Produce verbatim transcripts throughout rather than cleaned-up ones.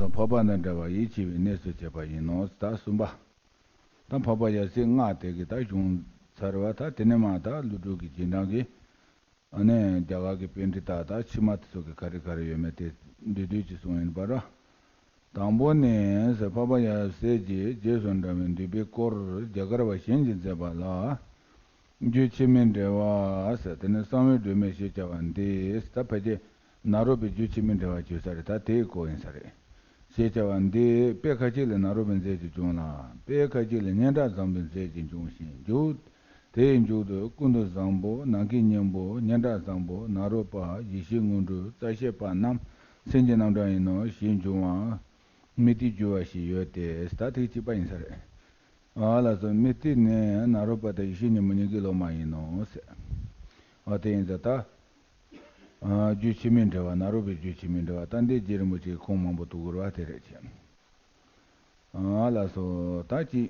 འཕགས་པ་དང་འདྲ་བར་ཡིད་ཆེས་པའི་གནས་སུ་བྱེད་པ་ཡིན་ནོ། ད་གསུམ་པ། ད་འཕགས་པ་ཡབ་སྲས་ལྔ་དེ་གི་ད་གཞུང་ཚར་བ། ད་དེ་ནས་མ་ད་ཀླུ་སྒྲུབ་ཀྱི་རྗེས་འབྲང་གི་ཨ་ནི་རྒྱ་གར་གྱི་པཎྜི་ཏ་ད་ཕྱི་མ་དེ་ཚོ་གི་ག་རེ་ག་རེ་ཡོད་མེད་དེ་འདུས་སྡུད་ཀྱི་གསུང་ཡིན་པ་ར། དང་པོ་ནི་ཟེར། འཕགས་པ་ཡབ་སྲས་ཀྱིས་རྗེས་སུ་འབྲང་བའི་འདུས་པའི་སྐོར་རྒྱ་གར་བ་གཞན་གྱིས་མཛད་པ་ལ། རྒྱུད་ཕྱི་མའི་འགྲེལ་བ་ཟེར། དེ་ནི་གསང་བའི་སྒྲོན་མེ་ཞེས་བྱ་བ་འདི་ཟེར། ད་ཕལ་ཆེར་ནཱ་རོ་པའི་རྒྱུད་ཕྱི་མའི་འགྲེལ་བ་བརྗོད་ས་རེད། ད་དེའི་སྐོར་ཡིན་ས་རེད། ཞེས་བྱ་བ་འདི་དཔེ་ཁ་ཅིག་ལས་ནཱ་རོ་པའི་མཛད་ཀྱིས་འབྱུང་ལ། དཔེ་ཁ་ཅིག་ལས་སྙན་གྲགས་བཟང་པོའི་མཛད་ཀྱིས་འབྱུང་ཞིང་འཇུག་དེའི་མཇུག་ཏུ་ཀུན་ཏུ་བཟང་པོ། ནམ་མཁའི་སྙིང་པོ། སྙན་གྲགས་བཟང་པོ། ནཱ་རོ་པ། ཡེ་ཤེས་དངོས་གྲུབ། རྩ་ཤེས་པ་རྣམས་སེམས་ཀྱི་རྣམ་གྲངས་ཡིན་ནོ་ཞེས་འབྱུང་བ། མུ་སྟེགས་བསྒྱུར་བ་ཞིག་ཡོད་དེ། ད་ཐེངས་གཅིག་པ་ཡིན་ས་རེད། ཨ་ལ་སོགས་མུ་སྟེགས་ནི་ནཱ་རོ་པ་དང་ཡེ་ཤེས་སྙིང་པོ་གཉིས་ཀྱི་སློབ་མ་ཡིན་ནོ་ཟེར། ཨ་དེ་ཡིན་ཙང་ད། ཨ་རྒྱུད་ཕྱི་མའི་འགྲེལ་བ། ནཱ་རོ་པའི་རྒྱུད་ཕྱི་མའི་འགྲེལ་བ། ད་འདི་རྗེ་རིན་པོ་ཆེས་ཁུངས་མང་པོ་གཏུག་དགོས་རེད་བ། དེ་རེད་ཅེས། ཨ་ལ་སོགས་ད་ཅི།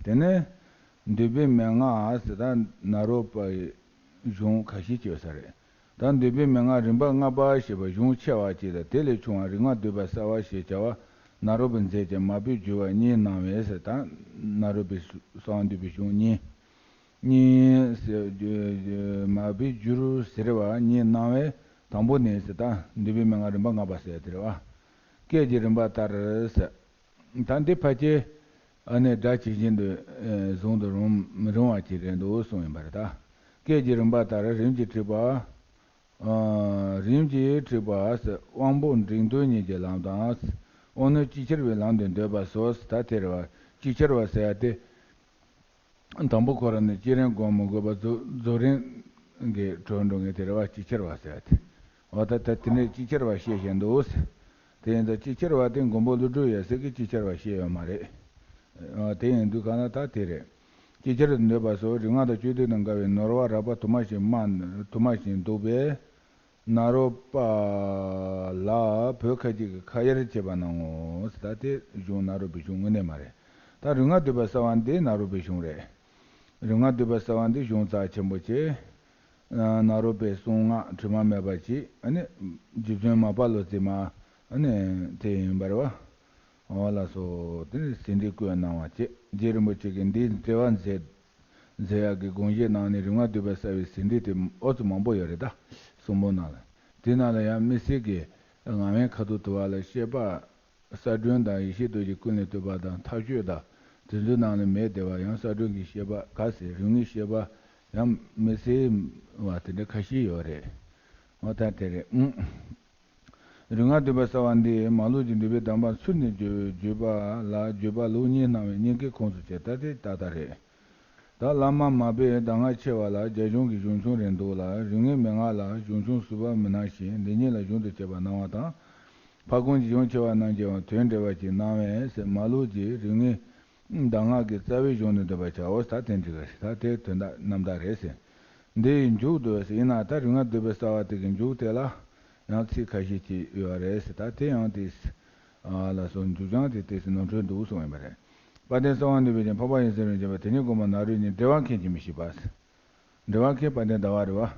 དེ་ནས་འདུས་པའི་མན་ངག་ཟེར། ད་ནཱ་རོ་པའི་གཞུང་ཁ་ཤས་ཅིག་ཡོད་ས་རེད། ད་འདུས་པའི་མན་ངག་རིམ་པ་ལྔ་པ་ཞེས་པ་གཞུང་ཆེ་བ་གཅིག་དང་། དེ་ལས་ཆུང་བ་རིག་སྔགས་བསྡུས་པ་གསར་བ་ཞེས་བྱ་བ་ནཱ་རོ་པའི་མཛད་ཀྱི་མར་པའི་བསྒྱུར་བ་གཉིས་གནང་བས་ཟེར། ད་ནཱ་རོ་པའི་གསང་བ་འདུས་པའི་གཞུང་གཉིས། གཉིས་ཟེར། མར་པའི་བསྒྱུར་ཟེར་བ་གཉིས་གནང་བས། དང་པོ་ནི་ཟེར། ད་འདུས་པའི་མན་ངག་རིམ་པ་ལྔ་པ་ཟེར་དེ་རེད་བ། སྐད་ཀྱི་རིམ་པ་ལྟར་ཟེར། ད་འདི་ཕལ་ཆེར་ཨ་ནི་སྒྲ་ཇི་བཞིན་དུ་ཨེ་བཟུང་དུ་རུང་མི་རུང་བ་ཅིག་རེད་འདུག་གསུངས་ཡིན་པ་རེད། ད་སྐད་ཀྱི་རིམ་པ་ལྟར་རིམ་གྱིས་འཁྲིགས་པ། ཨ་རིམ་གྱིས་འཁྲིགས་པ་ཟེར། དབང་པོ་འབྲིང་སྟོང་གཉིས་ཀྱི་ལམ་དང་། དབང་རྣོན་ཅིག་ཆར་བའི་ལམ་དུ་འདོད་པ་སོགས། ད་དེ་རེད་བ། ཅིག་ཆར་བ་ཟེར་ཡ་དེ། དང་པོ་ཁོ་རང་ནི་བསྐྱེད་རིམ་སྒོམ་མི་དགོས་པར་རྫོགས་རྫོགས་རིམ་གྱི་གྲོལ་འགྲོ་མཁན་དེ་རེད་བ། ཅིག་ཆར་བ་ཟེར་ཡ་དེ། འོ་ད་ད་དེ་ནས་ཅིག་ཆར་བ་བཤད་བཞིན་འདུག་ཟེར། དེ་ཡིན་ཙང་ཅིག་ཆར་བ་དེ་མགོན་པོ་ཀླུ་སྒྲུབ་ཡབ་སྲས་ཀྱིས་ཅིག་ཆར་བ་བཤད་ཡོད་མ་རེད། འོ་དེ་ཡིན་དུས་གང་ལ་ད་དེ་རེད། ཅིག་ཆར་དུ་འདོད་པ་སོགས་རིག་སྔགས་དང་བཅུད་བསྡུས་དང་འགལ་བའི་ནོར་བ་རགས་པ་དུ་མ་ཞིག་སྨྲ། དུ་མ་ཞིག་འདུག་པས། ནཱ་རོ་པ་ལ་བོད་ཁ་ཅིག་གིས་ཁ་གཡར་བྱས་པ་གནང་ངོ་། ད་དེ་གཞུང་ནཱ་རོ་པའི་གཞུང་དངོས་གནས་མ་རེད། ད་རིག་སྔགས་བསྡུས་པ་གསར་བ་འདི་ནཱ་རོ་པའི་གཞུང་རེད། རིག་སྔགས་བསྡུས་པ་གསར་བ་འདི་གཞུང་རྩ་ཆེན་པོ་ཆེ། ནཱ་རོ་པའི་གསུང་ངག་དྲི་མ་མེད་པ་ཅིག་ཨ་ནི་རྗེ་བཙུན་མ་པ་ལོ་ཙཱའི་མ་ཨ་ནི་དེ་ཡིན་པ་རེད་བ། འོ་ལགས་སོ། དེ་ནི་ཟིན་བྲིས་བཀོད་གནང་བ་བཅས། རྗེ་རིན་པོ་ཆེ་གིས་འདིའི་འགྲེལ་པ་མཛད། མཛད་ཡག་གི་དགོངས་བཞེད་གནང་ནས་རིག་སྔགས་བསྡུས་པ་གསར་བའི་ཟིན་བྲིས་དེ་ཨོ་ཙམ་མང་པོ་ཡོད་རེད། ད་གསུང་འབུམ་ནང་ལ། དེ་ནང་ལ་ཡང་དམིགས་བསལ་གྱི་ངག་དབང་ཁ་ཐུག་དུ་བ་ལ་བཤད་པ། གསལ་སྒྲོན་དང་ཡེ་ཤེས་རྡོ་རྗེ་ཀུན་ལས་བཏུས་པ་དང་མཐའ་དཔྱོད་དང་། དེ་ཚོའི་ནང་ལ་མེད་བསྡད་པ་ཡང་གསལ་སྒྲོན་གྱི་བཤད་པ་ག་ཟེར། རིམ་གཉིས་བཤད་པ་ཡང་མི་གསལ་བ་དེ་འདྲ་ཁ་ཤས་ཡོད་རེད། འོ་ད་དེ་རེད། ཨུམ། རིག་སྔགས་བསྡུས་པ་གསར་བ་འདི་མར་ལུགས་ཀྱི་འདུས་པའི་གདམས་པ་ཚུལ་གནས་བརྗོད་བརྗོད་པ་ལ་བརྗོད་པ་ལུགས་གཉིས་སྣང་བའི་གཉིས་ཀའི་ཁོངས་སུ་བྱས། ད་དེ་ཏག་ཏག་རེད། ད་བླ་མ་མར་པའི་གདམས་ངག་ཆེ་བ་ལ་རྒྱ་གཞུང་གི་གཞུང་ཆུང་རེ་འདུག་ལ། རིག་སྔགས་མན་ངག་ལ་གཞུང་ཆུང་ཟུར་པ་མི་སྣང་ཞིང་། འདི་གཉིས་ལ་གཞུང་དུ་བྱས་པ་སྣང་བ་དང་། ཕ་གོང་གི་གཞུང་ཆེ་བ་རྣམས་ཀྱིས་ཡང་དོན་འགྲེལ་བ་ཅིག་གནང་བས་ཟེར། མར་ལུགས་ཀྱི་རིག་སྔགས་གདམས་ངག་གི་རྩ་བའི་གཞུང་དུ་འདོད་པར་བྱའོ། ད་དེ་འགྲིག་ག་རེད། ད་དེ་དོན་དག་རྣམ་དག་རེད་ཟེར། འདི་ཡི་མཇུག་ཏུ་ཟེར། ཡིན་ན་ད་རིག་སྔགས་བསྡུས་པ་གསར་བ་དེ་གི་མཇུག་དེ་ལ་ཡང་ཚིག་ཁ་ཤས་ཅིག་ཡོད་རེད་ཟེར། ད་དེ་ཡང་དེ་ཨ་ལ་སོགས་མཇུག་བྱང་དེ་དེ་ཟེར་ནོར་འཁྲུལ་འདུག་གསུངས་ཡོད་པ་རེད། དཔལ་ལྡན་གསང་བ་འདུས་པའི་ཕྱིར། འཕགས་པ་ཡབ་སྲས་རིན་ཆེན་པ། དེ་ཉིད་དགོངས་པ་ནཱ་རོའི་ཉིད། འགྲེལ་བ་མཁན་གྱིས་མི་ཤེས་པ་ཟེར། འགྲེལ་བ་མཁན་དཔལ་ལྡན་ཟླ་བ་རེད་བ།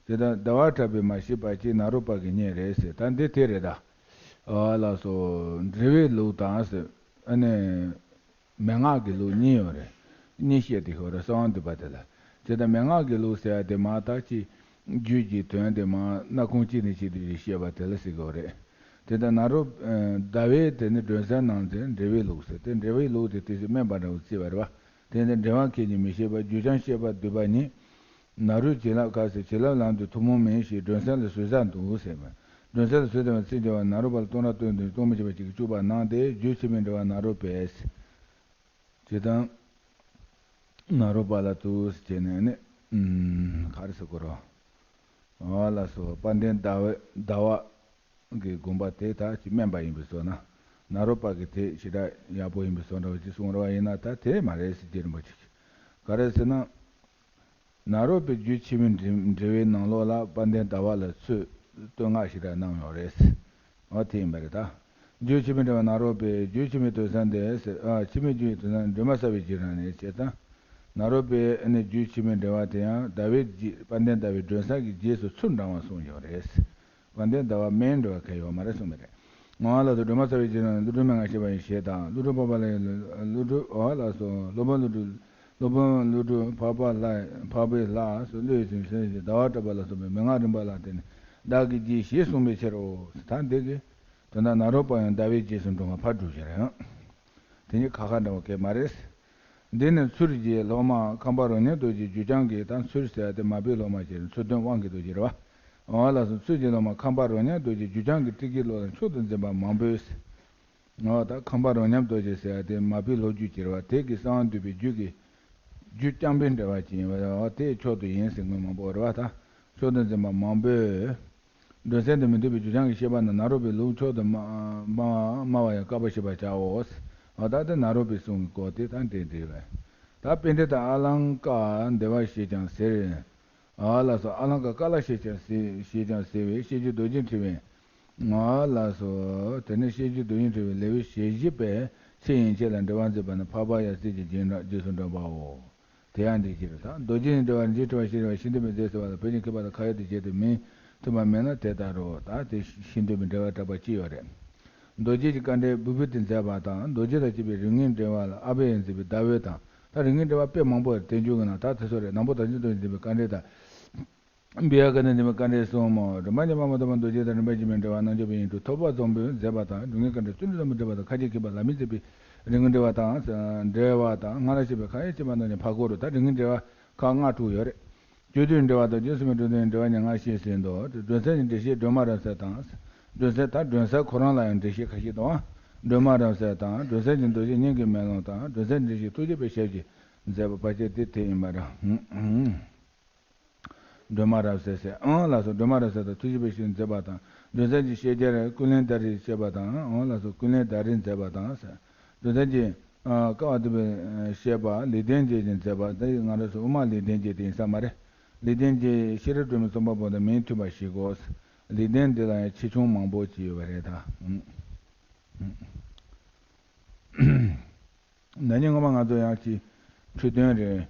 དེ་ལྟར་ཟླ་བ་གྲགས་པས་མ་ཤེས་པ་ཅིག་ནཱ་རོ་པ་གིས་རྙེད་རེད་ཟེར། ད་འདི་དེ་རེད་ད། ཨ་ལ་སོགས་འགྲེལ་བའི་ལུགས་དང་ཟེར། ཨ་ནི། མན་ངག་གི་ལུགས་གཉིས་ཡོད་རེད། གཉིས་བཤད་དེ་ཤོག་རེད། གསང་བ་འདུས་པ་དེ་ལ། དེ་ལྟར་མན་ངག་གི་ལུགས་ཟེར་ཡ་དེ་མ་ད་ཅི། རྒྱུད་ཀྱི་དོན་དེ་མ་སྣ་ཁུང་གཅིག་ནས་གཅིག་ཏུ་བཤད་པ་དེ་ལ་ཟེར་གི་ཡོད་རེད། དེ་ལྟར་ནཱ་རོ། ཟླ་བའི་དེ་ནི་སྒྲོན་གསལ་ནང་ཚན་འགྲེལ་བའི་ལུགས་ཟེར་ཏེ། འགྲེལ་བའི་ལུགས་དེ་དེ་ཚོས་སྨན་པ་འདྲ་བོ་བརྩི་བ་རེད་བ། དེ་ནི་འགྲེལ་བ་མཁན་གྱིས་མི་ཤེས་པ། རྒྱུད་བྱང་བཤད་པ་འདུས་པ་ཉིད། ནཱ་རོའི་བྱིན་རླབས་ག་ཟེར། བྱིན་རླབས་ལམ་དུ་ཐུན་མོང་མིན་ཞེས་སྒྲོན་གསལ་ལ་ཟུར་ཟ་འདུག་ཟེར་བ། སྒྲོན་གསལ་ལ་ཟུར་ཟ་བའི་ཚིག་སྦྱོར་བ། ནཱ་རོ་པ་ལ་གཏོང་རག་སྟོན་དོན་གཏོང་མི་བྱེད་པ་ཅིག་གིས་བཅུག་པ་གནང་སྟེ། རྒྱུད་ཕྱི་མའི་འགྲེལ་བ་ནཱ་རོ་པས། ཇི་ལྟར་ནཱ་རོ་པ་ལ་ཐུགས་བྱས་ནས་ནི། ཨུམ། ག་རེ་ཟེར་དགོས་རོ། ཨ་ལ་སོགས་དཔལ་ལྡན་ཟླ་བ་ཟླ་བ་གི་དགོངས་པ་དེ་ད་ཅི་སྨན་པ་ཡིན་པའི་བཟོ་ན། ནཱ་རོ་པ་གི་དེ་ཞེ་དྲག་ཡག་པོ་ཡིན་པའི་བཟོ་འདྲ་བ་ཅིག་གསུང་ར་བ་ཡིན་ན། ད་དེ་མ་རེད་ཟེར། རྗེ་རིན་པོ་ཆེ་གིས་ག་རེ་ཟེར་ན། ནཱ་རོ་པའི་རྒྱུད་ཕྱི་མའི་འགྲེལ་འགྲེལ་བའི་ནང་ལོགས་ལ་དཔལ་ལྡན་ཟླ་བ་ལ་ཚུར་བསྟོད་བསྔགས་ཞེ་དྲག་གནང་ཡོད་རེད། འོ་དེ་ཡིན་པ་རེད་ད། རྒྱུད་ཕྱི་མའི་འགྲེལ་བ་ནཱ་རོ་པའི། རྒྱུད་ཕྱི་མའི་དོན་གསལ་འདི་ཟེར། ཨ། ཕྱི་མའི་རྒྱུད་ཀྱི་དོན་གསལ་སྒྲོན་མ་གསལ་བའི་རྗེས་འབྲང་ནས་བྱས་ཙང་། ནཱ་རོ་པའི་ནི་རྒྱུད་ཕྱི་མའི་འགྲེལ་བ་དེ་ཡང་ཟླ་བའི་རྗེས། དཔལ་ལྡན་ཟླ་བའི་སྒྲོན་གསལ་གྱི་རྗེས་སུ་ཚུར་འབྲང་བ་གསུངས་ཡོད་རེད། དཔལ་ལྡན་ཟླ་བ་མའི་འགྲེལ་བ་གང་ཡོད་མ་རེད་གསུངས་པ་རེད། ང་ལ་སོགས་སྒྲོལ་མ་ཚ་བའི་རྗེས་ན་ཀླུ་སྒྲུབ་མན་ངག་བཤད་པ་ཡི་ཞེས་དང་། ཀླུ་སྒྲུབ་འཕགས་པ་ལྷ་ཡི་ཀླུ་སྒྲུབ་འོ་ལ་སོགས་སློབ་དཔོན་ཀླུ་སྒྲུབ་སློབ་དཔོན་ཀླུ་སྒྲུབ་འཕགས་པ་ལྷ་འཕགས་པའི་ལྷ་སོགས་བློས་བྱས་ཟླ་བ་གྲགས་པ་ལ་སོགས་པའི་མན་ངག་རིམ་པ་ལ་བརྟེན་ནས་བདག་གིས་རྗེས་ཞེས་གསུངས་པའི་ཕྱིར་རོ། ད་འདི་གི་དོན་དག་ནཱ་རོ་པ་ཡང་ཟླ་བའི་རྗེས་སུ་འགྲོ་བ་ཕར་སྒྲུབ་བྱེད་རེད། དེ་ཉིད་ཁ་ཁ་འདྲ་བ་གས་མ་རེད། འདི་ནི་ཚུར་རྗེས་སློབ་མ་ཁམས་པ་རོ་མཉམ་རྡོ་རྗེ་རྒྱུད་རྐྱང་གི་དང་ཚུར་ཟེར་ཏེ་མ་པའི་སློབ་མ་ཅེས་ཚུར་སྟོན་དབང་གི་རྡོ་རྗེ་རེད་བ། འོ་ལགས་སོ། ཚུར་རྗེས་སློབ་མ་ཁམས་པ་རོ་མཉམ་རྡོ་རྗེ་རྒྱུད་རྐྱང་གི་ཏྲི་ཀའི་བློ་ལ་མཆོག་ཏུ་འཛིན་པ་མང་པོས། འོ་ད་ཁམས་པ་རོ་མཉམ་རྡོ་རྗེ་ཟེར་ཏེ་མ་པའི་ལོ་རྒྱུས་ཀྱི་རེད་བ། དེ་གི་གསང་བ་འདུས་པའི་རྒྱུད་ཀྱི་རྒྱུད་རྐྱང་པའི་འགྲེལ་བ་ཅིག་ཡིན་བ། འོ་དེ་མཆོག་ཏུ་ཡིན་ཟེར་མཁན་མང་པོ་རེད་བ། ད་མཆོག་ཏུ་འཛིན་པ་མང་པོས། སྒྲོན་གསལ་དུ་མི་འདོད་པའི་རྒྱུད་རྐྱང་གི་བཤད་པ་ན་ནཱ་རོ་པའི་ལུགས་མཆོག་ཏུ་སྨྲ་སྨྲ་བ་ཡང་དཀའ་བ་ཞེས་པར་བྱའོ། འོ་ད་དེ་ནཱ་རོ་པའི་གསུང་གི་སྐོར་དེ་ད་འདི་འདྲ་བས། ད་པཎྜི་ཏ་ཨ་ལང་ཀ་འདི་བ་ཞེས་ཀྱང་ཟེར། འོ་ལགས་སོ། ཨ་ལང་ཀ་ཀ་ལ་ཞེས་ཀྱང་ཟེར་ཞེས་ཀྱང་ཟེར་བའི་བཤད་རྒྱུད་རྡོ་རྗེ་ཕྲེང་བའི། འོ་ལགས་སོ། དེ་ནས་བཤད་རྒྱུད་རྡོ་རྗེ་ཕྲེང་བའི་ལེའུ་ཞེ་བཞི་པའི་ཚེ་ཡན་ཆད་ལ་འགྲེལ་པ་མཛད་པ་ནི་འཕགས་པ་ཡབ་སྲས་ཀྱི་རྗེས་འབྲང་རྗེས་སུ་འགྲོ་བའོ། དེ་ཡང་འདི་ཕྱིར་དང་། རྡོ་རྗེ་ནི་འགྲེལ་པ་རིན་ཆེན་ཕྲེང་བ་ཤེས་རབ་ཤིན་ཏུ་མི་མཛད་ཟེར་བ་ལ་བོད་ཀྱི་མཁས་པ་དང་ཁ་ཡོད་དུ་བྱས་ཏེ་མིང་ཐོས་པ་མེད་ན་དེ་ལྟར་རོ། ད་དེ་ཤིན་ཏུ་མི་འགྲེལ་པ་གྲགས་པ་ཅི་ཡོད་རེད། རྡོ་རྗེ་གི་དཀའ་འགྲེལ་བུ་བུ་དེ་མཛད་པ་དང་། རྡོ་རྗེ་དང་བཅས་པའི་རིགས་ངེས་འགྲེལ་པ་ལ་ཨ་བྷ་ཡ་མཛད་པའི་ཟླ་འོད་དང་། ད་རིགས་ངེས་འགྲེལ་པ་དཔེ་མང་པོ་རེད། བསྟན་འགྱུར་གྱི་ནང་ད་དེ་ཚོ་རེད། ནང་པོ་དར་ཆེན་རྡོ་རྗེ་མཛད་པའི་དཀའ་འགྲེལ་དང་། བི་ཡ་ཀ་ནི་འདི་མི་དཀའ་འགྲེལ་གསུམ་མོ། རིམ་པ་གཉིས་པ་མ་དོ་མ་རྡོ་རྗེ་དང་རིམ་པ་བཞི་མའི་འགྲེལ་པ་རྣལ་འབྱོར་པའི་ཡིག་དྲུག་ཐོབ་པ་སྦྱོང་བོས་མཛད་པ་དང་། སྒྲུབ་ངེས་དཀའ་འགྲེལ་བརྩོན་འགྲུས་རྣམ་པར་འགྲེལ་པ་དང་། ཁ་ཆེ་མཁས་པ་ལམ་ཡིག་མཛད་པའི་རིགས་ངེས་འགྲེལ་པ་དང་། འགྲེལ་པ་དང་སྔར་བཤད་པའི་ཁ་ཡོད་ཅེས་པ་རྣམས་ནི་ཕར་སྐོར་རོ། ད་རིགས་ངེས་འགྲེལ་པ་ཁག་ལྔ་དྲུག་ཡོད་རེད། སྤྱོད་བསྡུས་འགྲེལ་པ་དང་རྗེས་སུ་མི་འགྲོ་དོན་འགྲེལ་པ་ཉེར་ལྔ་ཞེས་ཟིན་ཏོ། སྒྲོན་གསལ་གྱི་འགྲེལ་བཤད་སྒྲོན་མ་རབ་གསལ་དང་། སྒྲོན་གསལ་ད་སྒྲོན་གསལ་ཁོ་རང་ལ་ཡང་འགྲེལ་བཤད་ཁ་ཤས་དང་། སྒྲོན་མ་རབ་གསལ་དང་། སྒྲོན་གསལ་གྱི་མདོ་རྒྱུད་སྙིང་གི་མེ་ལོང་དང་། སྒྲོན་གསལ་འགྲེལ་བཤད་ཐུགས་རྗེ་པའི་ཞབས་ཀྱིས་མཛད་པ་ཕལ་ཆེར་དེ་དེ་ཡིན་པ་རེད། སྒྲོན་མ་རབ་གསལ་ཟེར། ཨང་ལགས་སོ། སྒྲོན་མ་རབ་གསལ་དང་ཐུགས་རྗེ་པའི་ཞབས་ཀྱིས་མཛད་པ་དང་། སྒྲོན་གསལ་གྱི་བཤད་རྒྱལ་ཀུན་གླེང་ད་རེས་བཤད་པ་དང་། ཨང་ལགས་སོ། ཀུན་གླེང་ད་རེས་མཛད་པ་དང་། སྒྲོན་གསལ་གྱི་ཀ་བ་ཏི་པའི་བཤད་པ་ལེགས་ལྡན་འབྱེད་ཀྱིས་མཛད་པ་དེ་ང་རང་ཚོ་དབུ་མ་ལེགས་ལྡན་འབྱེད་དེ་ཡིན་ས་མ་རེད། ལེགས་ལྡན་འབྱེད་ཤེས་རབ་སྒྲོན་མེའི་རྩོམ་པ་པོ་དང་མིང་མཐུན་པ་ཞིག་གོ། ལེགས་ལྡན་འདི་ལ་ཡང་ཆེ་ཆུང་མང་པོ་ཅིག་ཡོད་པ་རེད་ད། ན་ནིང་སྔོན་མ་ང་ཚོ་ཡང་ཅིག་འཕྲོས་དོན་རེད།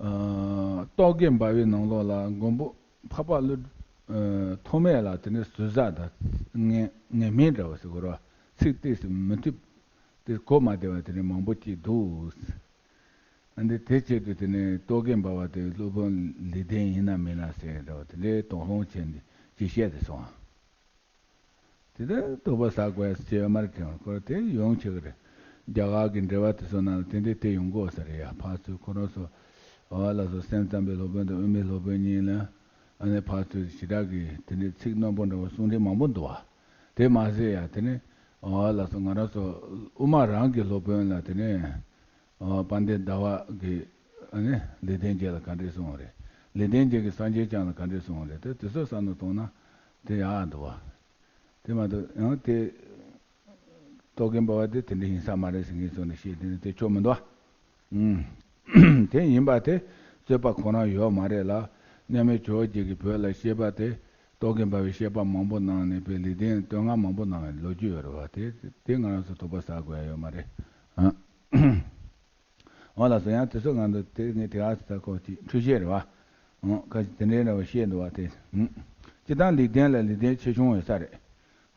རྟོག་གེ་འབར་བའི་ནང་ལོགས་ལ་མགོན་པོ་འཕགས་པ་ཀླུ་ཐོགས་མེད་ལ་དེ་ནས་ཟུར་ཟ་དང་ངན་ངན་སྨྲས་འདྲ་བ་ཟེར་དགོས་རེད་བ། ཚིག་ཏོག་ཙམ་མི་མཐུན་པ་དེ་གོ་མ་བདེ་བ་དེ་ནས་མང་པོ་ཅིག་འདུག། འདི་དེ་ཆེད་དུ་དེ་ནས་རྟོག་གེ་འབར་བ་དེ་སློབ་དཔོན་ལེགས་ལྡན་ཡིན་ན་མིན་ན་ཟེར་འདྲ་བ་དེ་འདྲའི་དོགས་སློང་བྱས་ནས་ཅིག་བཤད་དེ་སོང་། དེ་ལྟར་དོགས་པ་ཟ་དགོས་ཡ་ཅི་ཡོད་མ་རེད་དྲན་པ་ཁོ་ར་དེ་ཡོང་ཆེ་གི་རེད། རྒྱ་གར་གྱི་འགྲེལ་པ་དེ་ཚོ་ནང་ལ་དེ་འདྲའི་དེ་ཡོང་གི་ཡོད་ས་རེད་ཡ། ཕར་ཚུར་ཁོ་རང་ཚོ་ཨ་བ་ལ་སོགས་སེམས་ཙམ་པའི་སློབ་དཔོན་དང་དབུ་མའི་སློབ་དཔོན་གཉིས་ལ་ཨ་ནི་ཕར་ཚུར་ཞེ་དྲག་གི་དེ་འདྲའི་ཚིག་རྣོན་པོ་འདྲ་བོ་གསུང་འཕྲིན་མང་པོ་འདུག་བ། དེ་མ་ཟད་ཡ་དེ་ནི་ཨ་བ་ལ་སོགས་ང་རང་ཚོ་དབུ་མ་རང་གི་སློབ་དཔོན་ལ་དེ་ནི་ཨ་དཔལ་ལྡན་ཟླ་བ་གི་ཨ་ནི་ལེགས་ལྡན་འབྱེད་ལ་ག་འདྲས་གསུངས་པ་རེད། ལེགས་ལྡན་འབྱེད་ཀྱི་སངས་རྒྱས་བསྐྱངས་ལ་ག་འདྲས་གསུངས་པ་རེད། དེ་དེ་ཚོ་བསམ་བློ་གཏོང་ན་དེ་ཡག་འདུག་བ། དེ་མ་གཏོགས་ཡང་དེ། རྟོག་གེ་འབར་བ་དེ་དེ་འདྲ་ཡིན་ས་མ་རེད་ཟེར་མཁན་ཚོ་ནས་བཤད་དེ་ནི་དེ་ཆོག་མི་འདུག་ཨ། ཨུམ། དེ་ཡིན་པ་དེ་རྩོད་པ་ཁོ་རང་ཡོད་མ་རེད་ལ། མཉམ་མེད་ཇོ་བོ་རྗེ་གིས་བོད་ལ་བཤད་པ་དེ་རྟོག་གེ་འབར་བའི་བཤད་པ་མང་པོ་གནང་ནས་བོད་ལེགས་ལྡན་བསྟོད་བསྔགས་མང་པོ་གནང་བའི་ལོ་རྒྱུས་ཡོད་རེད་བ། དེ་དེ་ང་རང་ཚོ་དོགས་པ་ཟ་དགོས་ཡ་ཡོད་མ་རེད་ཨ། འོ་ལགས་སོ། ཡང་དེ་ཚོ་ང་ཚོ་དེ་ངས་དེ་ག་ས་ཁོ་ཅིག་འཕྲོས་བཤད་རེད་བ། འོ་ཁ་ཅིག་དེ་འདྲའི་འདྲ་བ་བཤད་འདུག་བ་དེ། སྤྱིར་བཏང་ལེགས་ལྡན་ལ་ལེགས་ལྡན་ཆེ་ཆུང་ཡོད་ས་རེད།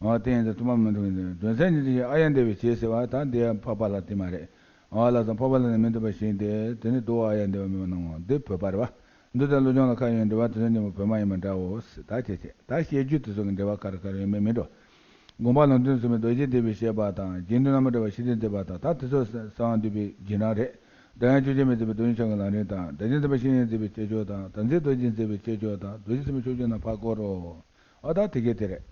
འོ་དེ་ཡིན་ཙང་ཐུབ་པ་མི་འདུག་ཡིན་ཙང་སྒྲོན་གསལ་ཉིད་དུ་ཞེས་ཨཱརྱ་དེ་བའི་བྱེད་ཟེར་བ་ད་འདི་འཕགས་པ་ལྷ་དེ་མ་རེད། འོ་ལགས་སོ། འཕགས་པ་ལྷ་ནི་མི་འདོད་པ་ཞིག་སྟེ་དེ་ནི་འདུག་ཨཱརྱ་དེ་བ་མི་བ་སྣང་ངོ་། འདི་བོད་པ་རེད་བ། འདི་ལྟར་བློ་སྦྱོང་ལ་ཁ་ཡོད་འདྲི་བ་དེ་ཚོ་གཉིས་པོ་བོད་མ་ཡིན་པ་འདྲའོ། ད་བྱེད་བྱེད་ད་བཤད་རྒྱུད་དེ་ཚོ་གི་འགྲེལ་པ་ག་རེ་ག་རེ་ཡོད་མེད་མི་འགྲོ། དགོངས་པ་ལུང་སྟོན་ཚུལ་མའི་རྡོ་རྗེ་ཐེག་པའི་བཤད་པ་དང་། རྗེ་བཙུན་བླ་མ་བཀྲ་བ་ཤེས་རིག་མཛད་པ་དང་། ད་དེ་ཚོ་གསང་བ་འདུས་པའི་རྗེས་འབྲང་རེད། སྒྲ་དབྱངས་ཆོས་ཅན་མའི་མཛད་པའི་རྡོ་རྗེ་འཆང་གི་ལམ་རིམ་དང་། སྒྲ་གཅན་ཚ་པ་བཤེས་གཉེན་མཛད་པའི་ཁྱད་ཆོས་དང་། དམ་ཚིག་རྡོ་རྗེ་མཛད་པའི་ཁྱད་ཆོས་དང་། རྡོ་རྗེ་སེམས་དཔའི་ཆོས་སྐྱོང་རྣམས་ཕར་བསྐོར་རོ། ཨ་ད་དེ་གས་དེ་རེད།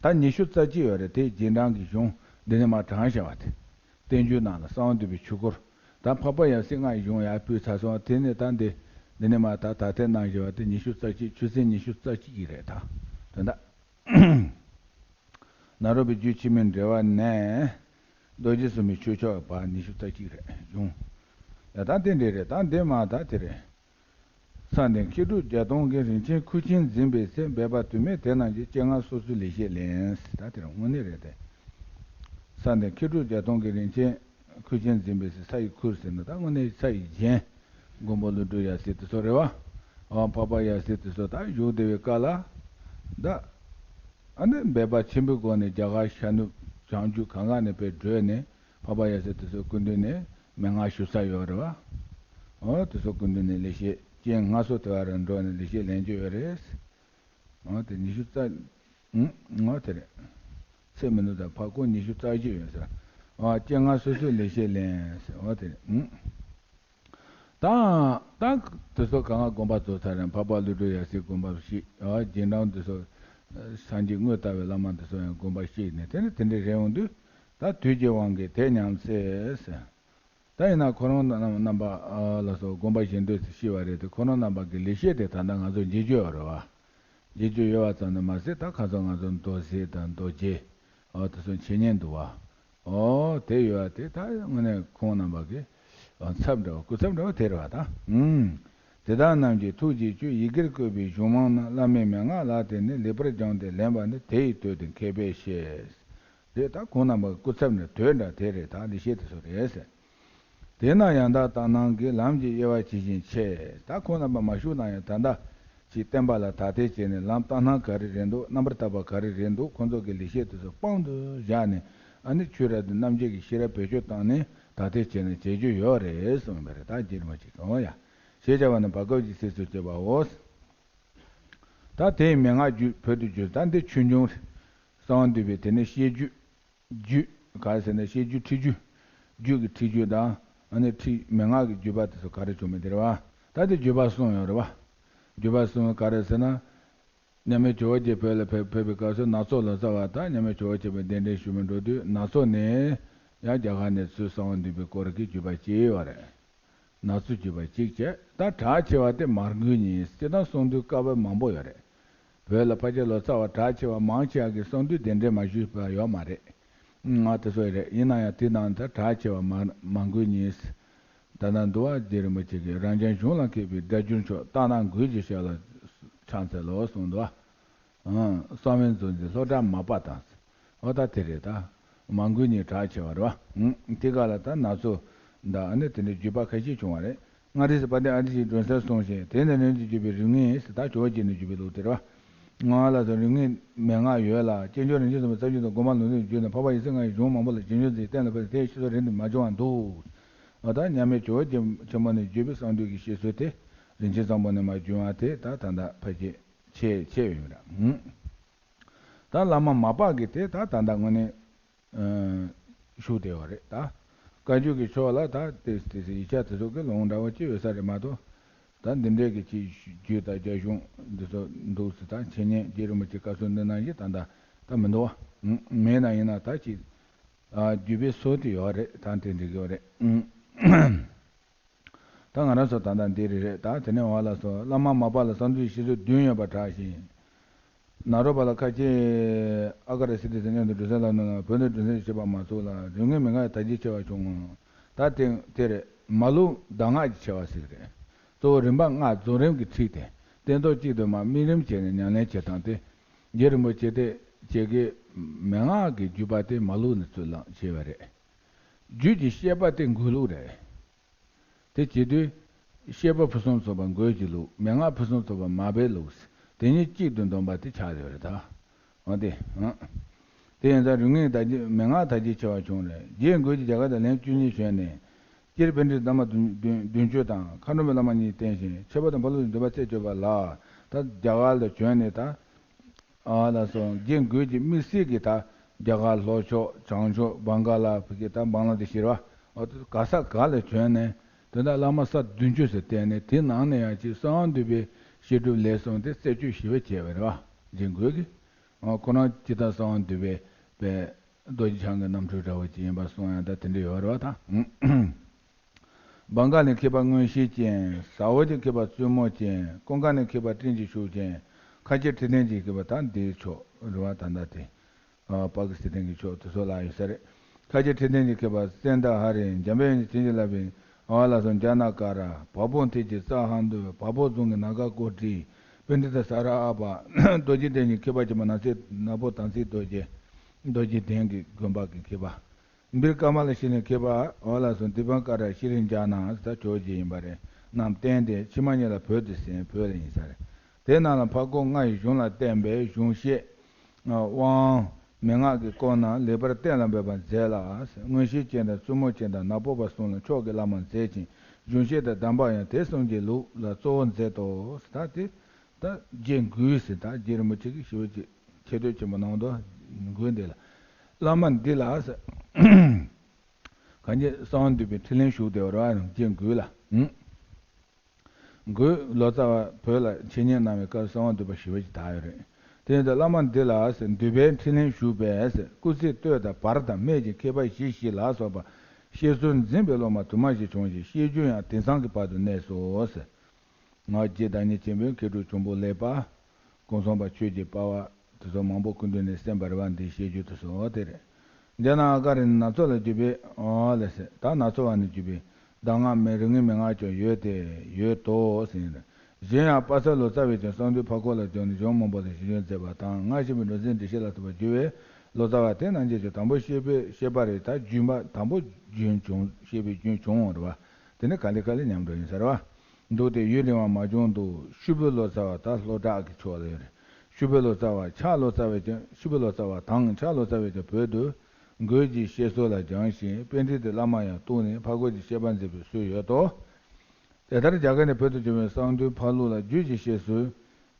ད་ཉི་ཤུ་རྩ་གཅིག་ཡོད་རེད། དེ་རྗེས་འབྲང་གི་གཞུང་འདི་ནས་མར་དྲངས་བཞག་པ་དེ། བསྟན་འགྱུར་ནང་ལ་གསང་བ་འདུས་པའི་ཆོས་སྐོར། ད་འཕགས་པ་ཡབ་སྲས་ལྔ་ཡི་གཞུང་ཡར་ཕུལ་ཚར་སོང་། དེ་ནས་ད་འདི་འདི་ནས་མར་ད་ད་ཐེངས་གནང་བཞག་པ་དེ་ཉི་ཤུ་རྩ་གཅིག་ཆུ་ཚན་ཉི་ཤུ་རྩ་གཅིག་ཡིན་རེད་ད། དོན་དག་ནཱ་རོ་པའི་རྒྱུད་ཕྱི་མའི་འགྲེལ་པ་ནས། རྡོ་རྗེ་སེམས་དཔའི་ཆོས་མཆོག་བར་ཉི་ཤུ་རྩ་གཅིག་རེད་གཞུང་། ཡ་ད་དེ་འདྲས་རེད། ད་འདི་མ་ད་དེ་རེད། ས་འདི་མཁས་གྲུབ་བརྒྱད་སྟོང་གི་རིན་ཆེན་ཁུར་ཆེན་འཛིན་པའི་ཚེ། འབད་པ་དུས་མེད་དེ་རྣམས་ཀྱི་སྤྱན་སྔར་སོ་སོའི་ལེགས་བཤད་ལེན། ད་དེ་རེད་དངོས་གནས་རེད་དེ། ས་འདི་མཁས་གྲུབ་བརྒྱད་སྟོང་གི་རིན་ཆེན་ཁུར་ཆེན་འཛིན་པའི་ཚེ། ས་ཡི་ཁུར་ཟེར་ན་ད་དངོས་གནས་ས་ཡི་རྒྱན། མགོན་པོ་ཀླུ་སྒྲུབ་ཡབ་སྲས་དེ་ཚོ་རེད་བ། འོ་འཕགས་པ་ཡབ་སྲས་དེ་ཚོ་ད་བཞུགས་བསྡད་པའི་སྐབས་ལ། ད་ ཨ་ནི་འབད་པ་ཆེན་པོའི་སྒོ་ནས་རྒྱ་གར་ཤར་ནུབ་བྱང་རྒྱུད་གང་ག་ནས་དཔེ་བགྲོད་ནས་འཕགས་པ་ཡབ་སྲས་དེ་ཚོ་སྐུ་མདུན་ནས་མན་ངག་ཞུ་ས་ཡོད་རེད་བ། འོ་དེ་ཚོ་སྐུ་མདུན་ནས་ལེགས་བཤད་སྤྱན་སྔ་སོ་དེ་བ་རུ་འགྲོ་ནས་ལེགས་བཤད་ལེན་རྒྱུ་ཡོད་རེད། འོ་དེ་ཉི་ཤུ་རྩ། ཨུ། འོ་དེ་རེད། ཚེ་མི་ནུབ་དང་འཕགས་སྐོར་ཉི་ཤུ་རྩ་བཞི་ཡོད་ཟེར། འོ་སྤྱན་སྔ་སོ་སོའི་ལེགས་བཤད་ལེན་ཟེར། འོ་དེ་རེད། ཨུ། ད་ད་དེ་ཚོ་གང་ག་དགོངས་པ་རྫོགས་ཚར་རན། འཕགས་པ་ཀླུ་སྒྲུབ་ཡབ་སྲས་དགོངས་པ་བཞེས། འོ་རྗེས་འབྲང་དེ་ཚོ་སངས་རྒྱས་དངོས་ལྟ་བའི་བླ་མ་དེ་ཚོ་ཡང་དགོངས་པ་བཞེས་ནས་དེ་ནས་དེ་འདྲའི་རེ་འོང་དུས་ད་དུས་ཀྱི་དབང་གིས་དེ་ཉམས་སད་ཟེར། ད་ཡིན་ན་ཁོ་རང་རྣམ་རྣམ་པ་ཨ་ལ་སོགས་དགོངས་པ་བཞེས་འདོད་ཚུལ་ཤེས་པ་རེད་དེ། ཁོ་རང་རྣམ་པ་གི་ལེགས་བཤད་དེ་ད་ལྟ་ང་ཚོ་མཇལ་རྒྱུ་ཡོད་རེད་བ། མཇལ་རྒྱུ་ཡོད་བ་ཙམ་དུ་མ་ཟད་ད་ཁ་སང་ང་ཚོ་མདོ་ཟས་དང་མདོ་རྒྱས་ཨོ་དེ་ཚོ་འཆད་ཉན་འདུག་བ། ཨོ་དེ་ཡོད་བ་དེ་ད་དངོས་གནས་ཁོང་རྣམ་པ་གི་ཨ་ཚབ་འདྲ་བ་སྐུ་ཚབ་འདྲ་བ་དེ་རེད་བ་ད། ཨུམ། དེ་དག་རྣམས་ཀྱི་ཐུགས་རྗེ་ཆུ་ཡི་གེར་བཀོད་པའི་གཞུང་མང་རྣམས་བླ་མའི་མན་ངག་ལག་དེ་ནས་ལེགས་པར་སྦྱངས་ཏེ་ལེན་པ་ནི་དེ་ཡི་དོན་དེ་མཁས་པས་ཤེས། དེ་ད་ཁོང་རྣམ་པ་སྐུ་ཚབ་ནས་དོན་འདྲ་དེ་རེད། ད་འདི་བཤད་དེ་ཚོ་རེད་ཟེར། དེས་ན་ཡང་དག་ལྟར་སྣང་གི་ལམ་གྱི་དབྱེ་བ་ཇི་བཞིན་ཕྱེ། ད་ཁོང་རྣམ་པ་མ་ཞུགས་ན་ཡང་ད་ལྟ་ཅིག་བསྟན་པ་ལ་དག་ཐེར་བྱས་ནས་ལམ་ལྟར་སྣང་ག་རེ་རེད་འདུག་རྣམ་པར་དག་པ་ག་རེ་རེད་འདུག་ཁོང་ཚོ་གི་ལེགས་བཤད་དེ་ཚོ་དཔང་དུ་བཞག་ནས་ཨ་ནི་ཆོས་རབ་ཏུ་རྣམ་འབྱེད་ཀྱི་ཤེས་རབ་བེད་སྤྱོད་བཏང་ནས་དག་ཐེར་བྱས་ནས་བྱེད་རྒྱུ་ཡོད་རེད་གསུངས་པ་རེད། ད་རྗེ་རིན་པོ་ཆེ་གིས། འོ་ཡ། ཞེས་བྱ་བ་ནི་བར་སྐབས་ཀྱི་སྲིད་སུ་བྱེད་པའོ། ད་དེའི་མན་ངག་བརྒྱུད་བོད་དུ་བསྒྱུར། ད་འདི་ཆོས་འབྱུང་རེད། གསང་བ་འདུས་པའི་དེ་ནས་བཤད་བརྒྱུད། བརྒྱུད་ག་རེ་ཟེར་ན་བཤད་བརྒྱུད་ཁྲིད་བརྒྱུད། བརྒྱུད་ཀྱི་ཁྲིད་བརྒྱུད་དང་ཨ་ནི་ཁྲིད་མན་ངག་གི་བརྒྱུད་པ་དེ་ཚོ་ག་རེ་བྱུང་མིན་དེ་རེད་བ། ད་དེ་བརྒྱུད་པ་གསུམ་ཡོད་རེད་བ། བརྒྱུད་པ་གསུམ་ག་རེ་ཟེར་ན། མཉམ་མེད་ཇོ་བོ་རྗེ་བོད་ལ་ཕེབས་ཕེབས་པའི་སྐབས་སུ་ནག་ཚོ་ལོ་ཙཱ་བ་དང་མཉམ་མེད་ཇོ་བོ་རྗེ་པོས་གདན་འདྲེན་ཞུ་མི་འགྲོ་དུས་ནག་ཚོ་ནས་ཡང་རྒྱ་གར་ནས་ཚུར་གསང་བ་འདུས་པའི་སྐོར་གྱི་བརྒྱུད་པ་སྐྱེས་ཡོད་རེད། ནག་ཚོ་བརྒྱུད་པ་གཅིག་བྱས། ད་གྲགས་ཆེ་བ་དེ་མར་འགོས་གཉིས། སྤྱིར་བཏང་གསང་འདུས་བཀའ་པོད་མང་པོ་ཡོད་རེད། བོད་ལ་ཕལ་ཆེར་ལོ་ཙཱ་བ་གྲགས་ཆེ་བ་མང་ཆེ་བ་གིས་གསང་འདུས་གདན་འདྲེན་མ་ཞུས་པ་ཡོད་མ་རེད། ང་དེ་ཚོ་རེད། ཡིན་ན་ཡང་དེ་ནང་ད་གྲགས་ཆེ་བ་མར་མར་འགོས་གཉིས། ད་ལྟ་འདུལ་བ་རྗེ་རིན་པོ་ཆེ་གིས་རང་རྐྱང་གཞུང་ལ་མཁས་པའི་སྒྲ་བསྒྱུར་མཆོག་རྟ་ནག་འགོས་ཀྱི་ཞབས་ལ་ཕྱག་འཚལ་ལོ་གསུངས་འདུག་བ། ཨང་། གསང་བའི་མཛོད་འཛིན་ལྷོ་བྲག་མ་པ་དང་། འོ་ད་དེ་རེད་ད། མར་འགོས་གཉིས་གྲགས་ཆེ་བ་རེད་བ། ཨང་། དེ་ག་ལ་ད་ནག་ཚོ་ད་ཨ་ནི་དེ་འདྲའི་བརྒྱུད་པ་ཁ་ཤས་བྱུང་བ་རེད། མངའ་རིས་སུ་དཔལ་ལྡན་ཨ་ཏི་ཤའི་སྒྲོན་གསལ་གསུངས་ཤིང་། དེ་ནས་རིམ་གྱིས་བརྒྱུད་པའི་རིགས་ངེས་སུ་ད་ཇོ་བོ་རྗེ་ནས་བརྒྱུད་པའི་ལུགས་དེ་རེད་བ། ང་ལ་སོགས་རིགས་ངེས་མན་ངག་ཡོད་ལ། སྐྱེས་མཆོག་རིན་ཆེན་བཟང་པོའི་རྩ་རྒྱུད་དང་སྒོ་མང་ལུང་སྡེ་བརྒྱུད་ནས་འཕགས་པ་ཡབ་སྲས་ལྔ་ཡི་གཞུང་མང་པོ་ལ་རྗེས་འཇུག་མཛད། གཏན་ལ་ཕབ་སྟེ་དེའི་ཤེས་སོགས་རིང་དུ་མ་བྱུང་བར་འདུག། འོ་ད་མཉམ་མེད་ཇོ་བོ་རྗེ་ཆེན་པོ་ནས་བརྒྱུད་པའི་གསང་འདུས་ཀྱི་བཤད་སྲོལ་དེ་རིན་ཆེན་བཟང་པོ་ནས་མར་བྱུང་བ་དེ་ད་ད་ལྟ་ཕལ་ཆེར་ཆད་ཆད་ཡོད་ར། ད་བླ་མ་མ་པ་གི་དེ་ད་ད་ལྟ་དངོས་གནས་ཨ་བཞུགས་བསྡད་ཡོད་རེད་ད། བཀའ་འགྱུར་གྱི་ཕྱོགས་ལ་ད་དེ་དེ་ཡིག་ཆ་དེ་ཚོ་གི་ལུང་འདྲ་བོ་ཅི་ཡོད་ས་རེད་མ་གཏོགས། ད་འདི་འདྲའི་གི་ཅིག་རྒྱུད་དང་རྒྱ་གཞུང་འདི་ཚོ་འདུག་ཟེར། ད་འཆད་ཉན་རྗེ་རིན་པོ་ཆེ་བཀའ་སྲོལ་འདི་ནང་བཞིན་ད་ད་ད་མི་འདུག་བ། མེད་ན་ཡིན་ན་ད་ཅིག་ཨ་བརྒྱུད་པའི་སྲོལ་དེ་ཡོད་རེད། ད་དེ་འགྲིག་གི་ཡོད་རེད། ད་ང་རང་ཚོ་ད་ལྟ་འདིར་རེད། ད་དེ་ནས་འོག་ལ་སོ། བླ་མ་མ་པ་ལ་གསང་འདུས་ཀྱི་བཤད་སྲོལ་བདུན་ཡོད་པར་གྲགས་ཤིང་། ནཱ་རོ་པ་ལ་ཁ་ཆེ་ཨ་ཀ་ར་སིདྡྷི་ཟེར་མཁན་དུ་སྒྲོན་གསལ་ལ་གནང་ན། བོད་འདིར་སྒྲོན་གསལ་ཞེས་བྱ་བ་མ་ཚུགས་ལ། རིགས་ངེས་མན་ངག་དར་རྒྱས་ཆེ་བ་བྱུང་ངོ་། ད་དེ་དེ་རེད། མ་ལུག་གདམས་ངག་གི་ཆེ་བ་ཟིག་རེད། གཙོ་བོ་རིམ་པ་ལྔ་རྫོགས་རིམ་གྱི་ཁྲིད་དེ། སྟན་ཐོག་གཅིག་ཏུ་མར་དམིགས་རིམ་བྱས་ནས་ཉམས་ལེན་བྱེད་སྟངས་དེ། རྗེ་རིན་པོ་ཆེ་དེ་ཆེ་གི་མན་ངག་གི་བརྒྱུད་པ་དེ་མ་ལུག་ནས་ཚུར་བླངས་བྱས་པ་རེད། རྒྱུད་ཀྱི་བཤད་པ་དེ་འགོས་ལུགས་རེད། དེ་བྱེད་དུས་བཤད་པ་ཕུན་སུམ་ཚོགས་པ་འགོས་ཀྱི་ལུགས། མན་ངག་ཕུན་སུམ་ཚོགས་པ་མ་པའི་ལུགས། དེ་གཉིས་གཅིག་ཏུ་འདོམས་པ་དེ་ཆགས་ཡོད་རེད་ད། འོ་དེ། འོ། དེ་ཡིན་ཙང་རིགས་ངེས་དར་རྒྱས་མན་ངག་དར་རྒྱས་ཆེ་བ་བྱུང་རེད། རྗེ་འགོས་ཀྱིས་རྒྱ་གར་དུ་ལན་བཅུ་གཉིས་བྱོན་ནས། སྤྱིར་པཎྜི་ཏ་བླ་མ་བདུན་བདུན་བདུན་ཅུ་དང་མཁའ་འགྲོ་མའི་བླ་མ་གཉིས་བསྟེན་ཞིང་། ཆོས་པ་དང་ཕ་ལུགས་ཀྱི་འདུལ་བ་རྩད་གཅོད་པ་ལ། ད་རྒྱ་གར་ལ་བྱོན་ནས་ད། ཨ་ལ་སོང་། རྗེ་འགོས་ཀྱི་དམིགས་བསལ་གྱི་ད་རྒྱ་གར་ལྷོ་ཕྱོགས་བྱང་ཕྱོགས་བང་ག་ལ་ཕ་གི་ད་བང་ལ་དེ་ཤི་ར་བ། འོ་དེ་ག་ས་ག་ལ་བྱོན་ནས་དེ་ད་བླ་མ་ས་བདུན་ཅུ་ཟེར་བསྟེན་ནས། དེ་ནང་ནས་ཡང་ཅིག་གསང་བ་འདུས་པའི་བཤད་སྒྲུབ་ལས་གསུམ་དེ་རྩད་གཅོད་ཞིབ་པ་བྱས་པ་རེད་བ། རྗེ་འགོས་ཀྱིས། འོ་ཁོ་རང་སྤྱིར་བཏང་གསང་བ་འདུས་པའི་པའི་རྡོ་རྗེ་འཆང་གི་རྣམ་འཕྲུལ་འདྲ་བོ་ཅིག་ཡིན་པ་གསུང་ཡང་ད་དེ་འདྲ་ཡོད་རེད་བ་ད། བང་ག་ནས་མཁས་པ་མངོན་ཤེས་ཅན། ཟ་འོག་གི་མཁས་པ་བཙུན་མོ་ཅན། ཀུན་དགའ་ནས་མཁས་པ་སྤྲིན་གྱི་ཤུགས་ཅན། ཁ་ཆེ་ཁྲི་ལྡན་གྱི་མཁས་པ་ད་འདིའི་ཕྱོགས་རེད་བ། ད་ལྟ་དེ། ཨ་པ་ཀི་སི་ཐན་གྱི་ཕྱོགས་དེ་ཚོ་ལ་ཡོད་ས་རེད། ཁ་ཆེ་ཁྲི་ལྡན་གྱི་མཁས་པ་སེནྡྷ་ཧ་རི། འཇམ་དཔལ་དབྱངས་ཀྱི་བྱིན་གྱིས་བརླབས་པའི་ཨ་ལ་སོགས་ཛྙཱ་ན་ཀ་ར། བ་ཕོ་འཐིབས་ཀྱི་རྩ་ཧ་འདུས། བ་ཕོ་རྫོང་གི་ནཱ་ག་ཀོ་ཏི། པཎྜི་ཏ་ས་ར་ཨ་པ། རྡོ་རྗེ་གདན་གྱི་མཁས་པ་ཆེན་པོ་ནག་ཚེ་ནག་པོ་དམ་ཚིག་རྡོ་རྗེ། རྡོ་རྗེ་གདན་གྱི་དགོན་པ་གི་མཁས་པ། བིར་ཀ་མ་ལ་ཤཱི་ལའི་མཁས་པ་འོ་ལ་སོགས་དི་པང་ཀ་ར་ཤྲཱི་ཛྙཱ་ན་ཟེར་ཇོ་བོ་རྗེ་ཡིན་པ་རེད། རྣམས་བསྟེན་ཏེ་ཕྱི་མ་གཉིས་ལ་བོད་དུ་གསན། བོད་ལ་ཡིན་ས་རེད། དེ་རྣམས་ལ་འཕགས་སྐོར་ལྔ་ཡི་གཞུང་ལ་བརྟེན་པའི་གཞུང་བཤད། དབང་མན་ངག་གི་སྐོར་རྣམས་ལེགས་པར་གཏན་ལ་འབེབས་པར་མཛད་ལ། མངོན་ཤེས་ཅན་དང་བཙུན་མོ་ཅན་དང་ནག་པོ་པ་གསུམ་ལ་མཆོག་གི་བླ་མར་མཛད་ཅིང་། གཞུང་བཤད་དང་གདམས་པ་ཡང་དེ་གསུམ་གྱི་ལུགས་ལ་གཙོ་བོར་མཛད་དོ། ད་དེ་ད་རྗེ་འགོས་ཟེར། ད་རྗེ་རིན་པོ་ཆེ་གིས་ཞེ་པོ་ཅིག་ཁྱད་ཆོས་ཆེན་པོ་གནང་འདུག་འགོས་འདི་ལ། བླ་མ་འདི་ལ་ཟེར། གང་ཉིད་གསང་བ་འདུས་པའི་ཕྲིན་ལས་ཞུགས་བསྡད་པ་རེད་བ། རྗེ་འགོས་ལ། འགོས་ལོ་ཙཱ་བ་བོད་ལ་འཆད་ཉན་གནང་བའི་སྐབས་གསང་བ་འདུས་པ་ཞེ་པོ་ཅིག་དར་ཡོད་རེད། དེ་ཡིན་ཙང་བླ་མ་འདི་ལ་ཟེར། འདུས་པའི་ཕྲིན་ལས་ཞུགས་པས་ཟེར། སྐུ་ཚེ་སྟོད་དང་བར་དང་སྨད་ཀྱི་མཁས་པ་བཞི་བཞི་ལ་སོགས་པ་བཤད་སྲོལ་འཛིན་པའི་སློབ་མ་དུ་མ་ཞིག་བྱུང་ཞིང་། བཤད་རྒྱུན་ཡང་དེང་སང་གི་བར་དུ་གནས་སོ་ཟེར། ང་རྗེ་བདག་ཉིད་ཆེན་པོའི་མཁས་གྲུབ་འབྱུང་པོ་ལེགས་པ། ཀུན་བཟང་པ་ཆོས་ཀྱི་དཔལ་བ་དེ་ཚོ་མང་པོ་སྐུ་མདུན་ནས་གསན་པ་རེད་བ། འདི་བཤད་རྒྱུ་དེ་ཚོ་དེ་རེད། རྒྱ་ནག་ཨ་ཀ་རི་ནི་ནགས་ཚལ་ལ་རྒྱུ་བའི་ཨོ་ལ་ཟེར། ད་ནགས་ཚལ་བ་ནི་རྒྱུ་བའི་གདམས་ངག་མི་རིགས་ངན་མན་ངག་ཀྱང་ཡོད་དེ་ཡོད་དོ་ཟེར། གཞན་ཡང་པ་སངས་ལོ་ཙཱ་བས་ཀྱང་གསང་འདུས་ཕ་སྐོར་ལ་སྦྱངས་ནས་གཞུང་མང་པོ་ལ་ཞིབ་འཇུག་མཛད་པ་དང་། སྔར་བཤད་པའི་འགྲོ་ཚུལ་འགྲེལ་བཤད་ལ་སོགས་པ་རྒྱུ་བའི་ལོ་ཙཱ་བ་དེ་རྣམས་ཀྱིས་ཀྱང་དང་པོ་བཤད་པའི་བཤད་པ་རེད། ད་རྒྱུན་པ་དང་པོ་རྒྱུན་བྱུང་བཤད་པའི་རྒྱུན་བྱུང་བ་རེད་བ། དེ་ནི་ག་ལེ་ག་ལེ་ཉམས་འགྲོ་ཡིན་ས་རེད་བ། འདུག་སྟེ་ཡུན་རིང་བ་མ་བྱུང་དུས། ཤུ་བོད་ལོ་ཙཱ་བ་ད་ལྷོ་བྲག་གི་ཕྱོགས་ལ་ཡོད་རེད། ཤུ་བོད་ལོ་ཙཱ་བ་ཕྱག་ལོ་ཙཱ་བས་ཀྱང་། ཤུ་བོད་ལོ་ཙཱ་བ་དང་ཕྱག་ལོ་ཙཱ་བས་ཀྱང་བོད་དུ་འགོས་ཀྱི་བཤད་སྲོལ་ལ་སྦྱངས་ཤིང་། པཎྜི་ཏའི་བླ་མ་ཡང་གཏུགས་ནས་ཕ་སྐོར་གྱི་བཤད་པ་མཛད་པའི་སྲོལ་ཡོད་དོ། དེ་ལྟར་རྒྱ་གར་ནས་བོད་དུ་བྱོན་པའི་གསང་འདུས་ཕ་ལུགས་ལ་རྒྱུད་ཀྱི་བཤད་སྲོལ་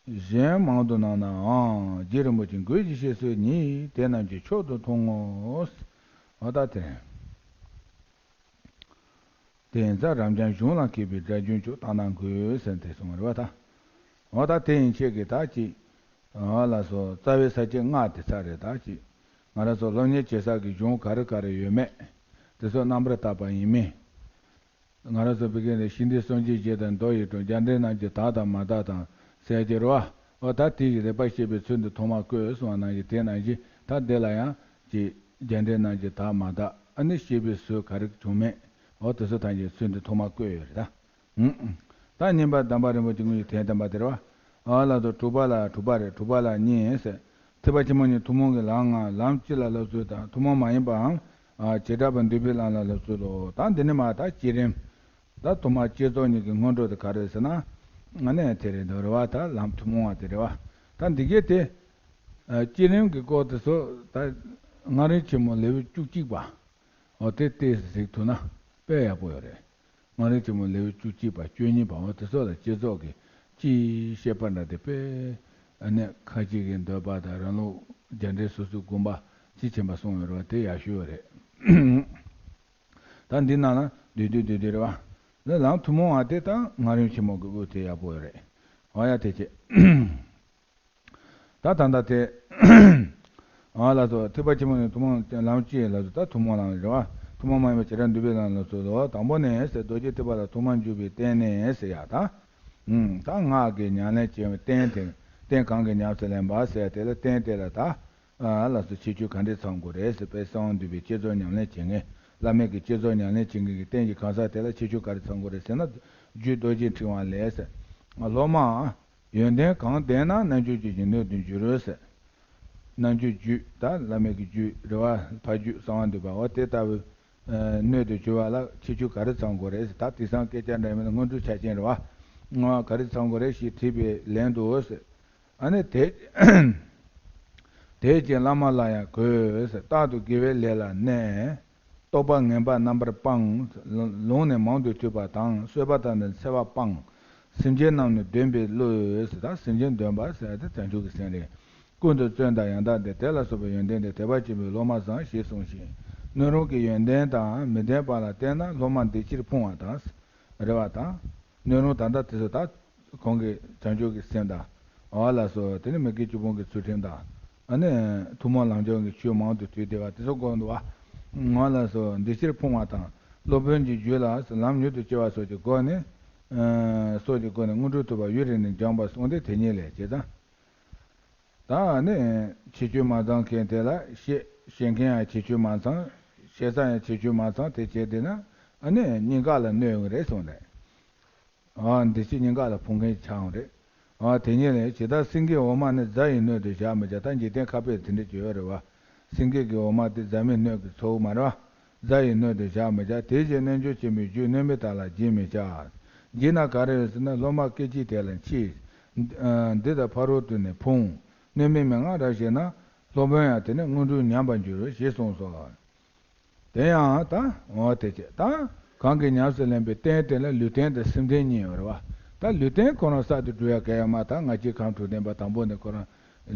གཞན་མང་དུ་སྣང་ནའང་། རྗེ་རིན་པོ་ཆེ་འགོས་ཀྱི་བཤད་སྲོལ་ཉིད་དེ་རྣམས་ཀྱི་མཆོག་ཏུ་མཐོང་ངོ་། འོ་ད་དེ། དེ་ཡིན་ཙང་རབ་འབྱམས་གཞུང་ལ་མཁས་པའི་སྒྲ་རྒྱུན་མཆོག་བརྟགས་ན་འགོས་ཟེར་དེ་གསུངས་པ་རེད་བ་ད། འོ་ད་དེ་ཡིན་ཆེད་ཀྱི་ད་ཅིག་འོ་ལགས་སོ། རྩ་བའི་ས་བཅད་ལྔ་དེ་ཚར་རེད། ད་ཅིག་ང་རང་ཚོ་སློབ་གཉེར་བྱེད་ས་གི་གཞུང་ག་རེ་ག་རེ་ཡོད་མེད་དེ་ཚོ་རྣམ་པར་དག་པ་ཡིན་མིན། ང་རང་ཚོ་བོད་སྐད་ནས་ཤིང་རྟའི་སངས་རྒྱས་བཞི་དང་མདོ་ཡི་དྲུང་། རྒྱ་འགྲེལ་རྣམས་ཀྱི་དག་དང་མ་དག་དང་ཟེར་གྱི་རེད་བ། འོ་ད་དེ་ཡི་རིགས་པ་བཤད་པའི་ཚུལ་འདི་ཐོག་མར་བཀོད་གསུངས་པ་ནང་བཞིན། དེ་ནང་བཞིན་ད་འདི་ལ་ཡང་ཅིག་རྒྱ་འགྲེལ་རྣམས་ཀྱི་དག་མ་དག་ཨ་ནི་བཤད་པའི་ཚུལ་ག་རེ་བྱུང་མེད། འོ་དེ་ཚོ་ཐམས་ཅད་ཚུལ་འདི་ཐོག་མར་བཀོད་ཡོད་རེད་ད། ད་གཉིས་པ་གདམས་པ་རིན་པོ་ཆེ་དངོས་ཀྱི་དོན་བསྟན་པ་དེ་རེད་བ། ཨ་ལགས་སོ། དྲུག་པ་ལ། དྲུག་པ་རེད། དྲུག་པ་ལ་གཉིས་ཟེར། ཐེག་པ་ཆེན་པོ་ནི་ཐུན་མོང་གི་ལམ་ལྔ། ལམ་སྤྱི་ལ་སློབ་ཚུལ་དང་། ཐུན་མོང་མ་ཡིན་པའམ་བྱེ་བྲག་པ་འདུས་པའི་ལམ་ལ་སློབ་ཚུལ་ལོ། ད་འདི་ནི་མ་ད་བསྐྱེད་རིམ། ད་ཐོག་མར་བསྐྱེད་རྫོགས་གཉིས་ཀྱི་སྔོན་འགྲོ་དེ་ག་རེ་ཟེར་ན། ཨ་ནི་དེ་རེད་འདུག་རེད་བ། ད་ལམ་ཐུན་མོང་བ་དེ་རེད་བ། ད་འདི་གའི་དེ། བསྐྱེད་རིམ་གྱི་སྐོར་དེ་ཚོ་ད་སྔགས་རིམ་ཆེན་མོ་ལེའུ་བཅུ་གཅིག་པ། འོ་དེ་ཏོག་ཙམ་གཟིགས་ཐུབ་ན་དཔེ་ཡག་པོ་ཡོད་རེད། སྔགས་རིམ་ཆེན་མོ་ལེའུ་བཅུ་གཅིག་པ་བཅུ་གཉིས་པ་འོ་དེ་ཚོ་ལ་བསྐྱེད་རྫོགས་ཀྱི་སྤྱིའི་བཤད་པ་འདྲ་དེ་དཔེ། ཨ་ནི་ཁ་ཅིག་གི་འདོད་པ་དང་རང་ལུགས་རྒྱ་འགྲེལ་སོ་སོའི་དགོངས་པ་སྤྱི་ཆེན་པ་གསུངས་ཡོད་རེད་བ། དེ་ཡག་ཤོས་རེད། ད་འདི་ནང་ལ་བསྡུས་བསྡུས་བསྡུས་བསྡུས་རེད་བ། ལམ་ཐུན་མོང་བ་དེ་དང་སྔགས་རིམ་ཆེན་མོ་གི་དབུ་དེ་ཡག་པོ་ཡོད་རེད། འོ་ཡ་དེ་བྱས། ད་ད་ལྟ་དེ། ཨ་ལགས་སོ། ཐེག་པ་ཆེན་པོ་ནི་ཐུན་མོང་ལམ་སྤྱི་ལགས་སོ། ད་ཐུན་མོང་ལམ་རེད་བ། ཐུན་མོང་མ་ཡིན་པ་བྱེ་བྲག་འདུས་པའི་ལམ་ལ་སོགས་སོ། དང་པོ་ནས་ཟེར། རྡོ་རྗེ་ཐེག་པ་ལ་ཐོག་མར་འཇུག་པའི་རྟེན་ནས་ཟེར་ཡ་ད། ཨུམ། ད་སྔགས་ཀྱི་ཉམས་ལེན་བྱེད་པའི་རྟེན་དེ། རྟེན་གང་གི་ཉམས་སུ་ལེན་པ་ཟེར་ཡ་དེ་ལ་རྟེན་དེ་ལ་ད། ཨ་ལགས་སོ། ཁྱད་ཆོས་ག་འདྲས་ཚང་དགོས་རེད་ཟེར། དཔལ་གསང་བ་འདུས་པའི་བསྐྱེད་རྫོགས་ཉམས་ལེན་བྱེད་མཁན། བླ་མེད་ཀྱི་བསྐྱེད་རྫོགས་ཉམས་ལེན་བྱེད་མཁན་གྱི་རྟེན་གྱི་གང་ཟག་དེ་ལ་ཁྱད་ཆོས་ག་རེ་ཚང་དགོས་རེད་ཟེར་ན། རྒྱུད་རྡོ་རྗེ་འཕྲེང་བ་ལས་ཟེར། སློབ་མ། ཡོན་ཏན་གང་ལྡན་ན་རྣལ་འབྱོར་རྒྱུད་ཀྱི་སྣོད་དུ་འགྱུར་ཟེར། རྣལ་འབྱོར་རྒྱུད་ད་བླ་མེད་ཀྱི་རྒྱུད་རེད་བ། ཕ་རྒྱུད་གསང་བ་འདུས་པ་འོ་དེ་ལྟ་བུའི་སྣོད་དུ་གྱུར་པ་ལ་ཁྱད་ཆོས་ག་རེ་ཚང་དགོས་རེད་ཟེར། ད་དེང་སང་སྐད་ཆ་འདྲ་མིན་ན་སྔོན་འགྲོའི་ཆ་རྐྱེན་རེད་བ། ག་རེ་ཚང་དགོས་རེད་ཞེས་དྲིས་པའི་ལན་དུ་ཟེར། ཨ་ནི་དེ། དེ་བཞིན་བླ་མ་ལ་ཡང་གོས་ཟེར། རྟག་ཏུ་དགེ་བའི་ལས་ལ་གནས། རྟོག་པ་ངན་པ་རྣམ་པར་སྤངས། ལུང་ནི་མང་དུ་ཐོས་པ་དང་། གསོད་པ་དང་ནི་འཚེ་བ་སྤངས། སེམས་ཅན་རྣམས་ནི་འདོན་པའི་བློས་ཟེར། ད་སེམས་ཅན་འདོན་པ་ཟེར་ཡ་དེ་བྱང་ཆུབ་ཀྱི་སེམས་རེད། ཀུན་ཏུ་བརྩོན་དང་ཡང་དག་ལྡན། དེ་ལ་སོགས་པའི་ཡོན་ཏན་ལྡན་ཐེག་པ་ཆེན་པོའི་སློབ་མ་བཟང་ཞེས་གསུངས་ཤིང་། སྣོད་རུང་གི་ཡོན་ཏན་དང་མི་ལྡན་པ་ལ་བརྟེན་ན་སློབ་མ་འདི་ཕྱིར་ཕུང་བ་དང་། རེད་བ་དང་། སྣོད་རུང་ད་ལྟ་དེ་ཚོ་ད། གོང་གི་བྱང་ཆུབ་ཀྱི་སེམས་དང་། འོ་ལགས་སོ། དེ་ནི་མི་དགེ་བཅུ་སྤོང་གི་ཚུལ་ཁྲིམས་དང་། ཨ་ནི་ཐུན་མོང་ལམ་སྦྱོང་གི་ཆོས་མང་དུ་ཐོས་བསྡད་པ་དེ་ཚོ་དགོས་འདུག་བ། འོ་ལགས་སོ། འདི་ཕྱིར་ཕུང་བ་དང་། སློབ་དཔོན་གྱི་རྒྱུད་ལ་ལམ་མྱུར་དུ་སྐྱེ་བ་སོགས་ཀྱི་སྒོ་ནས། ཨ་སོགས་ཀྱི་སྒོ་ནས་དངོས་གྲུབ་ཐོབ་པ་ཡུན་རིང་ནས་འབྱུང་བར་གསུངས་ཏེ། དེ་ཉིད་ལས་བྱས་ཙང་། ད་ནི་ཁྱད་ཆོས་མ་ཚང་མཁན་དེ་ལ་ཤེས། ཤེས་མཁན་ཡང་ཁྱད་ཆོས་མ་ཚང་། ཤེས་ས་ཡང་ཁྱད་ཆོས་མ་ཚང་། དེ་བྱས་བསྡད་ན་ཨ་ནི་སྙིང་ག་ལ་གནོད་ཡོང་གི་རེད་གསུངས་ནས། ཨ། འདི་ཕྱི་སྙིང་ག་ལ་ཕུང་མཁན་ཆགས་ཡོང་རེད། ཨ། དེ་ཉིད་ལས་ཇི་ལྟར་སེང་གེའི་འོ་མ་ནི་རྫ་ཡི་སྣོད་དུ་བཞག་མི་བྱ། ད་འཇིག་རྟེན་ཁ་དཔེ་དེ་འདྲ་ཅིག་ཡོད་རེད་བ། སེང་གེ་གི་འོ་མ་དེ་རྫ་མའི་སྣོད་ཀྱི་ཚོགས་མ་རེད་བ། རྫ་ཡི་སྣོད་དུ་བཞག་མི་བྱ། དེ་བཞིན་རྣལ་འབྱོར་ཆེན་པོའི་རྒྱུད་སྣོད་མེད་དག་ལ་བྱིན་མི་བྱ། བྱིན་ན་ག་རེ་ཡོང་ཟེར་ན་སློབ་མ་སྐད་ཅིག་དེ་ལ་འཆི། འདི་དང་ཕ་རོལ་ཏུ་ནི་ཕུང་། སྣོད་མེད་མན་ངག་རབ་བཤད་ན། སློབ་དཔོན་ཡང་དེ་ནི་དངོས་གྲུབ་ཉམས་པར་འགྱུར་ཞེས་གསུངས་སོ། དེ་ཡང་ད་འོ་དེ་བྱས་ད་གང་གིས་ཉམས་སུ་ལེན་པའི་རྟེན་དེ་ལ་ལུས་རྟེན་དང་སེམས་རྟེན་གཉིས་ཡོད་རེད་བ། ད་ལུས་རྟེན་ཁོ་རང་གསར་དུ་སྒྲུབ་ཡ་གལ་ཡོད་མ། ད་ལྔ་བཅུའི་ཁམས་དྲུག་ལྡན་པ་དང་པོ་ནས་ཁོ་རང་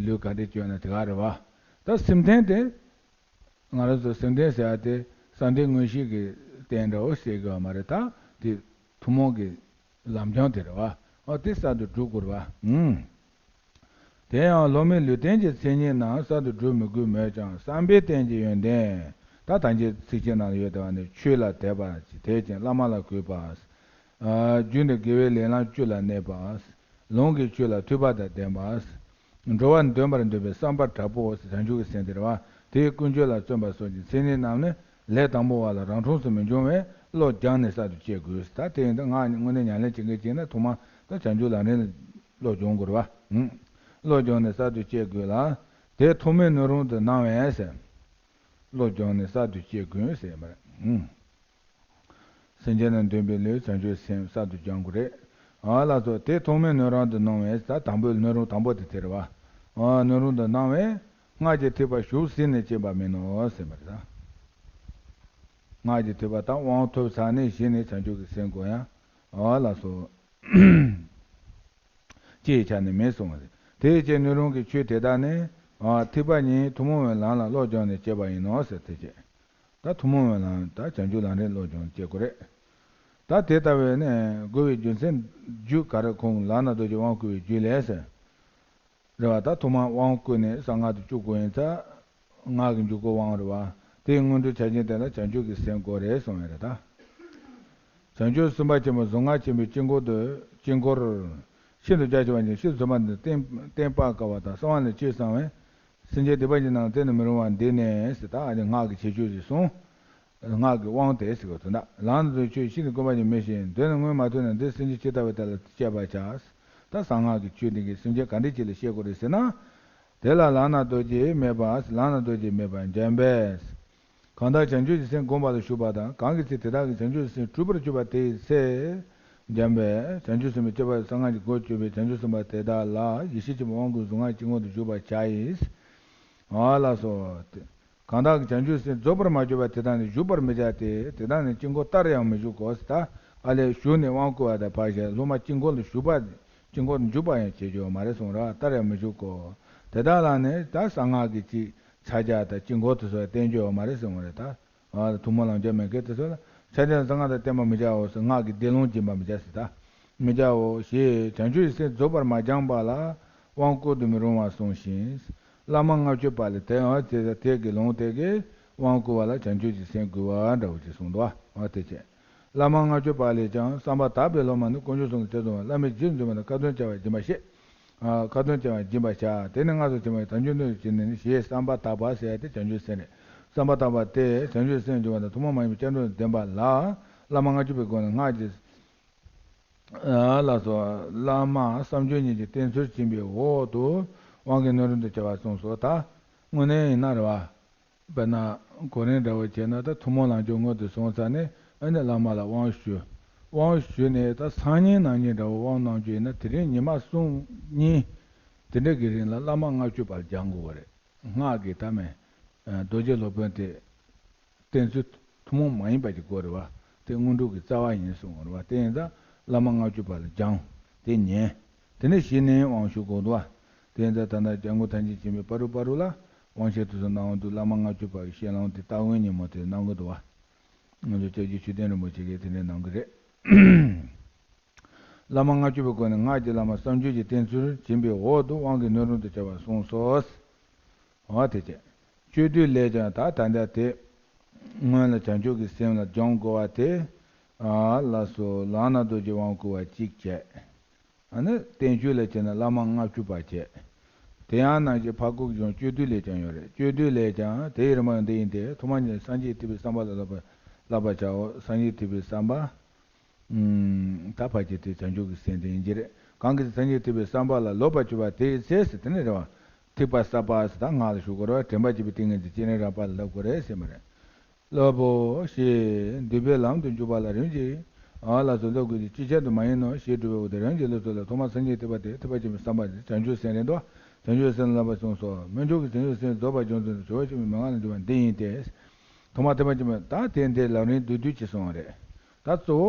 ལུས་ག་འདྲས་བཅོས་ན་དེ་ག་རེད་བ། ད་སེམས་རྟེན་དེ། ང་རང་ཚོ་སེམས་རྟེན་ཟེར་ཡ་དེ་བསམ་གཏན་དངོས་གཞི་གི་རྟེན་འདྲ་བོ་ཟེར་དགོས་པ་མ་རེད། ད་དེ་ཐུན་མོང་གི་ལམ་སྦྱོང་དེ་རེད་བ། ཨ་དེ་གསར་དུ་སྒྲུབ་དགོས་རེད་བ། ཨུམ། དེ་ཡང་སློབ་མའི་ལུས་རྟེན་གྱི་མཚན་ཉིད་རྣམས་གསར་དུ་སྒྲུབ་མི་དགོས་མོད་ཀྱང་བསམ་པའི་རྟེན་གྱི་ཡོན་ཏན། ད་ད་ཅིའི་ཚིགས་བཅད་ནང་ལ་ཡོད་དེ་བ་ནི་ཆོས་ལ་དད་པ་དད་ཅིང་བླ་མ་ལ་གུས་པ། རྒྱུ་འབྲས་དགེ་བའི་ལས་ལམ་བཅུ་ལ་གནས་པ། ལུང་གི་ཆོས་ལ་ཐོས་པ་དང་ལྡན་པ། འགྲོ་བ་འདོན་པར་འདོད་པའི་བསམ་པ་དྲག་པོ་བྱང་ཆུབ་ཀྱི་སེམས་དེ་རེད་བ། དེའི་ཀུན་སྤྱོད་ལ་བརྩོན་པ་སོགས་ཀྱི་མཚན་ཉིད་རྣམས་ནི་ལས་དང་པོ་བ་ལ་རང་གྲོངས་སུ་མི་འབྱུང་བས་བློ་སྦྱངས་ནས་གསར་དུ་སྐྱེ་དགོས། ད་དེ་ཡིན་ད་ང་དངོས་གནས་ཉམས་ལེན་བྱེད་མཁན་ཅིག་ན་ཐོག་མར་ད་བྱང་ཆུབ་ལམ་རིམ་བློ་སྦྱོང་དགོས་རེད་བ། བློ་སྦྱངས་ནས་གསར་དུ་སྐྱེ་དགོས་ལ། དེ་ཐོག་མའི་སྣོད་རུང་དུ་སྣང་བས་ཟེར། བློ་སྦྱངས་ནས་གསར་དུ་སྐྱེ་དགོས་ཟེར་བ་རེད། སེམས་ཅན་རྣམས་འདོན་པའི་ལུས་བྱང་ཆུབ་སེམས་གསར་དུ་སྦྱང་དགོས་རེད། ཨ་ལགས་སོ། དེ་ཐོག་མའི་སྣོད་རུང་དུ་སྣང་བས། ད་དང་པོའི་སྣོད་རུང་དང་པོ་དེ་དེ་རེད་བ། ཨ་སྣོད་རུང་དུ་སྣང་བས་སྔགས་ཀྱི་ཐེག་པ་ཞུགས་ཟིན་ནས་སྐྱེས་པ་མིན་ནོ་ཟེར་བ་རེད་ད། སྔགས་ཀྱི་ཐེག་པ་དང་དབང་ཐོབ་ཚར་ནས་གཞི་ནས་བྱང་ཆུབ་ཀྱི་སེམས་དགོས་ཡང་། ཨ་ལགས་སོ། སྐྱེ་བའི་ཆ་ནས་མེད་གསུངས་པ་རེད། དེ་ཡི་ཕྱིར་སྣོད་རུང་གི་ཆོས་དེ་དག་ནི། ཨ་ཐེག་པ་གཉིས་ཐུན་མོང་བའི་ལམ་ལ་བློ་སྦྱངས་ནས་སྐྱེས་པ་ཡིན་ནོ་ཟེར། དེ་བྱས། ད་ཐུན་མོང་བའི་ལམ་ད་བྱང་ཆུབ་ལམ་རིམ་བློ་སྦྱོང་བྱེད་དགོས་རེད། ད་དེ་ལྟ་བས་ནི་དགོས་པའི་རྒྱུ་མཚན་རྒྱུ་ག་རེ་ཁོང་ལག་ན་རྡོ་རྗེ་དབང་བསྐུར་བའི་རྒྱུད་ལས་ཟེར། རེད་བ། ད་ཐོག་མར་དབང་བསྐུར་ནས་གསང་སྔགས་དེ་བཅུག་དགོས་ཡིན་ཙང་། སྔགས་ཀྱི་འཇུག་སྒོ་དབང་རེད་བ། དེའི་སྔོན་འགྲོའི་ཆ་རྐྱེན་དེ་ལ་བྱང་ཆུབ་ཀྱི་སེམས་དགོས་རེད་གསུངས་ཡོད་རེད་ད། བྱང་ཆུབ་སེམས་དཔའ་ཆེན་པོ་གཟུངས་སྔགས་ཆེན་པོའི་དཀྱིལ་འཁོར་དུ་དཀྱིལ་འཁོར་ཤིན་ཏུ་རྒྱ་ཆེ་བ་ཉིད་ཤིན་ཏུ་མཚུངས་པ་འདི་བརྟེན་བརྟེན་པ་དཀའ་བ་དང་གསང་བ་ལས་ཆོས་གསང་བས། སེམས་ཅན་སྡིག་པ་ཅན་རྣམས་བརྟེན་དུ་མི་རུང་བ་འདི་ནས་ཟེར། ད་ཨ་ནི་སྔགས་ཀྱི་ཁྱད་ཆོས་ཤིག་གསུངས། སྔགས་ཀྱི་དབང་དེ་ཟེར་བ་དོན་དག་ལམ་དུ་ཆོས་ཤིན་ཏུ་དཀོན་པ་ཉིད་མི་ཤེས། དོན་ནི་སྔོན་མ་ཐོས་ན་འདིར་སེམས་ཅན་ཇི་ལྟ་བ་དེ་ལ་དཔྱད་པར་བྱ། ད་གསང་སྔགས་ཀྱི་ཆོས་འདི་གིས་སེམས་ཅན་ག་འདྲ་ཅིག་ལ་བཤད་དགོས་རེད་ཟེར་ན། དེ་ལ་ལག་ན་རྡོ་རྗེ་མེད་པ། ལག་ན་རྡོ་རྗེ་མེད་པར་འཇམ་པས། གང་དག་བྱང་ཆུབ་ཀྱི་སེམས་བསྒོམ་པ་ལ་ཞུགས་པ་དང་། གང་གི་ཚེ་དེ་དག་གིས་བྱང་ཆུབ་སེམས་གྲུབ་པར་གྱུར་པ་དེའི་ཚེ། འཇམ་པས་བྱང་ཆུབ་སེམས་དཔའི་སྤྱོད་པ་གསང་སྔགས་ཀྱི་སྒོ་གཅོད་པའི་བྱང་ཆུབ་སེམས་དཔའ་དེ་དག་ལ་ཡེ་ཤེས་ཆེན་པོའི་དབང་བསྐུར་གཟུངས་སྔགས་དཀྱིལ་འཁོར་དུ་བཞུགས་པར་བྱ་ཡིས། ཨ་ལགས་སོ། གང་དག་གིས་བྱང་ཆུབ་སེམས་རྫོགས་པར་མ་གྱུར་པ་དེ་དག་ནི་བཞུགས་པར་མི་བྱ་སྟེ། དེ་དག་ནི་དཀྱིལ་འཁོར་ལྟར་ཡང་མི་བཞུགས་གོ་ཟེར། ད་ཨ་ལས་ཞུགས་ནས་དབང་བསྐུར་བ་དང་ཕར་བཞག་སློབ་མ་དཀྱིལ་འཁོར་ལ་བཞུགས་པ། དཀྱིལ་འཁོར་དུ་འཇུག་པ་ཡང་བྱེད་རྒྱུ་ཡོད་མ་རེད་གསུངས་ར། ལྟར་ཡང་མི་བཞུགས་གོ། དེ་དག་ལ་ནི་ད་གསང་སྔགས་ཀྱི་ཅིག་ཕྱག་རྒྱ་དང་དཀྱིལ་འཁོར་དེ་ཚོ་ཡང་བསྟན་རྒྱུ་ཡོད་མ་རེད་གསུངས་པ་རེད་ད། ཨ་ཐུན་མོང་ལམ་སྦྱོང་མེད་མཁན་དེ་ཚོ་ལ་ཕྱག་རྒྱ་གསང་སྔགས་དང་བསྟན་པར་མི་བྱའོ་ཟེར། སྔགས་ཀྱི་བཟླས་ལུང་སྦྱིན་པར་མི་བྱ་ཟེར་ད། མི་བྱའོ་ཞེས་བྱང་ཆུབ་ཀྱི་སེམས་རྫོགས་པར་མ་སྦྱངས་པ་ལ་དབང་བསྐུར་དུ་མི་རུང་བ་གསུངས་ཤིང་། བླ་མ་ལྔ་བཅུ་པ་ལས་དེ་ཡང་དེ་དེ་གི་ལུང་དེ་གིས་དབང་བསྐུར་བ་ལ་བྱང་ཆུབ་ཀྱི་སེམས་དགོས་པ་འདྲ་བོ་ཅིག་གསུངས་འདུག་བ། དེ་བྱས། བླ་མ་ལྔ་བཅུ་པ་ལས་ཀྱང་བསམ་པ་དག་པའི་སློབ་མ་ནི་དཀོན་མཆོག་གསུམ་གྱི་ཐེ་ཚོམ་པ། བླ་མའི་རྗེས་སུ་འཛིན་པ་དང་ཁ་ཏོན་བྱ་བ་སྦྱིན་པ་ཤེས། ཁ་ཏོན་བྱ་བ་སྦྱིན་པར་བྱ། དེ་ནི་སྔར་སོགས་བྱེད་མ་ཡིན་དམ་ཆོས་ནི་ཞེས་བསམ་པ་དག་པ་ཟེར་ཡ་དེ་བྱང་ཆུབ་སེམས་རེད། བསམ་པ་དག་པ་སྟེ་བྱང་ཆུབ་སེམས་འབྱུང་བ་དང་ཐུན་མོང་མ་ཡིན་པའི་སྐྱབས་འགྲོ་ལ་བརྟེན་པ་ལ། བླ་མ་ལྔ་བཅུ་པའི་སྒོ་ནས་སྔགས་ཀྱི། ལགས་སོ། བླ་མ་བསམ་བརྗོད་གཉིས་ཀྱི་བསྟེན་ཚུལ་སྦྱིན་པའི་འོག་ཏུ་དབང་གི་སྣོད་རུང་དུ་བྱ་བ་གསུངས་སོ། ད་དངོས་གནས་ཡིན་ན་རེད་བ། དཔེར་ན་གོ་རིམ་འདྲ་བོ་བྱས་ན་ད་ཐུན་མོང་ལམ་སྦྱོང་སྔོན་དུ་སོང་ཚར་ནས་ཨ་ནི་བླ་མ་ལ་དབང་ཞུ། དབང་ཞུས་ནས་ད་སང་ཉིན་གནངས་ཉིན་འདྲ་བོ་དབང་གནང་རྒྱུ་ཡིན་ན་དེ་རིང་ཉི་མ་གསུམ་གཉིས་དེ་འདྲ་གི་རིང་ལ་བླ་མ་ལྔ་བཅུ་པ་ལ་སྦྱང་དགོས་པ་རེད། སྔགས་ཀྱི་ད་མེད། རྡོ་རྗེ་སློབ་དཔོན་དེ། བསྟེན་ཚུལ་ཐུན་མོང་མ་ཡིན་པ་ཅིག་དགོས་རེད་བ། དེ་དངོས་གྲུབ་ཀྱི་རྩ་བ་ཡིན་གསུངས་པ་རེད་བ། དེ་ཡིན་ཙང་བླ་མ་ལྔ་བཅུ་པ་ལ་སྦྱང་། དེ་ཉན། དེ་ནས་གཞི་ནས་དབང་ཞུ་དགོས་འདུག་བ། དེ་ཡིན་ཙང་ད་ལྟ་སྐྱབས་མགོན་ཐམས་ཅད་མཁྱེན་པའི་བར་དུ་བར་དུ་ལ་དབང་ཆེན་དུ་སོང་གནང་འོང་དུས་བླ་མ་ལྔ་བཅུ་པ་གི་ཞལ་ལུང་དེ་སྟ་གོན་ཉིན་མོ་དེ་གནང་གི་འདུག་བ། ང་ཚོ་སྐྱབས་རྗེ་ཆོས་ལྡན་རིན་པོ་ཆེ་གིས་དེ་འདྲ་གནང་གི་རེད། བླ་མ་ལྔ་བཅུ་པའི་སྒོ་ནས་སྔགས་ཀྱི་བླ་མ་བསམ་བརྗོད་ཀྱི་བསྟེན་ཚུལ་སྦྱིན་པའི་འོག་ཏུ་དབང་གི་སྣོད་རུང་དུ་བྱ་བ་གསུངས་སོ། འོ་དེ་བྱས། སྤྱོད་བསྡུས་ལས་ཀྱང་ད་ད་ལྟ་དེ། སྔོན་ལ་བྱང་ཆུབ་ཀྱི་སེམས་ལ་སྦྱོང་དགོས་པ་དེ། ཨ་ལགས་སོ། ལག་ན་རྡོ་རྗེ་དབང་བསྐུར་བ་གཅིག་བྱས། ཨ་ནི་བསྟན་བཅོས་ལས་བྱས་ན་བླ་མ་ལྔ་བཅུ་པ་བྱས། དེ་ཡང་ནང་བཞིན་འཕགས་སྐོར་གྱི་གཞུང་སྤྱོད་བསྡུས་ལས་ཀྱང་ཡོད་རེད། སྤྱོད་བསྡུས་ལས་ཀྱང་དེ་ཡི་རིམ་པ་འདི་ཡིན་ཏེ། ཐོག་མ་ཉིད་སངས་རྒྱས་ཐེག་པའི་བསམ་པ་ལ་བསླབ་པ་བསླབ་པར་བྱའོ། སངས་རྒྱས་ཐེག་པའི་བསམ་པ། ད་ཕལ་ཆེར་དེ་བྱང་ཆུབ་ཀྱི་སེམས་དེ་ཡིན་གྱི་རེད། གང་གི་ཚེ་སངས་རྒྱས་ཐེག་པའི་བསམ་པ་ལ་ལོག་པར་གྱུར་པ་དེའི་ཚེ་ཟེར་དེ་ནི་རེད་བ། ཐེག་པ་གསར་པ་ཟེར་ད་སྔགས་ལ་ཞུགས་དགོས་རེད་བ། དྲན་པ་བརྗེད་པའི་ཏིང་ངེ་འཛིན་སྤྱན་རས་གཟིགས་པ་ལ་བསླབ་དགོས་རེད་ཟེར་མ་རེད། སློབ་བོ་ཞེས་འདུན་པའི་ལམ་དུ་འཇུག་པ་ལ་རིམ་གྱིས། ཨ་ལགས་སོ། སློབ་དགོས་ཀྱི་སྤྱི་ཆེད་དུ་མ་ཡིན་ནོ་ཞེས་སྒྲུབ་པའི་འོག་ཏུ་རིམ་གྱིས་སློབ་ཚུལ་ལ་ཐོག་མར་སངས་རྒྱས་ཐེག་པ་སྟེ། ཐེག་པ་ཆེན་པོའི་བསམ་པ་ནི་བྱང་ཆུབ་སེམས་རེད་དོ། བྱང་ཆུབ་སེམས་ལ་བསླབ་པ་གསུངས་སོ། སྨོན་འཇུག་གི་བྱང་ཆུབ་སེམས་རྫོགས་པར་བྱུང་ཚུལ་དུ་ཇོ་བོ་ཆེན་པོའི་མན་ངག་ལས་འདུལ་བ་འདི་ཡིན་ཏེ། ཐོག་མར་ཐེག་པ་ཆེན་པོ་ད་དེ་འདི་ལམ་རིམ་བསྡུས་བསྡུས་ཀྱིས་གསུངས་པ་རེད། ད་གཙོ་བོ་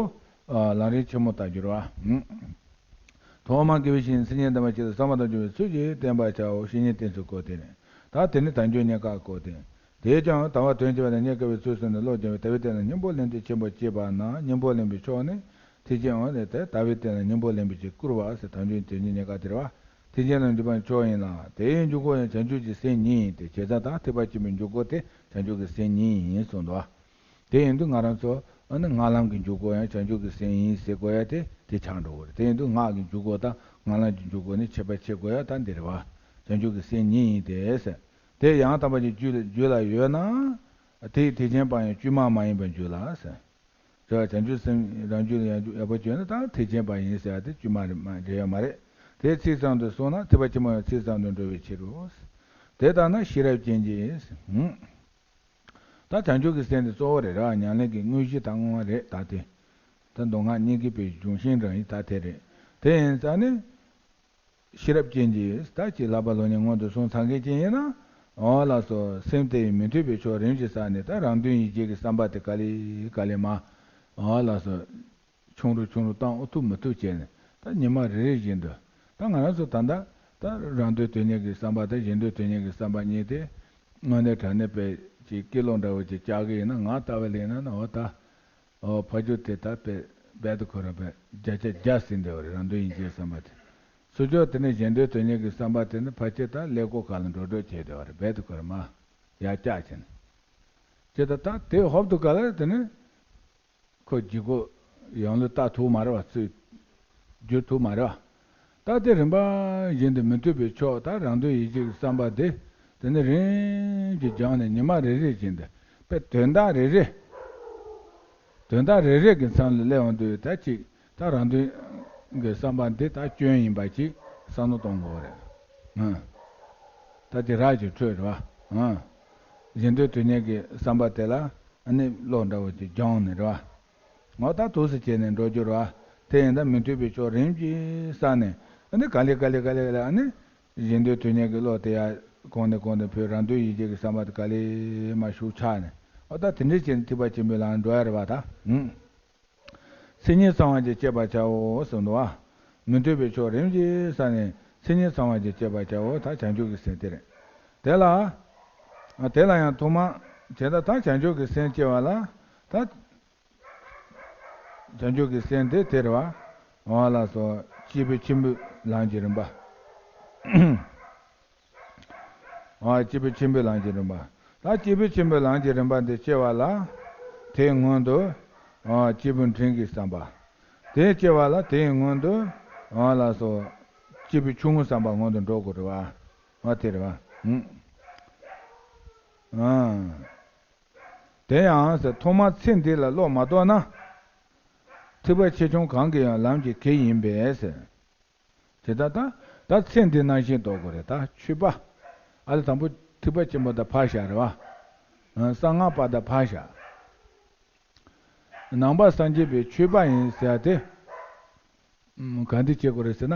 ལམ་རིམ་ཆེན་མོ་ལྟར་བསྒྱུར་བ། ཐོག་མར་དགེ་བའི་བཤེས་གཉེན་མཚན་ཉིད་ལྡན་པ་ཞིག་ལ་བསམ་པ་དང་བཅས་པའི་ཚུལ་གྱིས་བསྟེན་པར་བྱའོ། བཤེས་གཉེན་བསྟེན་ཚུལ་སྐོར་དེ་རེད། ད་དེ་ནི་དལ་འབྱོར་རྙེད་དཀའ་སྐོར་དེ། དེས་ཀྱང་དལ་བ་དོན་བྱེད་པ་དང་རྙེད་དཀའ་བའི་ཚུལ་གསུངས་ནས་བློ་སྦྱང་བའི་དལ་བའི་རྟེན་ལ་སྙིང་པོ་ལེན་ཚུལ་ཆེན་པོ་བསྐྱེད་པ་ན་སྙིང་པོ་ལེན་པའི་མཆོག་ནི། ཐེག་ཆེན་འོ་ནས་དེ་དལ་བའི་རྟེན་ལ་སྙིང་པོ་ལེན་པའི་ཕྱིར་བསྐུར་བ་ཟེར་དལ་འབྱོར་དོན་གྱི་རྙེད་དཀའ་དེ་རེད་བ། ཐེག་ཆེན་ལ་འཇུག་པའི་མཆོག་ཡིན་ལ། དེའི་འཇུག་སྒོ་ཡང་བྱང་ཆུབ་ཀྱི་སེམས་ཉིད་ཡིན་ཏེ། བྱས་ཙང་ད་ཐེག་པ་ཆེན་པོའི་འཇུག་སྒོ་དེ་བྱང་ཆུབ་ཀྱི་སེམས་ཉིད་ཡིན་གསུངས་འདུག་བ། དེ་ཡིན་དུས་ང་རང་ཚོ་ཨ་ནི་སྔགས་ལམ་གྱི་འཇུག་སྒོ་ཡང་བྱང་ཆུབ་ཀྱི་སེམས་ཡིན་ཟེར་དགོས་ཡ་དེ་དེ་ཆགས་འགྲོ་གི་རེད། དེ་ཡིན་དུས་སྔགས་ཀྱི་འཇུག་སྒོ་དང་སྔགས་ལམ་གྱི་འཇུག་སྒོ་ནི་ཁྱད་པར་ཕྱེ་དགོས་ཡ་ད་འདི་རེད་བ། བྱང་ཆུབ་ཀྱི་སེམས་ཉིད་ཡིན་ཏེ་ཟེར། དེ་ཡང་དམ་པ་གྱི་རྒྱུད་རྒྱུད་ལ་ཡོད་ན། དེའི་ཐེག་ཆེན་པ་ཡང་བཅོས་མ་མ་ཡིན་པར་འགྱུར་ལ་ཟེར། རེད་བ། བྱང་ཆུབ་སེམས་རང་རྒྱུད་ལ་ཡང་ཡག་པོ་བཅོས་ན་ད་ཐེག་ཆེན་པ་ཡིན་ཟེར་ཡ་དེ་བཅོས་མ་རེད་མ་རེད་ཡོད་མ་རེད། དེ་ཚིག་ཙམ་དུ་སོང་ན་ཐེག་པ་ཆེན་པོ་ཡང་ཚིག་ཙམ་དུ་འགྲོ་བའི་ཕྱིར་རོ། དེ་ལྟར་ན་ཤེས་རབ་ཅན་གྱིས། ཧུམ། ད་བྱང་ཆུབ་ཀྱི་སེམས་དེ་གཙོ་བོ་རེད་ར། ཉམས་ལེན་གྱི་དངོས་གཞི་དང་བསྔོ་བ་རེད་ད་དེ། ད་མདོ་སྔགས་གཉིས་ཀྱི་པའི་གཞུང་ཤིང་རང་ཡིན་ད་དེ་རེད། དེ་ཡིན་ཙང་ནི། ཤེས་རབ་ཅན་གྱིས་ད་ཅིག་ལྷག་པ་ལོ་ཉེས་སྔོན་དུ་སོང་ཚར་མཁན་ཅིག་ཡིན་ན། འོ་ལགས་སོ། སེམས་དེ་ཡི་མི་མཐུན་པའི་ཕྱོགས་རིམ་གྱིས་བསལ་ནས་ད་རང་དོན་ཡིད་བྱེད་ཀྱི་བསམ་པ་དེ་ག་ལེ་ག་ལེ་མ། འོ་ལགས་སོ། ཆུང་རུ་ཆུང་རུ་བཏང་ཨུ་ཐུབ་མི་ཐུབ་བྱས་ནས་ད་ཉི་མ་རེ་རེ་བཞིན་དུ་ད་ང་རང་ཚོ་ད་ལྟ་ད་རང་དོན་དོན་གཉེར་གྱི་བསམ་པ་དང་གཞན་དོན་དོན་གཉེར་གྱི་བསམ་པ་གཉིས་དེ་དངོས་གནས་དྲང་གནས་པའི་ཅིག་སྐྱིད་ལོང་འདྲ་བོ་ཅིག་བཅའ་གི་ཡིན་ན། ང་ལྟ་བུ་ལ་ཡིན་ན་ནི་འོ་ད་འོ་ཕ་ཇོ་དེ་ད་པའི་རྦད་དེ་ཁོ་རང་པའི་བརྒྱ་ཆ་བརྒྱ་ཟིན་བསྡད་པ་རེད། རང་དོན་ཡིད་བྱེད་བསམ་པ་དེ། སུ་ཇོ་དེ་ནས་གཞན་དོན་དོན་གཉེར་གྱི་བསམ་པ་དེ་ནི་ཕལ་ཆེར་ད་ཀླད་ཀོར་ཁ་ལ་འགྲོ་འགྲོ་བྱས་བསྡད་པ་རེད། རྦད་དེ་ཁོ་རང་མ་ཡར་བཀྱག་བྱས་ནས། ཅི་ད་ད་དེ་ཧོབ་ཏུ་ག་ལ་དེ་ནི། ཁོ་ལྗིད་ཁོག་ཡང་ལུས་ལྟ་ཐུབ་མ་རེད་བ། ཚུར་བསྒྱུར་ཐུབ་མ་རེད་བ། ད་དེ་རིམ་པ་བཞིན་དུ་མི་མཐུན་པའི་ཕྱོགས་ད་རང་དོན་ཡིད་བྱེད་ཀྱི་བསམ་པ་དེ། དེ་ནི་རིམ་གྱིས་སྦྱངས་ནས་ཉི་མ་རེ་རེ་བཞིན་དུ་པའི་དོན་དག་རེ་རེ། དོན་དག་རེ་རེ་གི་མཚམས་ལ་སླེབས་འོང་དུས་ད་ཅིག་ད་རང་དོན་གྱི་བསམ་པ་འདི་ད་སྐྱོན་ཡིན་པ་ཅིག་བསམ་བློ་གཏོང་དགོས་རེད། ཨང་། ད་དེ་རག་ཅིག་འཕྲོད་རེད་བ། ཨང་། གཞན་དོན་དོན་གཉེར་གྱི་བསམ་པ་དེ་ལ་ཨ་ནི་བློ་འདྲ་བོ་ཅིག་སྦྱངས་ནས་རེད་བ། ངོ་ད་འདུག་སེ་བྱས་ནས་འགྲོ་རྒྱུ་རེད་བ། དེ་ཡིན་ད་མི་མཐུན་པའི་ཕྱོགས་རིམ་གྱིས་བསལ་ནས་ཨ་ནི་ག་ལེ་ག་ལེ་ག་ལེ་ག་ལེ་ཨ་ནི་གཞན་དོན་དོན་གཉེར་གྱི་བློ་དེ་ཡར་གོང་ནས་གོང་དུ་འཕེལ། རང་དོན་ཡིད་བྱེད་ཀྱི་བསམ་པ་དེ་ག་ལེ་མར་ཤུགས་ཆག་ནས་འོ་ད་དེ་འདྲ་བྱས་ནས་ཐེག་པ་ཆེན་པོའི་ལམ་འགྲོ་ཡ་རེད་བ་ད། ཨང་། མཚན་ཉིད་ཚང་བ་ཅན་བསྐྱེད་པར་བྱའོ་གསུངས་འདུག་བ། མི་མཐུན་པའི་ཕྱོགས་རིམ་གྱིས་བསལ་ནས་མཚན་ཉིད་ཚང་བ་ཅན་བསྐྱེད་པར་བྱའོ། ད་བྱང་ཆུབ་ཀྱི་སེམས་དེ་རེད། དེ་ལ། དེ་ལ་ཡང་ཐོག་མར་བྱས་ད་ད་བྱང་ཆུབ་ཀྱི་སེམས་སྐྱེ་བ་ལ་ད། བྱང་ཆུབ་ཀྱི་སེམས་དེ་དེ་རེད་བ། འོ་ལགས་སོ། སྐྱེས་བུ་ཆེན་པོའི་ལམ་གྱི་རིམ་པ། ཨ། སྐྱེས་བུ་ཆེན་པོའི་ལམ་གྱི་རིམ་པ། ད་སྐྱེས་བུ་ཆེན་པོའི་ལམ་གྱི་རིམ་པ་འདི་སྐྱེ་བ་ལ། དེའི་སྔོན་དུ། ཨ། སྐྱེས་བུ་འབྲིང་གི་བསམ་པ། དེ་སྐྱེ་བ་ལ་དེའི་སྔོན་དུ། ཨ། ལགས་སོ། སྐྱེས་བུ་ཆུང་ངུའི་བསམ་པ་སྔོན་དུ་འགྲོ་དགོས་རེད་བ། ཨ། དེ་རེད་བ། ཨང་། དེ་ཡང་ཟེར། ཐོག་མར་ཚེ་འདི་ལ་བློ་མ་རྟོགས་ན། ཐེག་པ་ཆེ་ཆུང་གང་གི་ཡང་ལམ་གྱི་གེགས་ཡིན་པས་ཟེར། དེ་ལྟར་ད་ད་ཚེ་འདི་སྣང་ཞེན་ལྡོག་དགོས་རེད། ད་ཆོས་པ། ཨ་ལས་དང་པོ་ཐེག་པ་ཆེན་པོ་དང་ཕར་བཞག་རེད་བ། གསང་སྔགས་པ་དང་ཕར་བཞག་ནང་པ་སངས་རྒྱས་པའི་ཆོས་པ་ཡིན་ཟེར་ཡ་དེ། ག་འདི་བྱེད་དགོས་རེད་ཟེར་ན།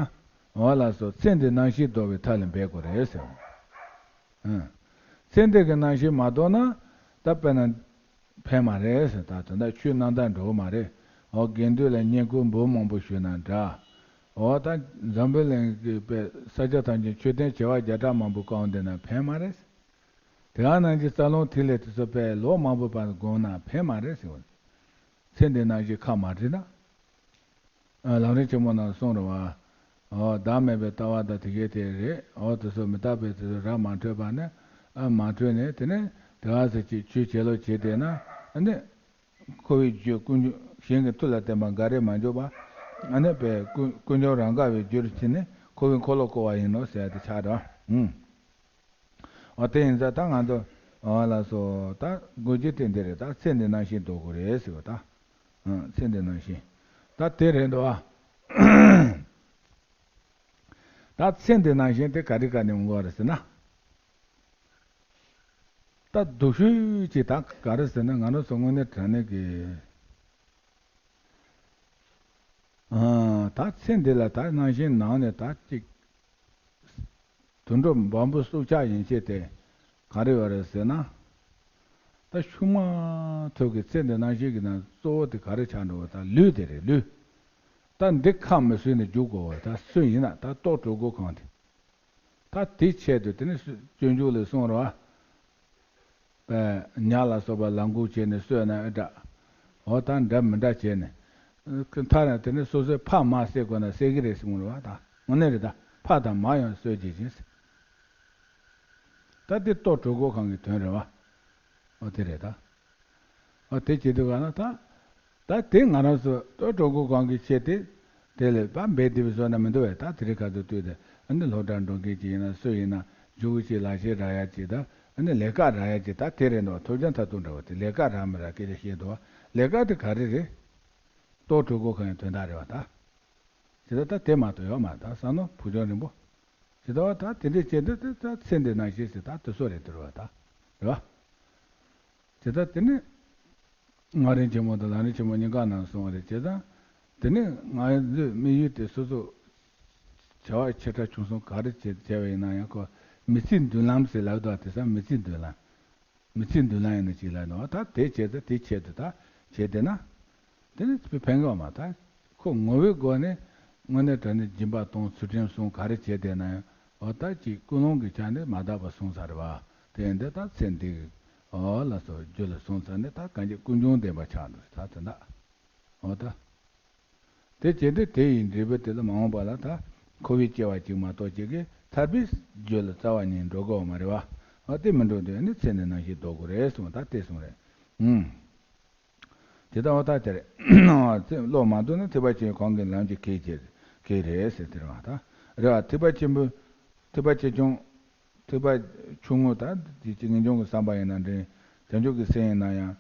འོ་ལགས་སོ། ཚེ་འདི་སྣང་ཞེན་ལྡོག་པའི་ཐབས་ལ་འབད་དགོས་རེད་ཟེར། ཚེ་འདི་གི་སྣང་ཞེན་མ་ལྡོག་ན། ད་དཔེར་ན། ཕན་མ་རེད་ཟེར། ད་དོན་དག་ཆོས་རྣམ་དག་འགྲོ་གི་མ་རེད། འོ་དགེ་འདུན་ལ་བསྙེན་བཀུར་འབུམ་མང་པོ་ཞུས་ན་འདྲ། འོ་ད་འཛམ་བུ་གླིང་གི་པའི་ས་ཆ་ཐམས་ཅད་མཆོད་རྟེན་བྱེ་བ་བརྒྱ་ཕྲག་མང་པོ་བཀང་བསྡད་ན་ཕན་མ་རེད། དེ་ག་ནང་བཞིན་རྩ་རླུང་ཐིག་ལེ་དེ་ཚོ་པའི་ལོ་མང་པོ་བར་བསྒོམས་ན་ཕན་མ་རེད་ཟེར་བ། ཚེ་འདི་སྣང་ཞེན་ཁ་མ་བྲལ་ན། ལམ་རིམ་ཆེན་མོ་ནང་གསུངས་རེད་བ། འོ་བདག་མེད་པའི་ལྟ་བ་དང་དེ་གའི་དེ་རེད། འོ་དེ་ཚོ་མི་རྟག་པའི་དེ་ཚོ་རབ་མ་འཕྲོད་པ་ནས། ཨ་མ་འཕྲོད་ནས་དེ་ནས་དེ་ག་ཟེར་ཅིག་ཆོས་བྱེད་ལོ་བྱེད་བསྡད་ན། ཨ་ནི། འཁོར་བའི་རྒྱུ་ཀུན་འབྱུང་གཞན་གྱི་མཐུ་ལ་བརྟེན་པ་འགའ་རེ་མ་འཇོག་པ། ཨ་ནི་པའི་ཀུན་ཀུན་འབྱུང་རང་དགའ་བའི་རྒྱུར་ཕྱིན་ནས་འཁོར་བའི་འཁོར་ལོ་བསྐོར་བ་ཡིན་ནོ་ཟེར་ཡ་དེ་ཆགས་རེད་བ། ཨུམ། འོ་དེ་ཡིན་ཙང་ད་ང་ཚོ། འོ་ལགས་སོ། ད་དགོས་རྒྱུ་དེ་འདི་རེད། ད་ཚེ་འདི་སྣང་ཞེན་ལྡོག་དགོས་རེད་ཟེར་བ་ད། ཨང་། ཚེ་འདི་སྣང་ཞེན། ད་དེ་རེད་འདུག་ཨ། ད་ཚེ་འདི་སྣང་ཞེན་དེ་ག་རེ་ག་ནས་འོང་བ་རེད་ཟེར་ན། ད་སྡུག་ཤོས་ཅིག་ད་ག་རེ་ཟེར་ན། ང་རང་ཚོ་དངོས་གནས་དྲང་གནས་ཀྱི། ཨང་། ད་ཚེ་འདི་ལ་ད་སྣང་ཞེན་ནང་ནས་ད་ཅིག་དུད་འགྲོ་འབའ་འབུ་སྲོག་ཆགས་ཡན་ཆད་དེ་ག་རེ་ཡོད་རེད་ཟེར་ན། ད་ཤུགས་མ་ཐུག་གི་ཚེ་འདི་སྣང་ཞེན་གྱི་ནང་གཙོ་བོ་དེ་ག་རེ་ཆགས་འགྲོ་བ། ད་ལུས་དེ་རེད། ལུས། ད་འདི་ཁ་མི་གསོས་ནས་རྒྱུག་དགོས་བ། ད་སུ་ཡིན་ན་ད་ལྟོ་གྲོད་ཁོག་གང་དེ། ད་དེའི་ཆེད་དུ་དེ་ནི་སྤྱོད་འཇུག་ལས་གསུངས་རེད་བ། ཉ་ལ་སོགས་པ་ལ་འགུག་བྱས་ནས་གསོས་ན་ཨེ་དྲག་འོ་ད་འདྲ་མི་འདྲ་བྱས་ནས། མཐའ་ན་དེ་ནི་སོ་སོའི་ཕ་མ་བསད་དགོས་ན་བསད་ཀྱི་རེད་གསུངས་རེད་བ། ད་དངོས་གནས་རེད། ད་ཕ་དང་མ་ཡང་གསོད་བྱེད་ཅིང་། ད་དེ་ལྟོ་གྲོད་ཁོག་གང་གི་དོན་རེད་བ། འོ་དེ་རེད་ད། འོ་དེ་བྱེད་དུས་ག་ན་ད། ད་དེ་ང་རང་ཚོ་ལྟོ་གྲོད་ཁོག་གང་གི་ཆེད་དེ། དེ་ལས་ཕར་འབད་དེ་བཟོ་ན་མི་འདུག་བས། ད་དེ་རིང་ཁ་ཐུག་ལྟོས་ཏེ་ཨ་ནི་སློབ་གྲྭར་འགྲོ་མཁན་ཅིག་ཡིན་ན་སུ་ཡིན་ན་རྒྱུགས་ཤིག་ལག་ཤེས་རག་ཡ་ཅིག་ད་ཨ་ནི་ལས་ཀ་རག་ཡ་ཅིག་ད་དེ་རེད་འདུག་ཐོབ་ཆ་མཐར་ཐུག་འདྲ་བོ་དེ་ལས་ཀ་རག་མི་རག་སྐད་ཆ་བཤད་འདུག་བ། ལས་ཀ་དེ་ག་རེ་རེད། ལྟོ་གྲོད་ཁོག་གང་ཡང་དོན་དག་རེད་བ་ད། ཇི་ལྟར་ད་དེ་མ་གཏོགས་ཡོད་མ་རེད། ད་བསམ་མནོ་བུ་ཆུང་རིང་པོ། ཇི་ལྟར་བ་ད་དེ་འདྲའི་བྱེད་འདོད་དེ་ད་ཚེ་འདི་སྣང་ཞེན་ཟེར་ད་དེ་ཚོ་རེད་འདུག་བ་ད། རེད་བ། ཇི་ལྟར་དེ་ནི། ངག་རིང་ཆེན་མོ་དང་ལམ་རིང་ཆེན་མོ་གཉིས་ཀ་ནང་གསུངས་པ་རེད། བྱས་ཙང་། དེ་ནི་ང་ཚོའི་དམིགས་ཡུལ་དེ་སོ་སོ། བྱ་བ་ཆེ་ཕྲ་ཆུང་གསུམ་ག་རེ་བྱེད་བྱས་པ་ཡིན་ན་ཡང་ཁོ། མི་ཚེའི་མདུན་ལམ་ཟེར་ལབ་དུས་དེང་སང་མི་ཚེའི་མདུན་ལམ། མི་ཚེའི་མདུན་ལམ་ཡིན་ན་ཅིག་ལབ་ནོ། ད་དེ་བྱས་ཙང་དེ་ཆེད་དུ་ད་བྱས་བསྡད་ན། དེ་ནི་ཕན་གི་བ་མ་ད། ཁོ་ངོ་བོའི་སྒོ་ནས་དངོས་གནས་དྲང་གནས་སྦྱིན་པ་གཏོང་ཚུལ་ཁྲིམས་སྲུང་ག་རེ་བྱས་བསྡད་ན་ཡང་འོ་ད་ཅིག་ཀུན་སློང་གི་ཆ་ནས་མ་དག་པ་སོང་ཚར་བ། དེ་ཡིན་དུས་ད་ཚེ་འདི་གི་འོ་ལ་སོགས་རྒྱུ་ལ་སོང་ཚར་ནས་ད་གང་ཅི་ཀུན་འབྱུང་ལྡན་པ་ཆགས་འདུག་ད་དེ་འདྲ། འོ་ད། དེ་བྱེད་དུས་དེ་ཡི་འབྲས་བུ་དེ་ལ་མ་འོངས་པ་ལ་ད་འཁོར་བའི་སྐྱེ་བ་གཅིག་མ་གཏོགས་གཅིག་གིས་ཐར་པའི་རྒྱུ་ལ་རྩ་བ་ཉིད་འགྲོ་དགོས་པ་མ་རེད་བ། འོ་དེ་མི་འགྲོ་དུས་ནི་ཚེ་འདི་སྣང་ཞེན་ལྡོག་དགོས་རེད་གསུངས། ད་དེ་གསུངས་རེད། ཨུམ། དེ་ལྟ་བ་ད་དེ་རེད། ཚེ་བློ་མ་བསྡུ་ན་ཐེག་པ་ཆེན་གང་གི་ལམ་གྱི་གེགས་ཀྱི་གེགས་རེད་ཟེར་དེ་རེད་བ་ད། རེད་བ། ཐེག་པ་ཆེན་པོ། ཐེག་པ་ཆེ་ཆུང་། ཐེག་པ་ཆུང་ངུ་ད་དེ་ཅི་ངེས་འབྱུང་གི་བསམ་པ་ཡིན་ན་འདྲེན། བྱང་ཆུབ་ཀྱི་སེམས་ཡིན་ན་ཡང་།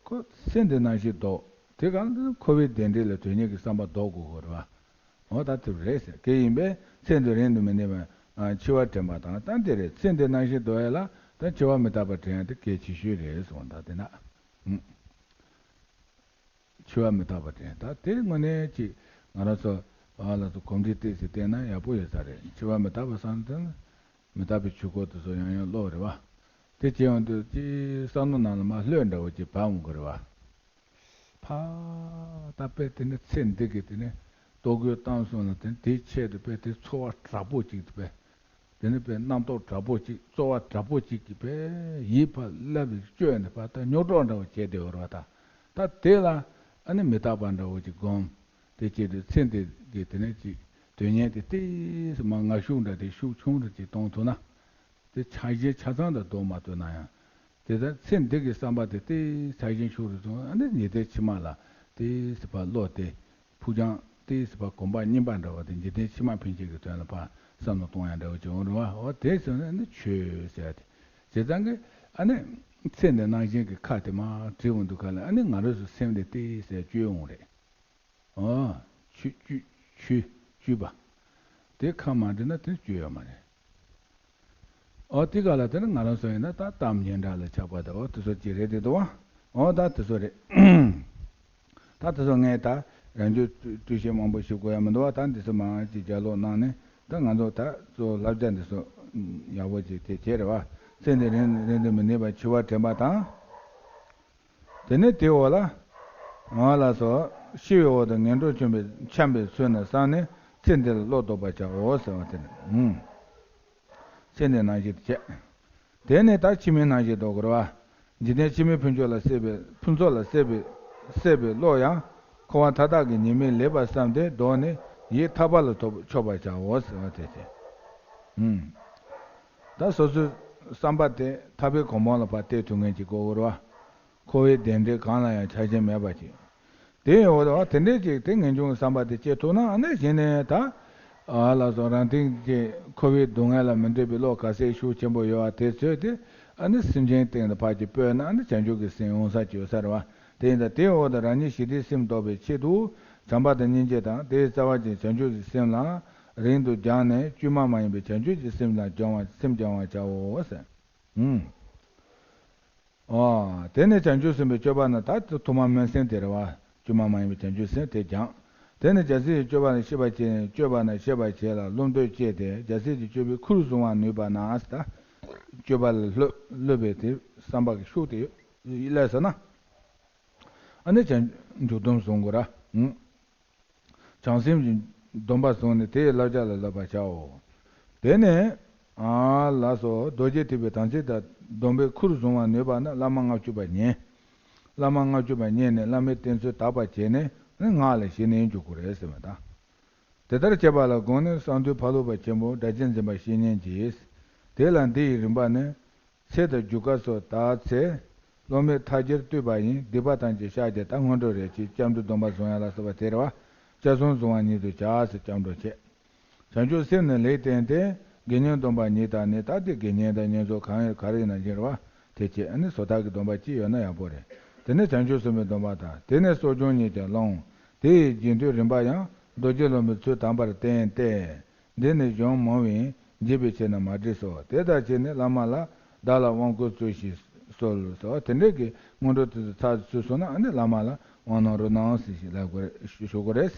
ཁོ་ཚེ་འདི་སྣང་ཞེན་ལྡོག་དེ་གང་དུ་འཁོར་བའི་བདེ་འབྲས་ལ་དོན་གཉེར་གྱི་བསམ་པ་ལྡོག་དགོས་དགོས་རེད་བ། འོ་ད་དེ་རེད་ཟེར་གེགས་ཡིན་པས་ཚེ་འདི་རིང་དུ་མི་གནས་པར་འཆི་བ་དྲན་པ་དང་ད་འདི་རེད། ཚེ་འདི་སྣང་ཞེན་ལྡོག་ཡ་ལ་ད་འཆི་བ་མི་རྟག་པ་དྲན་ཡ་དེ་གལ་ཆེ་ཤོས་རེད་གསུངས། ད་དེ་ན། འཆི་བ་མི་རྟག་པ་དྲན། ད་དེ་དངོས་གནས་ཅིག་ང་རང་ཚོ་ཨ་ལ་ཚོ་གོམས་འདྲིས་ཏོག་ཙམ་བསྟེན་ན་ཡག་པོ་ཡོད་ས་རེད། འཆི་བ་མི་རྟག་པ་བསམ་དོན་མི་རྟག་པའི་ཆོས་སྐོར་དེ་ཚོ་ཡང་ཡང་ཀློག་རེད་བ། དེ་བྱས་ཡོང་དུས་ཅིག་བསམ་བློ་ནང་ལ་མར་ལྷོད་འདྲ་བོ་ཅིག་བབས་འོང་གི་རེད་བ། ཕ། ད་དཔེ་དེ་ནི་ཚེ་འདི་གི་དེ་ནི་ལྟོ་གོས་གཏམ་གསུམ་ལ་དེ་དེའི་ཆེད་དུ་དཔེ་དེ་ཚོར་བ་དྲག་པོ་ཅིག་དེ་དཔེ། དེ་ནི་དཔེ་རྣམ་རྟོག་དྲག་པོ་ཅིག་རྩོལ་བ་དྲག་པོ་ཅིག་གིས་དཔེ་ཡིད་ཕར་སླེབས་བཅོས་ནས་ཕར་ད་རྙོག་གྲོགས་འདྲ་བོ་བྱས་བསྡད་ཡོད་རེད་བ་ད། ད་དེ་ལ་ཨ་ནི་མི་རྟག་པ་འདྲ་བོ་ཅིག་སྒོམ། དེ་བྱེད་དུས་ཚེ་འདི་གི་དེ་ནས་ཅིག་དོན་གཉེར་དེ་ཏོག་ཙམ་མར་ངར་ཤུགས་འདྲ་དེ་ཤུགས་ཆུང་རུ་ཅིག་གཏོང་ཐུབ་ན། དེ་ཆགས་ཞེན་ཆ་ཚང་དང་ལྡོག་མ་ཐུབ་ན་ཡང་། དེ་ལྟར་ཚེ་འདི་གི་བསམ་པ་དེ་ཏོག་ཙམ་ཆགས་ཞེན་ཤུགས་རུ་སོང་ཨ་ནི་ཉི་ཟླའི་མཆི་མ་ལ་ཏོག་ཙམ་ཕར་བློ་དེ་ཕུགས་རྒྱང་ཏོག་ཙམ་ཕར་གོམ་པ་གཉིས་པ་འདྲ་བ་དེ་འཇིག་རྟེན་ཕྱི་མ་ཕན་ཆད་ཀྱི་དོན་ལ་ཕར་བསམ་བློ་གཏོང་ཡ་འདྲ་བ་ཅིག་འོང་རུང་བ་འོ་དེ་ཟེར་ན་ནི་ཆོས་ཟེར་ཡ་དེ་བྱས་ཙང་གི་ཨ་ནི་ཚེ་འདི་སྣང་ཞེན་གྱི་ཁ་དེ་མར་བྲིས་འོང་དུས་ག་ལ་ཨ་ནི་ང་རང་ཚོ་སེམས་དེ་ཏོག་ཙམ་བཅོས་འོང་རེད། ཨོ། ཆུ་ཆུ་ཆུ་ཆུ་པ། དེ་ཁ་མ་བྲིས་ན་དེ་བཅོས་ཡོད་མ་རེད། ཨོ་དེ་ག་ལ་དེ་ནི་ང་རང་ཚོ་ཡིན་ན་ད་གཏམ་སྙན་གྲགས་ལ་ཆགས་པ་དང་ཨོ་དེ་ཚོ་ཅི་རེད་དེ་འདུག་ཨ། ཨོ་ད་དེ་ཚོ་རེད། ད་དེ་ཚོ་ངས་ད་རང་རྒྱུད་སྤྲོས་བཤད་མང་པོ་ཞིག་དགོས་ཡ་མི་འདུག་བ། ད་འདི་ཚོ་མང་ཅིག་ལྗགས་ཀློག་གནང་ནས་ད་ང་ཚོ་ད་གཙོ་བོ་བསླབ་བྱ་འདི་ཚོ་ཡག་པོ་ཅིག་དེ་བྱས་རེད་བ། ཚེ་འདི་རིང་རིང་དུ་མི་གནས་པར་འཆི་བ་དྲན་པ་དང་། དེ་ནས་དེའི་འོག་ལ། ང་ལ་སོགས་ཤི་བའི་འོག་ཏུ་ངན་འགྲོར་འཁྱམས་པའི་འཁྱམས་པའི་ཚུལ་ནི་བསམས་ནས་ཚེ་འདི་ལ་བློ་ལྡོག་པར་བྱའོ་ཟེར་བ་དེ་ནི། ཨུམ། ཚེ་འདི་སྣང་ཞེན་བྱེད། དེ་ནས་ད་ཕྱི་མའི་སྣང་ཞེན་ལྡོག་དགོས་རེད་བ། འཇིག་རྟེན་ཕྱི་མའི་ཕུན་ཚོགས་ལ་སྲེད་པའི་ཕུན་ཚོགས་ལ་སྲེད་པའི་སྲེད་པའི་བློ་ཡང་འཁོར་བ་མཐའ་དག་གི་ཉེས་དམིགས་ལེགས་པར་བསམས་ཏེ་བཟློག་ནས་ཡིད་ཐར་པ་ལ་ཐོབ་ཆོག་པར་བྱའོ་ཟེར་བ་དེ་བྱས། ཨུམ། ད་སོ་སོའི་བསམ་པ་དེ་ཐར་པའི་གོ་འཕང་ལ་ཕར་གཏད་ཐུབ་མཁན་ཅིག་དགོས་ཀྱི་རེད་བ། འཁོར་བའི་བདེ་འབྲས་གང་ལ་ཡང་ཆགས་ཞེན་མེད་པ་ཅིག་དེ་ཡོད་རེད་བ། དེ་འདྲས་ཅིག་དེ་ངེས་འབྱུང་གི་བསམ་པ་དེ་སྐྱེ་ཐུབ་ན་ཨ་ནི་གཞི་ནས་ད། ཨ་ལ་སོགས་རང་སྟེང་གི་འཁོར་བའི་སྡུག་བསྔལ་ལ་མི་འདོད་པའི་བློ་ག་ཚད་ཤུགས་ཆེན་པོ་ཡོད་བ་དེ་ཚོས་དེ་ཨ་ནི་སེམས་ཅན་སྟེང་དུ་ཕར་ཅིག་སྤོས་ན་ཨ་ནི་བྱང་ཆུབ་ཀྱི་སེམས་འོང་ས་ཅིག་ཡོད་ས་རེད་བ། དེ་ཡིན་ད་དེའི་འོག་ཏུ་རང་ཉིད་ཞི་བདེའི་སེམས་ལྡོག་པའི་ཆེད་དུ་བྱམས་པ་དང་སྙིང་རྗེ་དང་དེའི་རྩ་བ་ཅན་བྱང་ཆུབ་ཀྱི་སེམས་ལ་རིང་དུ་སྦྱངས་ནས་བཅོས་མ་མ་ཡིན་པའི་བྱང་ཆུབ་ཀྱི་སེམས་ལ་སྦྱང་བ་སེམས་སྦྱང་བར་བྱའོ་ཟེར། ཨུམ། ཨོ། དེ་ནས་བྱང་ཆུབ་སེམས་དཔའི་སྤྱོད་པ་ནི་ད་ཐོག་མར་སྨོན་སེམས་དེ་རེད་བ། བཅོས་མ་མ་ཡིན་པའི་བྱང་ཆུབ་སེམས་དེ་སྦྱངས། དེ་ནི་རྒྱལ་སྲས་ཀྱི་སྤྱོད་པ་ལ་ཤེས་པར་བྱས་ནས་སྤྱོད་པ་ན་ཤེས་པར་བྱས་ལ་བློ་འདོད་སྐྱེས་ཏེ་རྒྱལ་སྲས་ཀྱི་སྤྱོད་པའི་ཁུར་བཟུང་བར་ནུས་པ་ན་ཟེར་ད། སྤྱོད་པ་ལ་སློབ་སློབ་པའི་དེ་བསམ་པ་གི་ཤུགས་དེ་ཡོད་སླེབས་ཟེར་ན། ཨ་ནི་བྱང་འཇུག་སྡོམ་བཟུང་དགོས་ར། ཨུ། བྱང་སེམས་ཀྱི་སྡོམ་པ་བཟུང་ནས་དེའི་བསླབ་བྱ་ལ་བསླབ་པར་བྱའོ། དེ་ནས་ཨ་ལགས་སོ། རྡོ་རྗེ་ཐེག་པའི་དམ་ཚིག་དང་སྡོམ་པའི་ཁུར་བཟུང་བར་ནུས་པ་ན་བླ་མ་ལྔ་བཅུ་པ་ཉན། བླ་མ་ལྔ་བཅུ་པ་ཉན་ནས་བླ་མའི་བསྟན་ཚུལ་དག་པར་བྱས་ནས་ནི་སྔགས་ལ་ཞེན་ནས་འཇུག་དགོས་རེད་ཟེར་བ་དང་། དེ་ལྟར་བྱས་པ་ལ་དགོངས་ནས་གསང་འདུས་ཕ་ལུགས་པ་ཆེན་པོ་སྒྲ་གཅན་འཛིན་པ་བཤེས་གཉེན་གྱིས། དེ་ལ་འདི་ཡི་རིམ་པ་ནི། ཚེ་དང་རྒྱུ་སྐར་སོགས་དག་ཚེ། སློབ་མའི་མཐའ་རྒྱར་བཏུད་པ་ཡིན། སྡིག་པ་ཐམས་ཅད་བཤགས་ཀྱི་ད་སྔོན་འགྲོ་རེ་ཆེ་སྐྱབས་འགྲོའི་སྡོམ་པ་བཟུང་ཡ་ལ་སོགས་པ་དེ་རེད་བ། སྐྱབས་སོང་བཟུང་བ་ཉིད་དུ་བྱ་ཟེར་སྐྱབས་འགྲོ་བྱེད། བྱང་ཆུབ་སེམས་ནི་ལེགས་བརྟན་ཏེ། དགེ་བསྙེན་སྡོམ་པ་ཉིད་དང་ནི་ད་དེ་དགེ་བསྙེན་དང་བསྙེན་རྫོགས་གང་ཡོད་ག་རེ་ཡིན་ན་སྦྱིན་རེད་བ། དེ་བྱེད་ཨ་ནི་བཟོ་ལྟ་གི་སྡོམ་པ་ཅི་ཡོད་ན་ཡག་པོ་རེད། དེ་ནས་བྱང་ཆུབ་སེམས་དཔའི་སྡོམ་པ་དང་དེ་ནས་གསོ་སྦྱོང་ཉིད་ཀྱང་སློང་། དེ་ཡི་རྗེས་ཟློས་རིམ་པ་ཡང་རྡོ་རྗེ་སློབ་མའི་ཚུལ་དམ་པར་བསྟན་ཏེ། འདི་ནི་གཞུང་མང་བས་འབྱེད་པའི་ཆེད་ན་མ་བྲིས་སོ། དེ་ལྟར་བྱས་ནས་བླ་མ་ལ་བདག་ལ་དབང་བསྐུར་ཚུལ་ཞིག་གསོལ་ཟེར་བ་དེ་འདྲའི་གི་སྔོན་འགྲོ་དེ་ཚོ་ཚར་ཚུལ་སོང་ན་ཨ་ནི་བླ་མ་ལ་དབང་གནང་རོགས་གནང་ཟེར་ཞིག་ལབ་དགོས་རེད་ཞུ་དགོས་རེད།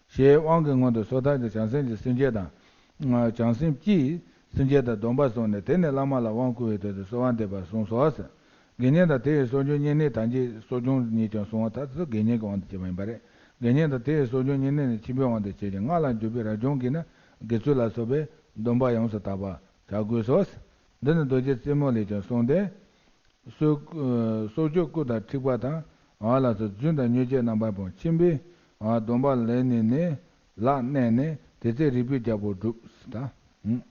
ཞེས་དབང་གི་སྔོན་དུ་སོ་ཐར་གྱི་བྱང་སེམས་ཀྱི་སེམས་བསྐྱེད་དང་། བྱང་སེམས་ཀྱིས་སེམས་བསྐྱེད་དང་སྡོམ་པ་བཟུང་ནས་དེ་ནས་བླ་མ་ལ་དབང་བསྐུར་བའི་དོན་དུ་གསོལ་བ་འདེབས་པར་གསུངས་སོ། དགེ་བསྙེན་དང་དེ་ཡི་གསོ་སྦྱོང་བསྙེན་གནས་དང་རྗེས་གསོ་སྦྱོང་ཉིད་ཀྱང་གསུང་བ་ད་དེ་ཚོ་དགེ་བསྙེན་གྱི་དབང་དུ་བྱས་པ་ཡིན་པ་རེད། དགེ་བསྙེན་དང་དེ་ཡི་གསོ་སྦྱོང་བསྙེན་གནས་ནི་ཆེན་པོའི་དབང་དུ་བྱས་ཀྱང་སྔགས་ལ་འཇུག་པའི་རབ་བྱུང་གིས་ནི་དགེ་ཚུལ་ལ་སོགས་པའི་སྡོམ་པ་ཡོངས་སུ་དག་པར་བྱ་དགོས་སོ། འདི་ནི་རྡོ་རྗེ་རྩེ་མོ་ལས་ཀྱང་གསུངས་ཏེ། སྲོག་སྲོག་གཅོད་རྐུ་དང་འཁྲིག་པ་དང་། ཨ་ལགས་སོ། རྫུན་དང་མྱོས་བྱེད་རྣམ་པ་སྤོང་། ཁྱིམ་པའི་ཨ་སྡོམ་པ་ལེན་ནས་ནི་ལག་གནས་ནས་དེ་ཚེ་རིག་པའི་རྒྱལ་པོ་སྒྲུབ་ཟེར་ད།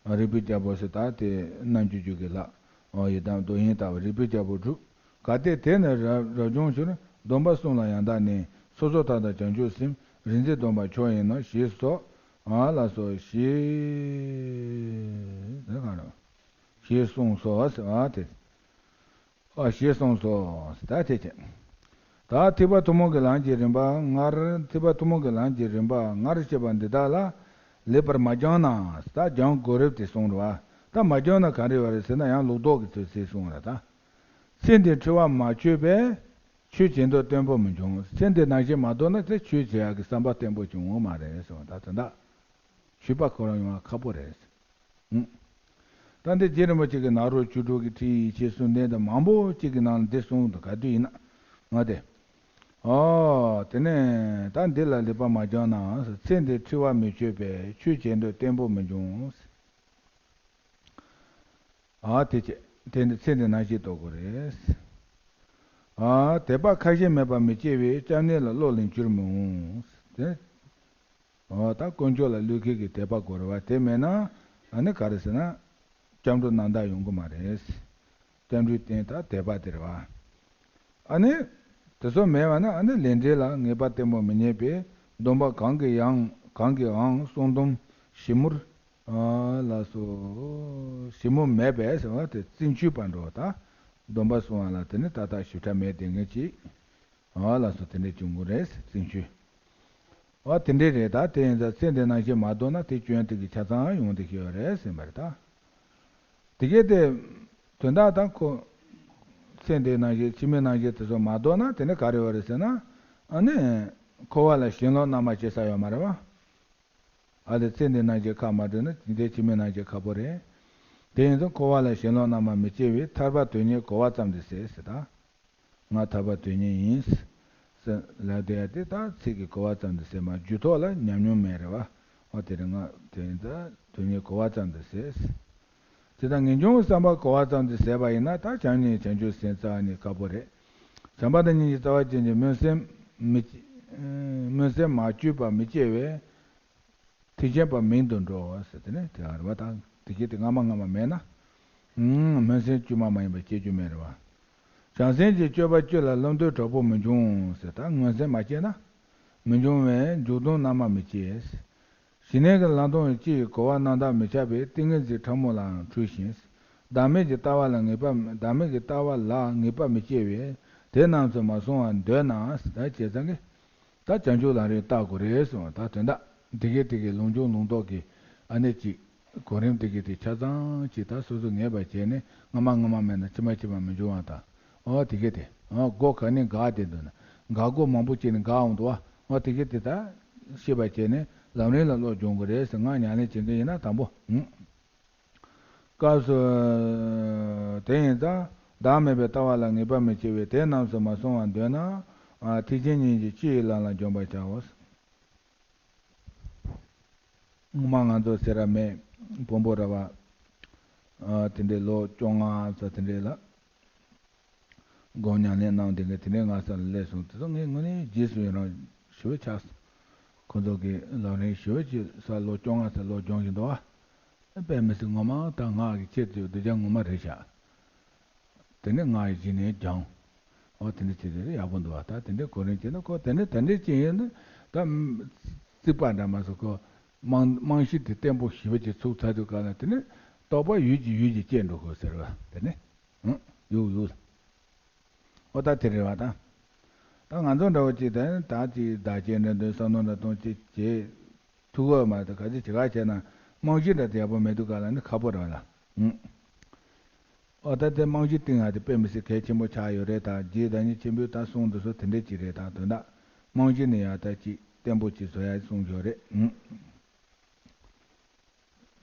ཨ་རིག་པའི་རྒྱལ་པོ་ཟེར་ད་དེ་རྣལ་འབྱོར་རྒྱུད་ཀྱི་ལྷ། ཨ་ཡི་དམ་དོན་ཡིན་ལྟ་བུ་རིག་པའི་རྒྱལ་པོ་སྒྲུབ། གལ་ཏེ་དེ་ནི་རབ་རབ་བྱུང་ཕྱིར་སྡོམ་པ་གསུམ་ལ་ཡང་དག་ནི་སོ་སོར་ཐར་དང་བྱང་ཆུབ་སེམས་རིག་འཛིན་སྡོམ་པ་མཆོག་ཡིན་ནོ་ཞེས་སོགས། ཨ་ལགས་སོ་ཞེས་དེ་གང་རེད། ཞེས་གསུངས་སོ་ཟེར་བ་དེ། ཨ་ཞེས་གསུངས་སོ་ཟེར་ད་དེ་བྱས། ད་ཐེག་པ་ཐུན་མོང་གི་ལམ་གྱི་རིམ་པ་སྔར་ཐེག་པ་ཐུན་མོང་གི་ལམ་གྱི་རིམ་པ་སྔར་བཤད་པ་འདི་དག་ལ་ལེགས་པར་མ་སྦྱངས་ན་ཟེར་ད་སྦྱང་དགོས་རེད་དེ་གསུངས་རེད་བ། ད་མ་སྦྱངས་ན་ག་རེ་ཡོད་རེད་ཟེར་ན་ཡང་ལུགས་ལྡོག་གི་ཚུལ་ཟེར་གསུངས་རེད་ད། ཚེ་འདིའི་འཁྲི་བ་མ་ཆོད་པས་ཆོས་བྱེད་འདོད་བརྟན་པོ་མི་འབྱུང་། ཚེ་འདི་ནང་བཞིན་མ་དོར་ན་དེ་ཆོས་བྱེད་ཡག་གི་བསམ་པ་བརྟན་པོ་བྱུང་ཡོད་མ་རེད་གསུངས་ད་དོན་དག་ཆོས་པ་ཁོ་རང་ཡོང་བ་ཁག་པོ་རེད། ཨུ། ད་འདི་རྗེ་རིན་པོ་ཆེ་གི་ནཱ་རོ་བཅུ་དྲུག་གི་ཁྲིད་ཡིད་ཆེས་གསུམ་ལྡན་དུ་མང་པོ་གཅིག་གི་ནང་ལ་འདི་གསུངས་འདུག་ག་དུས་ཡིན་ན་ང་དེ། ཨོ། དེ་ནས་ད་འདི་ལ་ལེགས་པར་མ་སྦྱངས་ན་ཚེ་འདིའི་འཁྲི་བ་མི་ཆོད་པས་ཆོས་བྱེད་འདོད་བརྟན་པོ་མི་འབྱུང་། ཨ་དེ་བྱས་དེ་ནི་ཚེ་འདི་ནང་བཞིན་རྟོགས་དགོས་རེད། ཨ་དད་པ་ཁ་ཞེ་མེད་པར་མི་སྐྱེ་བས་སྐྱབས་གནས་ལ་བློ་ལིང་འགྱུར་མི་འོང་། དེ། འོ་ད་དཀོན་མཆོག་ལ་བློས་འཁེལ་གྱི་དད་པ་དགོས་རེད་བ། དེ་མེད་ན་ཨ་ནི་ག་རེ་ཟེར་ན། སྐྱབས་འགྲོ་རྣམ་དག་ཡོང་གི་མ་རེད། སྐྱབས་འགྲོའི་རྟེན་ད་དད་པ་དེ་རེད་བ། ཨ་ནི། དེ་ཚོ་མེད་པ་ན་ཨ་ནི་ལས་འབྲས་ལ་ངེས་པ་བརྟན་པོ་མི་རྙེད་པས་སྡོམ་པ་གང་གི་ཡང་གང་གིའང་གསུང་དུམ་ཞིབ་མོར། ཨ་ལགས་སོ། ཞིབ་མོ་མེད་པས་ཟེར་བ་དེ་རྩིང་ཆུའི་བར་འགྲོ་བ་དང་། སྡོམ་པ་སྲུང་བ་ལ་དེ་ནི་ཏག་ཏག་ཞིབ་ཕྲ་མེད་དེ་ངེས་ཅིག་ཨ་ལགས་སོ་དེ་འདྲའི་བྱུང་དགོས་རེད་རྩིང་ཆུ། ཨ་དེ་འདྲའི་རེད་ད་དེ་ཡིན་ཙང་ཚེ་འདི་ནང་བཞིན་མ་དོར་ན་དེ་སྐྱོན་དེ་གི་ཆ་ཚང་ཡོང་དེ་ཤེས་ཡོད་རེད་ཟེར་བ་རེད་ད། དེ་གས་དེ། དོན་དག་དང་ཁོ། ཚེ་འདི་ནང་བཞིན་ཕྱི་མའི་ནང་བཞིན་དེ་ཚོ་མ་དོར་ན་དེ་ནི་ག་རེ་ཡོད་རེད་ཟེར་ན། ཨ་ནི། འཁོར་བ་ལ་ཞེན་ལོག་རྣམ་པ་སྐྱེ་ས་ཡོད་མ་རེད་བ། ཨ་ལས་ཚེ་འདི་ནང་བཞིན་ཁ་མ་བྲལ་ན་དེ་འདྲའི་ཕྱི་མའི་ནང་བཞིན་ཁག་པོ་རེད། དེ་ཡིན་ཙང་འཁོར་བ་ལ་ཞེན་ལོག་རྣམ་པ་མི་སྐྱེ་བས་ཐར་པ་དོན་གཉེར་གོ་བ་ཙམ་དུ་ཟད་ཟེར་ད། ང་ཐར་པ་དོན་གཉེར་ཡིན། ཟེར་ལབ་བསྡད་ཡ་དེ་ད་ཚིག་གི་གོ་བ་ཙམ་དུ་ཟད་མ་རྒྱུད་ཐོག་ལ་ཉམས་མྱོང་མེད་རེད་བ། འོ་དེ་རིང་ང་དེ་ཡིན་ད་དོན་གཉེར་གོ་བ་ཙམ་དུ་ཟད། དེ་ད་ངེས་འབྱུང་བསམ་པ་གོ་བ་ཙམ་དུ་ཟད་པ་ཡིན་ན་ད་བྱམས་སྙིང་བྱང་ཆུབ་སེམས་རྩ་བ་ནས་དཀར་པོ་རེད། བྱམས་པ་དང་སྙིང་རྗེ་རྩ་བ་ཅན་གྱི་སྨོན་སེམས་མི། སྨོན་སེམས་མ་བཅོས་པ་མི་སྐྱེ་བས། ཐེག་ཆེན་པ་མིང་དུ་འགྲོ་ཟེར་དེ་ནས་དེ་ཨ་རེད་བ་དང་དེ་གྱིས་དེ་སྔ་མ་སྔ་མ་མེད་ན། ཨུམ། སྨོན་སེམས་བཅོས་མ་མ་ཡིན་པ་སྐྱེ་རྒྱུ་མེད་རེད་བ། བྱང་སེམས་ཀྱི་སྤྱོད་པ་བཅོས་ལ་བློ་འདོད་གྲོགས་པོ་མི་འབྱུང་ཟེར་ད་སྔོན་སེམས་མ་སྐྱེས་ན། མི་འབྱུང་བས་འཇུག་ལྡོག་རྣལ་མ་མི་སྐྱེ། ཞི་གནས་ཀྱི་ལམ་སྟོང་སྤྱི་ཡི་གོ་བ་རྣམ་དག་མི་ཆགས་པས་ཏིང་ངེ་འཛིན་ཕྲ་མོ་ལའང་འཁྲུལ་ཞིང་། བདག་མེད་ཀྱི་ལྟ་བ་ལ་ངེས་པ་བདག་མེད་ཀྱི་ལྟ་བ་ལ་ངེས་པ་མི་སྐྱེ་བས་དེ་རྣམས་སུ་མ་སོང་བར་འདོད་ན་ཟེར་ད་བྱས་ཙང་གི་ད་བྱང་ཆུབ་ལམ་རིམ་བལྟ་དགོས་རེད་གསུངས། ད་དོན་དག་འདི་གའི་དེ་གའི་ལུང་འབྱུང་ལུང་རྟོགས་ཀྱི་ཨ་ནེ་གཅིག་གོ་རིམ་དེ་གའི་དེ་ཆ་ཚང་གཅིག་ད་སོ་སོ་ངེས་པ་བྱས་ནས་སྔ་མ་སྔ་མ་མེད་ན་ཕྱི་མ་ཕྱི་མ་མི་འབྱུང་བ་དང་། ཨོ་དེ་གའི་དེ་ཨོ་སྒོ་ག་ནས་འགག་བསྡད་འདུག་ན་ འགག་སྒོ་མང་པོ་བྱས་ནས་འགག་འོང་འདུག་བ། འོ་དེ་གི་དེ་ལྟར་ཤེས་པ་བྱས་ནས་ལམ་རིམ་ལ་བློ་སྦྱོང་དགོས་རེད་ཟེར། ང་ཉམས་ལེན་བྱེད་མཁན་ཡིན་ན་དང་པོ། སྐབས་སུ། དེ་ཡིན་ཙང་བདག་མེད་པའི་ལྟ་བ་ལ་ངེས་པ་མི་སྐྱེ་བས་དེ་རྣམས་སུ་མ་སོང་བར་འདོད་ན། ཐེག་ཆེན་སྙིང་རྗེ་སྤྱི་ཡི་ལམ་ལ་འཇོག་པར་བྱའོ། སྔོན་མ་ང་ཚོ་སེ་ར་སྨད་བོན་པོ་ར་བ། དེ་འདྲའི་ལོ་བཅོ་ལྔ་ཙམ་དེ་འདྲའི་ལ། སྒོམ་ཉམས་ལེན་གནང་བསྡད་མཁན་དེ་འདྲའི་སྔ་ས་ལ་སླེབས་སོང་། དེ་ཚོ་ངས་དངོས་གནས་རྗེས་སུ་ཡི་རང་ཞེ་པོ་ཆགས་སོང་། ཁོ་ཚོ་གི་ལམ་རིམ་ཞེ་པོ་ཅིག་ས་ལོ་བཅོ་ལྔ་ཙམ་ལོ་སྦྱོང་བཞིན་འདུག་ཨ། དཔེ་མི་སྲིད་ངོ་མ་ད་ངག་གི་ཆེད་དུ་གདུལ་བྱ་ངོ་མ་རེད་ཤག་དེ་ནས་ང་ཡི་གཞི་ནས་སྦྱངས། འོ་དེ་འདྲ་བྱས་ཏེ་ཡག་པོ་འདུག་བ། ད་དེ་འདྲའི་གོ་རིམ་བྱས་ན་ཁོ་དེ་འདྲ་དེ་འདྲ་བྱས་ཡིན་ན་ད་རྩིག་པ་འདྲ་མ་སོང་ཁོ། རྨང་རྨང་གཞི་དེ་བརྟན་པོ་ཞེ་པོ་ཅིག་ཚུགས་ཚར་དུས་ག་ལ་དེ་ནས་རྟོགས་པ་ཡུད་ཀྱིས་ཡུད་ཀྱིས་སྐྱེ་འགྲོ་དགོས་ཟེར་བ་དེ་ནས། ཡུག་ཡུག་འོ་ད་དེ་རེད་བ་ད། ད་ང་ཚོ་འདྲ་བོ་ཅིག་ད་ད་ཅིག་བདག་གཅེས་འདྲ་འདོན་བསམ་བློ་འདྲ་གཏོང་ཅིག་བྱེད་ཐུབ་ཀྱི་མ་རེད། ད་ག་ཚོད་ཅི་ག་བྱས་ན་རྨང་གཞི་འདྲ་དེ་ཡག་པོ་མེད་དུས་ག་ལ་ནི་ཁག་པོ་རེད་བ་ལ། ཨོ་ད་དེ་རྨང་གཞི་བཏིང་ཡག་དེ་དཔེ་མི་སྲིད་གལ་ཆེན་པོ་ཆགས་ཡོད་རེད། ད་རྗེ་བདག་ཉིད་ཆེན་པོས་ད་གསུང་འདི་ཚོ་དེ་འདྲས་ཅིག་རེད། ད་དོན་དག་རྨང་གཞི་ནས་ཡག་ད་ཅིག་བརྟན་པོ་ཅིག་བཟོ་ཡག་གསུང་ཡོད་རེད།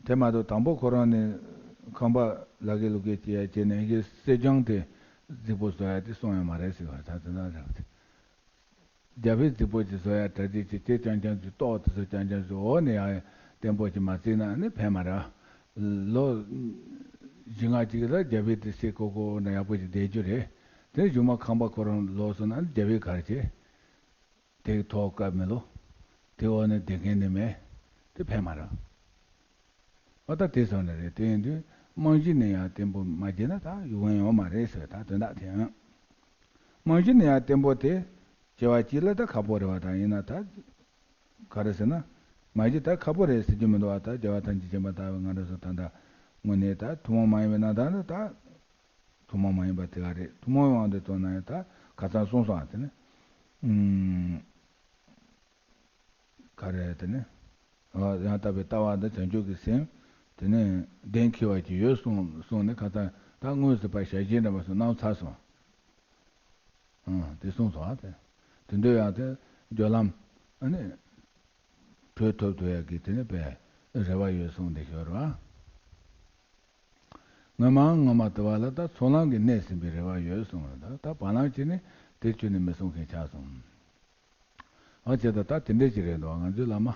དེ་མ་གཏོགས་དང་པོ་ཁོ་རང་ནས་ཁང་པ་ལ་གེ་ལུ་གེ་བྱེད་ཡག་བྱས་ནས་ཀྱི་གསེར་སྦྱངས་དེ་རྫིག་པོ་བཟོ་ཡག་དེ་གསུང་ཡག་མ་རེད་ཟེར་བ་ད་དེ་འདྲ་རེད། རྒྱ་བོད་རྫིག་པོ་ཅིག་བཟོ་ཡག་གྲ་སྒྲིག་ཅིག་དེ་རྐྱང་རྐྱང་ཅིག་ཏོག་དེ་ཚོ་རྐྱང་རྐྱང་ཅིག་འོག་ནས་ཡག་བརྟན་པོ་ཅིག་མ་བརྩིས་ན་ནི་ཕན་མ་རེད། ལོ་བཞི་ལྔ་ཅིག་ལ་རྒྱ་བོད་དེ་སེ་ཀོ་ཀོ་འདྲ་ཡག་པོ་ཅིག་བསྡད་རྒྱུ་རེད། དེ་གཞུག་མ་ཁང་པ་ཁོ་རང་ལོག་སོང་ན་རྒྱ་བོད་ག་རེ་བྱེད། དེ་གི་ཐོག་བཀབ་མི་ལོ། དེ་འོག་ནས་བསྡད་མཁན་ནི་མེད། དེ་ཕན་མ་རེད། ཨ་ད་དེ་སོང་ནི་རེད། དེ་ཡིན་དུས་རྨང་གཞི་ནས་ཡང་བརྟན་པོ་མ་བྱས་ན་ད་ཡོང་ཡོང་མ་རེད་ཟེར། ད་དོན་དག་དེ་ཡང་། རྨང་གཞི་ནས་ཡང་བརྟན་པོ་དེ་བྱེད་པ་གཅིག་ལ་ད་ཁག་པོ་རེད་བ། ད་ཡིན་ན་ད་ག་རེ་ཟེར་ན། མ་གཞི་ད་ཁག་པོ་རེད་ཟེར་རྒྱུ་མི་འདུག་བ། ད་རྒྱལ་བ་ཐམས་ཅད་མཁྱེན་པ་ལྟ་བུ་ང་རང་ཚོ་ད་ལྟ་དངོས་གནས་ད་ཐུན་མོང་མ་ཡིན་པའི་རྣམ་ཐར་ནི་ད། ཐུན་མོང་མ་ཡིན་པ་དེ་ག་རེད། ཐུན་མོང་དབང་དུ་བཏང་ན་ཡང་ད་ཁ་སང་གསུངས་སོང་ཨ། དེ་ནི། ཨུམ། ག་རེ་དེ་ནི། ཡང་དག་པའི་ལྟ་བ་འདི་བྱང་ཆུབ་ཀྱི་སེམས། དེ་ནི་གདེང་འཁེལ་བ་ཅིག་ཡོད་གསུངས་གསུངས་ནས་ཁ་སང་ད་དངོས་སུ་ཕར་ཞལ་བཞེས་འདྲ་མ་སོང་གནང་ཚར་སོང་། ཨང་། དེ་གསུངས་སོང་ཨ། དེ་དེ་འདྲ་ཡང་དེ་སྦྱོར་ལམ་ཨ་ནི། གྲོལ་ཐུབ་ཐུབ་ཡག་གི་དེ་ནི་པའི་རེ་བ་ཡོད་གསུངས་དེ་ཤོར་བ། ངོ་མ་ངོ་མ་དུ་བ་ལ་ད་ཚོགས་ལམ་གྱི་གནས་ཟིན་པའི་རེ་བ་ཡོད་གསུངས་ལ་ད་ད་བར་ལམ་གྱི་ནི་དེ་ཁྱོད་ནི་མི་གསུང་མཁན་ཆགས་སོང་། ཨ་ཅེ་ད་ད་དེ་འདྲས་ཅིག་རེད་འདུག་ང་ཚོའི་བླ་མ།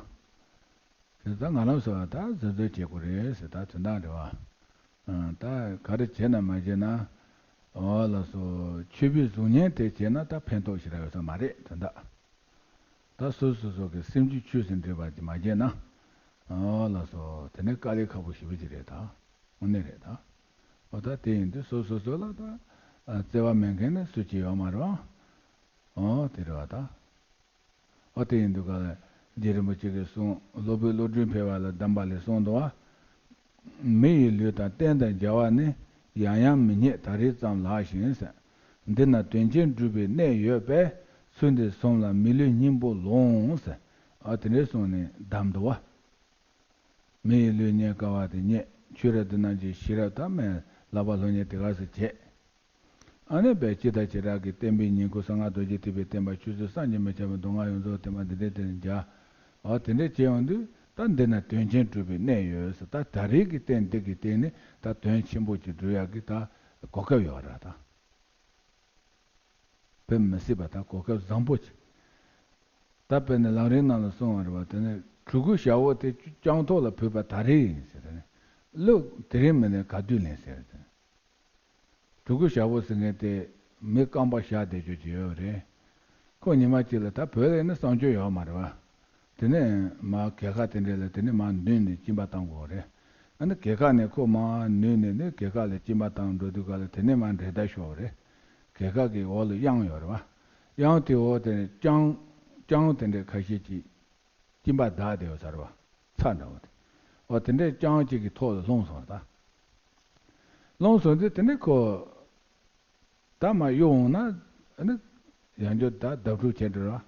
དེ་ད་ང་རང་ཚོ་ད་བཟོད་བཟོད་བྱེད་དགོས་རེད་ཟེར། ད་དོན་དག་རེད་བ། ད་ག་རེ་བྱས་ན་མ་བྱས་ན། འོ་ལགས་སོ། ཆོས་པའི་གཟུགས་བརྙན་དེ་བྱས་ན་ད་ཕན་ཐོགས་ཞེ་དྲག་ཡོད་ས་མ་རེད་དོན་དག་ད་སོ་སོ་སོ་གི་སེམས་རྒྱུད་ཆོས་སུ་འདྲེས་པ་ཅིག་མ་བྱས་ན། ཨོ་ལགས་སོ། དེ་ནས་དཀའ་ལས་ཁག་པོ་ཞེ་པོ་ཅིག་རེད་ད། དངོས་གནས་རེད་ད། ཨོ་ད་དེ་ཡིན་དུས་སོ་སོ་སོ་ལ་ད། བརྩེ་བ་མེད་མཁན་ནི་སུ་གཅིག་ཡོད་མ་རེད་བ། ཨོ་དེ་རེད་བ་ད། ཨོ་དེ་ཡིན་དུས་ག་ལ་རྗེ་རིན་པོ་ཆེ་གིས་གསུངས། སློབ་དཔོན་བློ་གྲོས་འཕེལ་བ་ལ་གདམས་པ་ལས་གསུངས་འདུག་བ། མི་ཡི་ལུས་དང་རྟེན་དང་བྱ་བ་ནི། ཡང་ཡང་མི་རྙེད་ད་རེས་ཙམ་ལགས་ཤིང་ཟེར། འདི་ན་དོན་ཆེན་སྒྲུབ་པའི་གནས་ཡོད་པས། ཚུལ་འདི་བཟུང་ལ་མི་ལུས་སྙིང་པོ་ལོངས་ཟེར། ཨ་དེ་འདྲའི་གསུངས་ནས་གདམས་འདུག་བ། མི་ཡི་ལུས་རྙེད་དཀའ་བ་དེ་རྙེད། ཆོས་རབ་འདི་རྣམས་ཀྱི་ཤེས་རབ་དང་མན་ལག་པ་སློབ་གཉེར་དེ་ག་སེ་བྱེད། ཨ་ནི་བས་ཅི་ལྟར་བྱེ་བྲག་གི་བསྟན་པའི་ཉིང་ཁུ་གསང་སྔགས་རྡོ་རྗེ་ཐེག་པའི་བསྟན་པ་ཆོས་ཚུལ་བསམ་གྱིས་མི་ཁྱབ་པའི་མདོ་སྔགས་ཡོངས་རྫོགས་བསྟན་པ་འདི་འདྲའི་དེར་མཇལ། ཨ་དེ་འདྲའི་བྱས་ཡོང་དུས་ད་འདི་ན་དོན་ཆེན་སྒྲུབ་པའི་གནས་ཡོད་ཟེར། ད་ད་རེས་ཀྱི་རྟེན་འདི་གི་སྟེང་ནས་ད་དོན་ཆེན་པོ་ཅིག་སྒྲུབ་ཡག་གི་ད་གོ་སྐབས་ཡོད་ར་ད། དཔེ་མི་སྲིད་པ་ད་གོ་སྐབས་བཟང་པོ་ཅིག་ད་དཔེར་ན་ལམ་རིམ་ནང་ལ་གསུངས་པ་རེད་བ། དེ་ནས་གྲུ་གུ་ཞྭ་བོ་དེ་སྤྱང་ཐོག་ལ་བུད་པ་ད་རེས་ཡིན་ཟེར། དེ་ནས་གླུ་དེ་རིང་མིན་ནས་ག་དུས་ལེན་ཟེར། དེ་ནས་གྲུ་གུ་ཞྭ་བོ་ཟེར་མཁན་དེ་མི་རྐང་པ་བཞག་བསྡད་རྒྱུ་ཅིག་ཡོད་རེད། ཁོ་ཉི་མ་གཅིག་ལ་ད་བོད་ལ་ཡིན་ན་གསང་སྤྱོད་ཡོད་མ་རེད་བ། དེ་ནས་མར་གད་ཁ་དེ་འདྲས་ལ་དེ་ནས་མར་ནུས་ནས་གཅིན་པ་བཏང་དགོས་རེད། ཨ་ནི་གད་ཁ་ནས་ཁོ་མར་ནུས་ནས་ནི་གད་ཁ་ལ་གཅིན་པ་བཏང་འགྲོ་དུས་ག་ལ་དེ་ནས་མར་འདྲེད་བརྡར་ཤོར་བ་རེད། གད་ཁ་གི་འོག་ལ་གཡང་ཡོད་རེད་བ། གཡང་དེའི་འོག་དེ་ནས་སྤྱང་སྤྱང་དེ་འདྲས་ཁ་ཤས་ཀྱིས་གཅིན་པ་བརྡར་བསྡད་ཡོད་ས་རེད་བ། ཚྭ་འདྲ་བོ་དེ། འོ་དེ་འདྲས་སྤྱང་གཅིག་གི་ཐོག་ལ་ལྷུང་སོང་བ་ད། ལྷུང་སོང་དུས་དེ་ནས་ཁོ། ད་མར་གཡུག་འོང་ན་ཨ་ནི་ཡང་བསྐྱར་ད་བརྡབ་འཁྲུག་བྱས་འགྲོ་ར།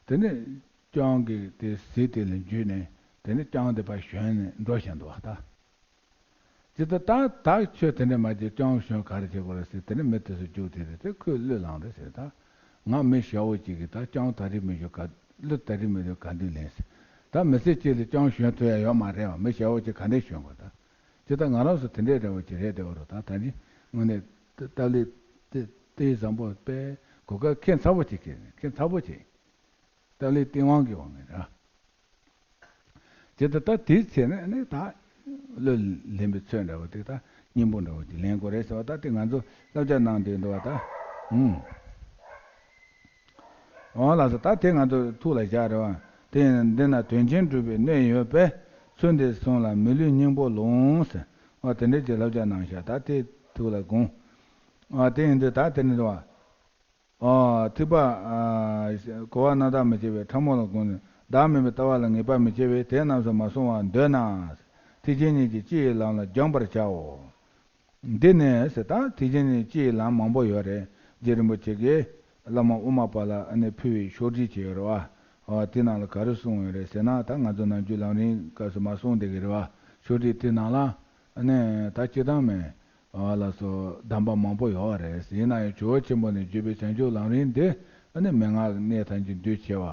དེ་ནས་སྤྱང་གི་དེ་གཟིག་དེ་ལ་འཇུས་ནས་དེ་ནས་སྤྱང་དེ་ཕར་ཞོན་ནས་འགྲོ་བཞིན་འདུག་བ་ད། ཇི་ལྟར་ད་ད་ཁྱོད་དེ་འདྲ་མ་བྱེད་སྤྱང་ཞོན་ག་རེ་བྱེད་དགོས་རེད་ཟེར། དེ་ནས་མི་དེ་ཚོ་རྒྱུགས་དེ་རེད་དེ་ཁོས་གླུ་བླངས་རེད་ཟེར་ད། ང་མི་ཞའོ་ཅིག་གིས་ད་ཅང་ད་རེས་མི་ཞོ་ག་ལུ་ད་རེས་མི་ཞོ་ག་འདི་ལེན་ཟེར། ད་མི་ཚེ་གཅིག་ལ་ཅང་ཞོན་ཐུབ་ཡ་ཡོད་མ་རེད་བ། མི་ཞའོ་ཅིག་ག་འདྲས་ཞོན་དགོས་ད། ཅི་ད་ང་རང་ཚོ་དེ་འདྲས་འདྲ་བོ་ཅིག་རེད་དེ་བ་རོ། ད་ད་ནི་དངོས་གནས་སྟབས་ལེགས་ཏེ་ཏེ་བཟང་པོ་དཔེ་གོ་སྐབས་ཁེ་མཚར་པོ་ཅིག་ཁེ་ཁེ་མཚར་པོ་ཅིག་སྟབས་ལེགས་སྟེས་དབང་གི་དབང་ངེས་ར། ཇི་ལྟར་ད་དེའི་ཚེ་ནས་ནི་ད་བློ་ལེན་པའི་ཚོད་འདྲ་བོ་དེ་ད་སྙིང་པོ་འདྲ་བོ་དེ་ལེན་དགོས་རེད་ཟེར་བ། ད་དེ་ང་ཚོ་བསླབ་བྱ་གནང་བསྡད་འདུག་བ་ད། ཨུམ། འོ་ལགས་སོ། ད་དེ་ང་ཚོ་ཐུགས་ལ་བཞག་རེད་བ། དེ་ཡིན་འདི་ན་དོན་ཆེན་སྒྲུབ་པའི་གནད་ཡོད་པས། ཚུལ་འདི་གསུངས་ལ་མི་ལུས་སྙིང་པོ་ལོངས་ཟེར། འོ་དེ་འདྲའི་ཅིག་བསླབ་བྱ་གནང་ཤག་ད་དེ་ཐུགས་ལ་དགོངས། འོ་དེ་ཡིན་དུས་ད་དེ་ནི་འདུག་བ། ཨ། ཐེག་པ། ཨ། གོ་བ་རྣམ་དག་མི་བྱེད་པའི་ཕྲ་མོ་ལ་དགོངས་ནས་བདག་མེད་པའི་ལྟ་བ་ལ་ངེས་པ་མི་བྱེད་པས་དེ་རྣམས་སུ་མ་སོང་བར་འདོད་ན། ཐེག་ཆེན་གཉིས་ཀྱི་སྤྱི་ཡི་ལམ་ལ་སྦྱངས་པར་བྱའོ། འདི་ནས་ཟེར་ད་ཐེག་ཆེན་གཉིས་སྤྱི་ཡི་ལམ་མང་པོ་ཡོད་རེད། རྗེ་རིན་པོ་ཆེ་གིས་བླ་མ་དབུ་མ་པ་ལ་ཨ་ནི་ཕུལ་བའི་ཕྱོགས་སྒྲིག་བྱས་ཡོད་རེད་བ། ཨ། དེ་ནང་ལ་ག་རེ་གསུངས་ཡོད་རེད་ཟེར་ན། ད་ང་ཚོ་ནམ་རྒྱུན་ལམ་རིམ་སྐབས་སུ་མ་གསུངས་བསྡད་ཀྱི་རེད་བ། ཕྱོགས་སྒྲིག་དེ་ནང་ལ་ཨ་ནི་ད་སྤྱི་བཏང་མེད། ཨ་ལགས་སོ། གདམས་པ་མང་པོ་ཡོད་རེད། ཡིན་ན་ཡང་ཇོ་བོ་ཆེན་པོ་ནས་བརྒྱུད་པའི་བྱང་ཆུབ་ལམ་རིམ་འདི་ཨ་ནི་མན་ངག་གི་གནད་ཐམས་ཅད་འདུས་ཆེ་བ།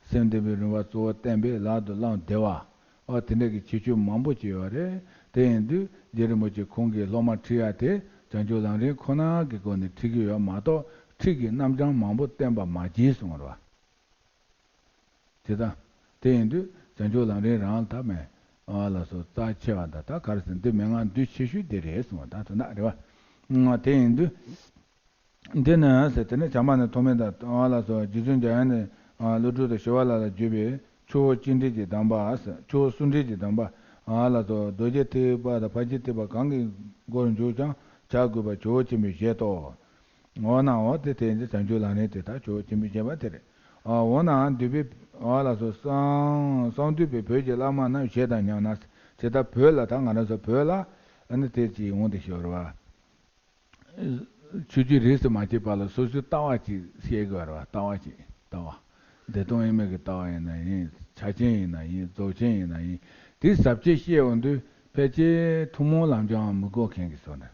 སེམས་བདེ་བའི་རིམ་པ་གཙོ་བོ་བསྟན་པས་ལག་ཏུ་བླང་བདེ་བ། ཨ་དེ་འདྲ་གི་ཁྱད་ཆོས་མང་པོ་ཅིག་ཡོད་རེད། དེ་ཡིན་དུས་རྗེ་རིན་པོ་ཆེ་ཁོང་གིས་སློབ་མ་ཁྲིད་ཡ་དེ་བྱང་ཆུབ་ལམ་རིམ་ཁོ་ན་གི་སྒོ་ནས་ཁྲིད་ཀྱི་ཡོད་མ་གཏོགས། ཁྲིད་ཀྱི་རྣམ་གྲངས་མང་པོ་བསྟན་པ་མ་བྱིན་གསུངས་རེད་བ། དེ་དང་། དེ་ཡིན་དུས་བྱང་ཆུབ་ལམ་རིམ་རང་ལ་ད་མེད། ཨ་ལགས་སོ། རྩ་ཆེ་བ་དང་ད་ག་རེ་ཟེར། འདི་མན་ངག་འདུས་ཆེ་ཤོས་འདི་རེད་གསུངས་པ་ད་དོན་དག་རེད་བ། ཨ། དེ་ཡིན་དུས། འདི་ནི་ཟེར་དེ་ནི་བྱམས་པ་ནི་ཐོགས་མེད་དང་། ཨ་ལགས་སོ། རྗེ་བཙུན་འཇམ་དབྱངས་ནི། ཨ། ཀླུ་སྒྲུབ་དང་ཞི་བ་ལྷ་ལ་བརྒྱུད་པའི་ཆུ་བོ་སྤྱི་མགྲིན་གྱི་གདམས་པ་ཟེར། ཆུ་བོ་སུམ་མགྲིན་གྱི་གདམས་པ། ཨ་ལགས་སོ། རྡོ་རྗེ་ཐེག་པ་དང་ཕར་ཕྱིན་ཐེག་པ་གང་གི་སྒོར་འཇུག་ཀྱང་བྱ་དགོས་པ་ཇོ་བོ་ཆེན་པོས་བཞེད་དོ། འོ་ན་འོ་དེ་དེ་འདི་བྱང་ཆུབ་ལམ་རིམ་དེ་དག་ཇོ་བོ་ཆེན་པོས་བྱས་པ་དེ་རེད། ཨ། འོ་ན་འདུས་པའི། ཨ་ལགས་སོ། གསང་གསང་འདུས་པའི་བོད་ཀྱི་བླ་མ་རྣམས་ཞེས་དང་མཉམ་ན། ཇི་ལྟར་བོད་ལ་ད་ང་རང་ཚོ་བོད་ལ་ཨ་ནི་དེ་ཅིག་འོང་དེ་ཤོར་བ། ཆོས་བརྒྱུད་རིས་སུ་མ་ཆད་པ་ལ་སོ་སོའི་ལྟ་བ་ཅིག་བཤད་དགོས་རེད་བ། ལྟ་བ་ཅིག་ལྟ་བ། བདེ་སྟོང་དབྱེར་མེད་ཀྱི་ལྟ་བ་ཡིན་ན་ཡིན། ཕྱག་ཆེན་ཡིན་ན་ཡིན། རྫོགས་ཆེན་ཡིན་ན་ཡིན། དེ་ཟབ་ཆོས་བཤད་འོང་དུས་ཕལ་ཆེར་ཐུན་མོང་ལམ་སྦྱོང་མི་དགོས་མཁན་གྱི་བཟོ་འདྲ།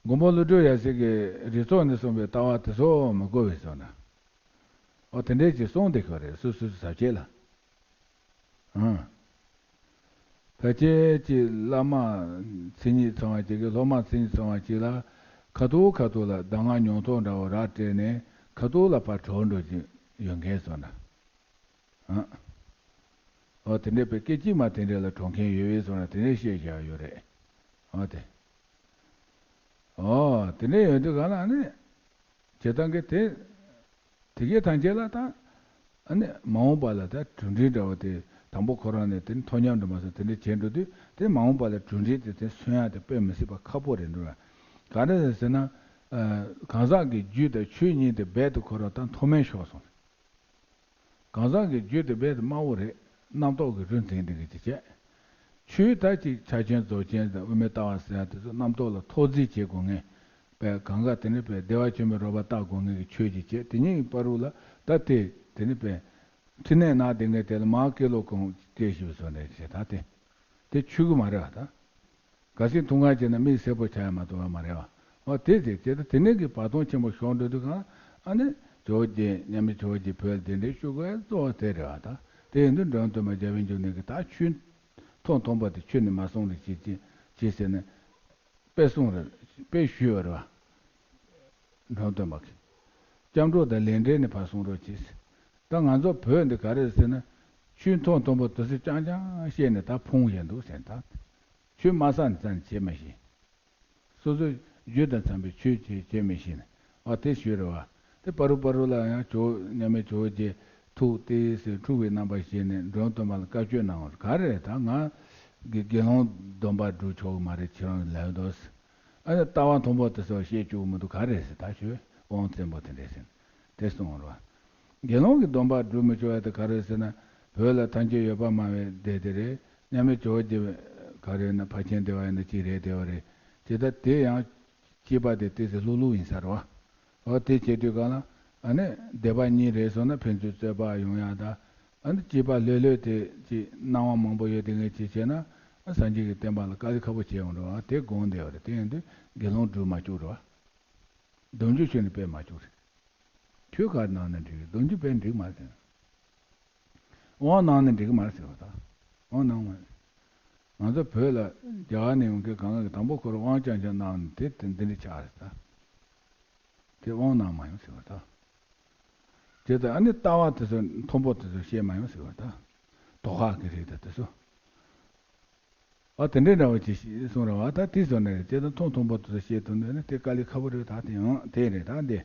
མགོན་པོ་ཀླུ་སྒྲུབ་ཡབ་སྲས་ཀྱི་རིགས་ཚོགས་ནས་གསུངས་པའི་ལྟ་བ་དེ་ཚོ་མི་དགོས་པའི་བཟོ་འདྲ། ཨོ་དེ་འདྲས་ཀྱི་གསུངས་བསྡད་ཀྱི་རེད། སོ་སོའི་ཟབ་ཆོས་ལ། ཨང་། ཕལ་ཆེར་གྱི་བླ་མ་མཚན་ཉིད་ཚང་བ་ཅིག་གིས། སློབ་མ་མཚན་ཉིད་ཚང་བ་ཅིག་ལ་ཁ་ཐུག་ཁ་ཐུག་ལ་གདམས་ངག་མྱོང་ཐོག་འདྲ་བོ་རག་སྤྲད་ནས་ཁ་ཐུག་ལ་ཕར་གྲོལ་འགྲོ་གི་ཡོད་མཁན་བཟོ་འདྲ། ཨང་། ཨོ་དེ་འདྲས་པའི་སྐད་ཅིག་མ་དེ་འདྲས་ལ་གྲོལ་མཁན་ཡོད་པའི་བཟོ་འདྲ་དེ་འདྲས་བཤད་བཞག་ཡོད་རེད། ཨོ་དེ། ཨོ་དེ་འདྲས་ཡོད་དུས་ག་ལ་ནི། བྱེད་སྟངས་ཀྱི་དེ། དེ་གའི་ཐམས་ཅད་ལ་ད། ཨ་ནི་མ་འོངས་པ་ལ་ད་གྲུབ་འབྲས་འདྲ་བོ་དེ་དང་པོ་ཁོ་རང་ནས་དེ་ནི་མཐོང་སྙོམས་འདྲ་མ་སོང་དེ་འདྲ་བྱས་འགྲོ་དུས་དེ་མ་འོངས་པ་ལ་གྲུབ་འབྲས་དེ་དེ་སོན་ཡག་དེ་དཔེ་མི་སྲིད་པ་ཁག་པོ་རེད་འགྲོ་བ། ག་རེ་རེད་ཟེར་ན། ཨ། གང་ཟག་གི་རྒྱུད་དང་ཆོས་གཉིས་དེ་རྦད་དེ་ཁོ་རང་ད་མཐོ་དམན་ཤོར་སོང་། གང་ཟག་གི་རྒྱུད་དེ་རྦད་དེ་དམའ་བོ་རེད། རྣམ་རྟོག་གི་རུ་འཛིན་འདི་གི་ཅི་བྱས། ཆོས་ད་ཅིག་ཕྱག་ཆེན་རྫོགས་ཆེན་དང་དབུ་མའི་ལྟ་བ་ཟེར་ཡ་དེ་ཚོ་རྣམ་རྟོག་ལ་ཐོག་བརྫིས་བྱེད་དགོས་ངེས། པས་གང་ག་དེ་ནི་པས་བདེ་བ་ཆེན་པོའི་རོལ་པ་བཏབ་དགོས་ངེས་ཀྱི་ཆོས་ཀྱི་བྱེད་དེ་གཉིས་ཀྱི་བར་དུ་ལ་ད་དེ་དེ་ནི་པས། འཕྲིན་ལས་ནག་དེ་ངས་དེ་ལ་མར་སྐད་ལོག་གོང་སྐད་ཞིབ་བཟོ་ནས་བྱེད་ད་དེ། དེ་ཆོས་གི་མ་རེད་བ་ད། ག་ཟིག་ཐུག་ང་བྱས་ན་མིག་སེར་པོ་ཆགས་ཡ་མ་གཏོགས་བ་མ་རེད་བ། འོ་དེ་དེ་བྱེད་ད་དེ་ནས་ཀྱི་བར་སྟོང་ཆེན་པོ་ཤོར་འགྲོ་དུས་གང་ཨ་ནི་ཇོ་བོ་རྗེ་མཉམ་མེད་ཇོ་བོ་རྗེ་བོད་ལ་གདན་འདྲེན་ཞུ་དགོས་གཙོ་བོ་དེ་རེད་བ་ད། དེ་ཡིན་དུས་འབྲོམ་སྟོན་པ་རྒྱལ་བའི་འབྱུང་གནས་ཀྱི་ད་ཆོས་ཐོག་མཐོན་པོ་དེ་ཆོས་ནས་མ་གསུངས་རེ་བྱེད་ཅེས་བྱེད་ཟེར་ནས། དཔེ་གསུངས་རེད། དཔེ་ཞུས་པ་རེད་བ། འབྲོམ་སྟོན་པ་གིས། སྐྱབས་འགྲོ་དང་ལས་འབྲས་ནི་ཕར་གསུང་རོགས་གྱིས། ད་ང་ཚོ་བོད་འདི་ག་རེ་ཟེར་ན། ཆོས་མཐོ་མཐོན་པོ་དུ་སུ་རྐྱང་རྐྱང་བཤད་ནས་ད་ཕུང་བཞིན་འདུག་ཟེར་ད། ཆོས་དམའ་ས་ནས་རྩ་ནས་བྱེད་མི་ཤེས། སོ་སོའི་རྒྱུད་དང་འཚམ་པའི་ཆོས་བྱེད་བྱེད་མི་ཤེས་ནས་ཨ་དེ་ཞུས་རེད་བ། དེ་བར་དུ་བར་དུ་ལ་ཡང་ཇོ་མཉམ་མེད་ཇོ་བོ་རྗེ་ཐུགས་ཏེ་སེ་འཁྲུག་པའི་རྣམ་པ་བྱས་ནས་འབྲོམ་སྟོན་པ་ལ་བཀའ་ཆོས་གནང་བར་ག་རེ་ད་ང་གི་དགེ་སློང་སྡོམ་པ་སྒྲུབ་ཆོག་གི་མ་རེད་ཁྱེད་རང་ལབ་འདུག་ཟེར། ཨ་ནི་ལྟ་བ་མཐོན་པོ་དེ་ཚོ་བཤད་བཅུག་མི་འདུག་ག་རེ་ཟེར་ད་ཞུས་དབང་བཙན་པོ་དེ་འདྲས་ཟེར་ནས་དེ་གསུངས་པ་རེད་བ། དགེ་སློང་གི་སྡོམ་པ་སྒྲུབ་མི་ཆོག་ཡ་དེ་ག་རེ་ཟེར་ན་བོད་ལ་ཐམས་ཅད་ཡོད་པ་སྨྲ་བའི་སྡེ་དེ་རེད། མཉམ་མེད་ཇོ་བོ་རྗེ་ག་རེ་ཡིན་ན་ཕར་ཕྱིན་བདེ་བ་ཡིན་ན་གཅིག་རེད་བདེ་བ་རེད། ཇི་ལྟར་དེ་ཡང་སྐྱེས་པ་དེ་ཏོག་ཙམ་ལྷུག་ལྷུག་ཡིན་ས་རེད་བ། འོ་དེ་བྱེད་དུས་གང་ལ་ཨ་ནི་སྡེ་པ་གཉིས་རེད་སོང་ན་ཕན་ཚུན་རྩོད་པ་ཡོང་ཡ་ད། ཨ་ནི་སྐྱེས་པ་ལྷོད་ལྷོད་དེ་ཅིག་སྣང་བ་མང་པོ་ཡོད་དེ་ངས་ཅིག་བྱས་ན་ཨ་སངས་རྒྱས་ཀྱི་བསྟན་པ་ལ་དཀའ་ལས་ཁག་པོ་བྱས་ཡོང་རེད་བ། དེ་དགོངས་བསྡད་པ་རེད། དེ་ཡིན་དུས་དགེ་སློང་སྒྲུབ་མ་བཅུག་རེད་བ། སྡོམ་རྒྱུན་ཆོས་ནི་སྤེལ་མ་བཅུག་རེད། ཆོས་ག་རེ་གནང་ན་འགྲིག་གི། སྡོམ་རྒྱུན་དཔེ་འགྲིག་མ་རེད་ཟེར། དབང་གནང་ན་འགྲིག་གི་མ་རེད་ཟེར་བ་དང་། དབང་གནང་མ་རེད། ང་ཚོ་བོད་ལ་རྒྱ་གར་ནས་ཡོང་མཁན་གང་ག་གི་དང་པོ་ཁོ་རང་དབང་རྐྱང་རྐྱང་གནང་ནས་དེ་དེ་འདི་འདྲ་ཆགས་རེད་ད། དེ་དབང་གནང་མ་ཡོང་ཟེར་བ་དང་། དེ་ལྟར་ཨ་ནི་ལྟ་བ་དེ་ཚོ་མཐོན་པོ་དེ་ཚོ་བཤད་མ་ཡོང་ཟེར་བ་དང་། དོ་ཁ་གི་རེད་ད་དེ་ཚོ། ཨ་དེ་འདྲའི་འདྲ་བ་ཅིག་གསུངས་ར་བ་ད་དེ་ཚོ་ནས་དེ་དང་མཐོང་མཐོན་པོ་དེ་ཚོ་བཤད་ཐུབ་འདོད་ན་དེ་དཀའ་ལས་ཁག་པོ་རེད་ད། དེ་ཡང་དེ་རེད་ད། དེ་